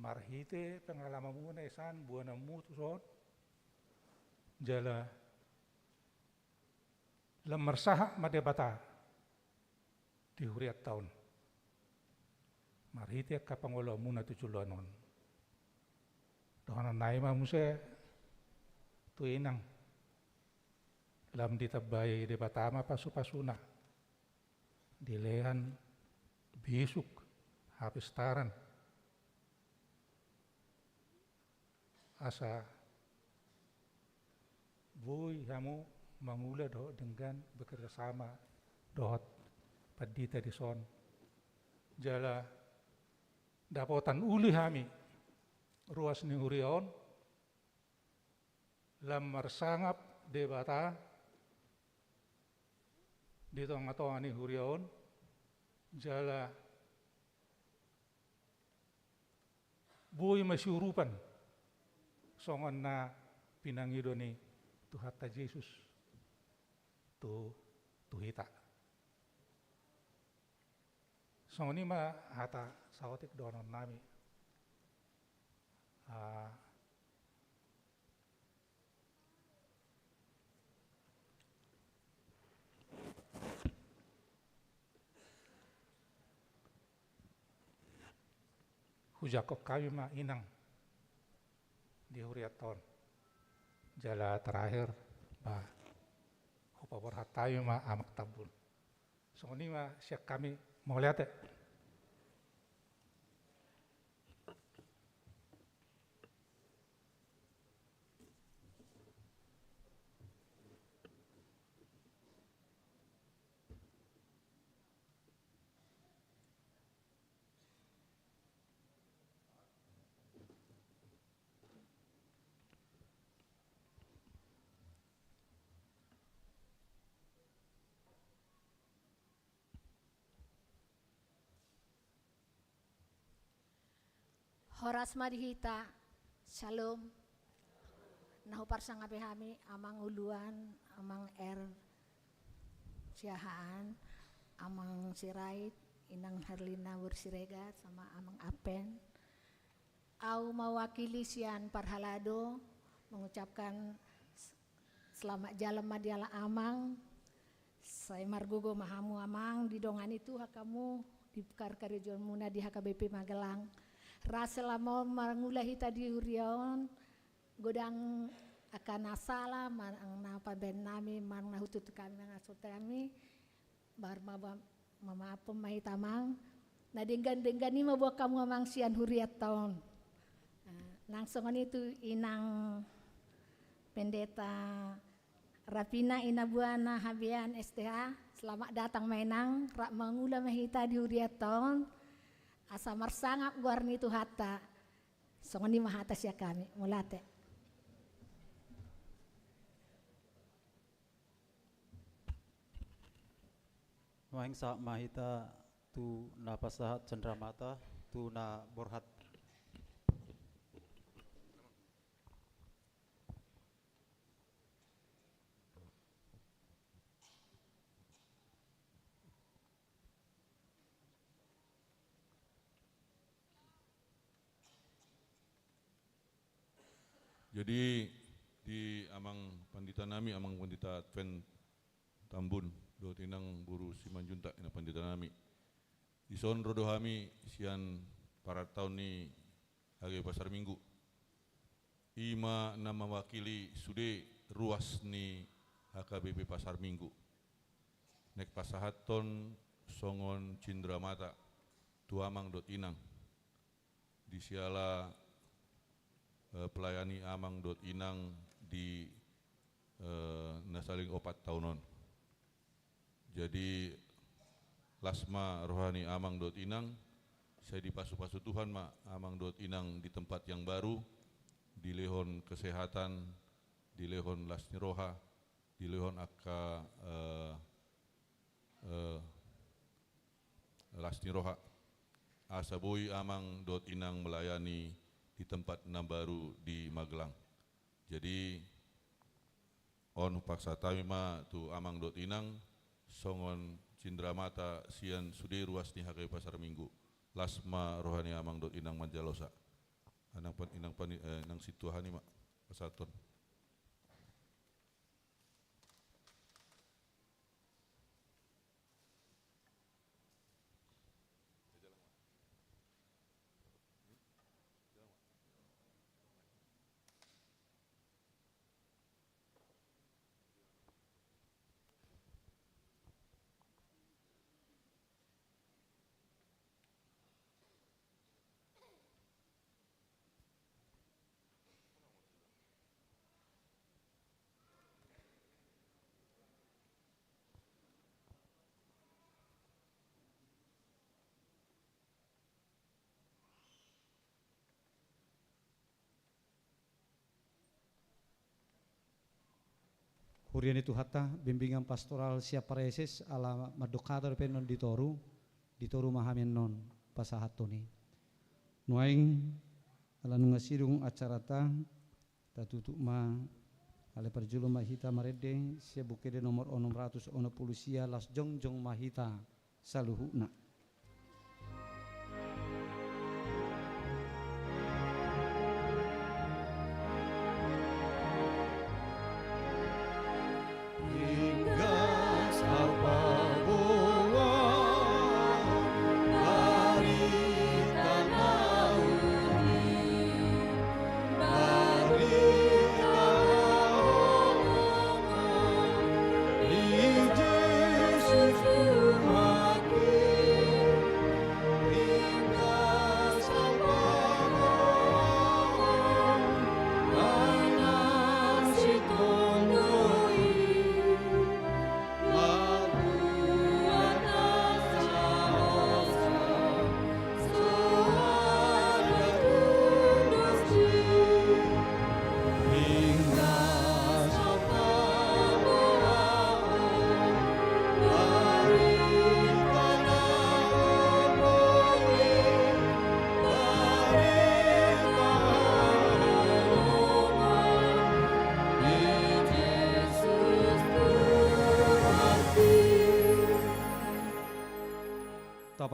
Marhite pengalamanmuna ison, buanonmu tuson, jala lam marsahat ma Debata di hurianta on marhite angka pangoloanmuna tu joloan on. Dohonon nami ma muse tu inang, lam ditambai Debata ma pasupasuna, dilehon bisuk hapistaran, asa boi hamu mangula dohot denggan, bekerja sama dohot pandita dison, jala dapotan uli hami ruas ni huria on, lam marsangap Debata di tongatonga ni huria on, jala boi ma siurupan songon na pinangido ni Tuhanta Jesus tu, tu hita. Songon i ma hata saotik dohonon nami. Ah, hujangkon hami ma inang di hurianta on. Jala terakhir, bah, hupaborhat hami ma amang Tambun. Songon i ma sian hami, mauliate. Horas ma di hita. Syalom. Na huparsangapi hami, Amang Uluan, Amang R Siahaan, Amang Sirait, Inang Herlina Boru Siregar, sama Amang Apen. Au mawakili sian parhalado, mengucapkan s-, selamat jalan ma di halak Amang. Sai margogo ma hamu Amang, didongani Tuhan hamu di karkarejoanmuna di H K B P Magelang. Ra selama on mangula hita di huria on, godang angka na sala, manang na pabaen nami, manang na hututu hami, manang na so hami, bar ma ba-, mamaaphon ma hita Amang. Na denggan-denggan i ma buat hamu Amang sian hurianta on. Eh, nang songon i tu Inang Pendeta Rapina, ina buana Habean S T H, selamat datang ma Inang, rap mangula ma hita di hurianta on, asa marsangap goar ni Tuhanta. Songon i ma hata sian hami, mauliate. Nuaeng sahat ma hita tu na pasahat cenderamata, tu na borhat. Jadi, di Amang Pandita nami, Amang Pandita Advent Tambun, dohot Inang Boru Simanjuntak, Inang Pandita nami. Dison ro do hami sian parataon ni H K B P Pasar Minggu. I ma na mawakili sude ruas ni H K B P Pasar Minggu. Naeng pasahathon songon cindramata tu Amang dohot Inang. Di siala, eh, pelayani Amang dohot Inang di, eh, na saleleng opat taon on. Jadi, las ma roha ni Amang dohot Inang, sai dipasu-pasu Tuhan ma Amang dohot Inang di tempat yang baru, dilehon kesehatan, dilehon las ni roha, dilehon angka, eh, eh, las ni roha. Asa boi Amang dohot Inang melayani di tempat na baru di Magelang. Jadi, on hupasahat hami ma tu Amang dohot Inang, songon cindramata sian sude ruas ni H K B P Pasar Minggu. Las ma roha ni Amang dohot Inang manjalosa. Inang pan-, Inang pan-, eh, Inang sintua, hami ma pasahathon. Huria ni Tuhanta, bimbingan pastoral sian Praeses, ala mandok hata dope annon di toru, di toru ma hami annon pasahathon i. Nuaeng, ala nunga sidung acaranta, tatutup ma, alai parjolo ma hita marende, sian Buku Ende nomor onom ratus onom pulu sia, las jongjong ma hita saluhutna.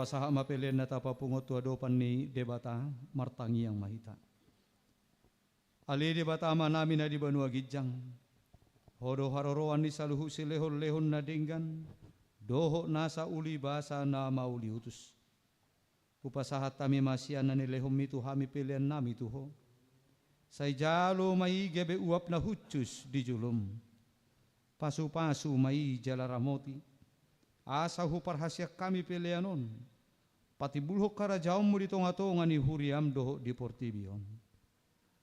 Pasahat ma pelean na tapapungu tu adopan ni Debata, martangiang ma hita. Ale Debata Amanami na di banua ginjang, Ho do haroroan ni saluhut silehon-lehon na denggan, dohot nasa uli basa na mauliutus. Hupasahat hami ma sian na nilehonMi tu hami peleannami tu Ho. Sai jalo ma i gabe uap na hushus di joloM. Pasu-pasu ma i jala ramoti. Asa huparhaseang hami pelean on. Patimbulhon harajaonMu di tonga-tonga ni huriaM dohot di portibi on.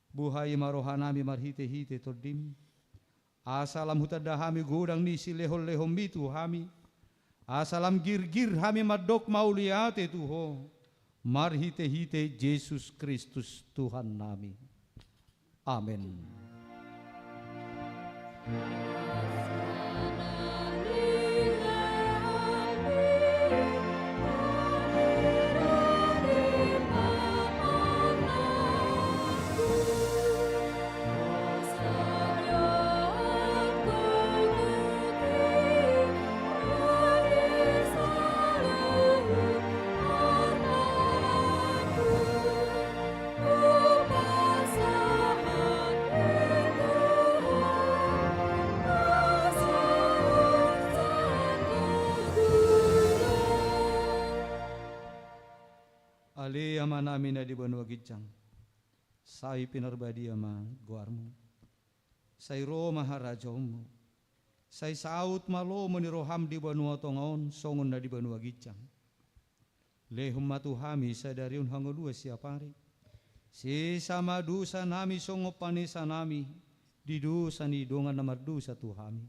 Buhai ma rohanami marhite-hite TondiM. Asa lam hutanda hami godang ni silehon-lehonMi tu hami. Asa lam girgir hami mandok mauliate tu Ho. Marhite-hite Jesus Kristus Tuhannami. Amen. Ale Amanami na di banua ginjang, sai pinarbadia ma goarMu. Sai ro ma harajaonMu. Sai saut ma lomo ni rohaM di banua tonga on songon na di banua ginjang. Lehon ma tu hami sadari on hangoluan siapari. Sesa ma dosanami songon panesanami di dosa ni dongan na mardosa tu hami.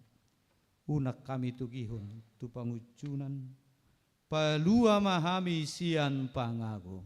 Unang hami togihon tu pangunjunan. Palua ma hami sian pangago.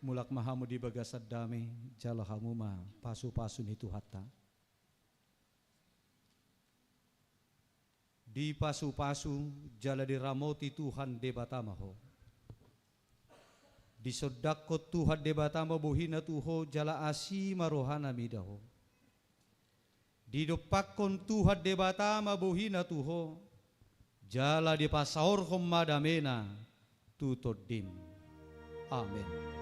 Mulak ma hamu di bagasan dame, jalo hamu ma pasu-pasu ni Tuhanta. Dipasu-pasu jala diramoti Tuhan Debata ma ho. Disondangkon Tuhan Debata ma bohina tu ho jala asi ma rohana mida ho. Didompakkon Tuhan Debata ma bohina tu ho, jala dipasaorhon ma damena tu tondim. Amen.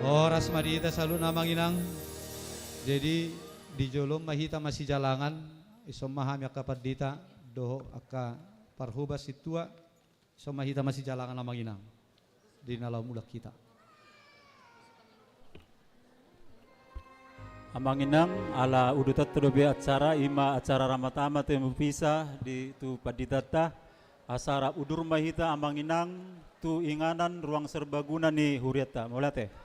Horas ma di hita saluhutna amang inang. Jadi, di jolo on ma hita masijalangan, dison ma hami angka pandita dohot angka parhobas sintua, dison ma hita masijalangan amang inang. Di na laho mulak hita. Amang inang, ala udutanta dope acara, i ma acara Ramat Amat Eme Umpisa di tu panditanta. Asa rap udur ma hita amang inang tu inganan ruang serbaguna ni hurianta. Mauliate.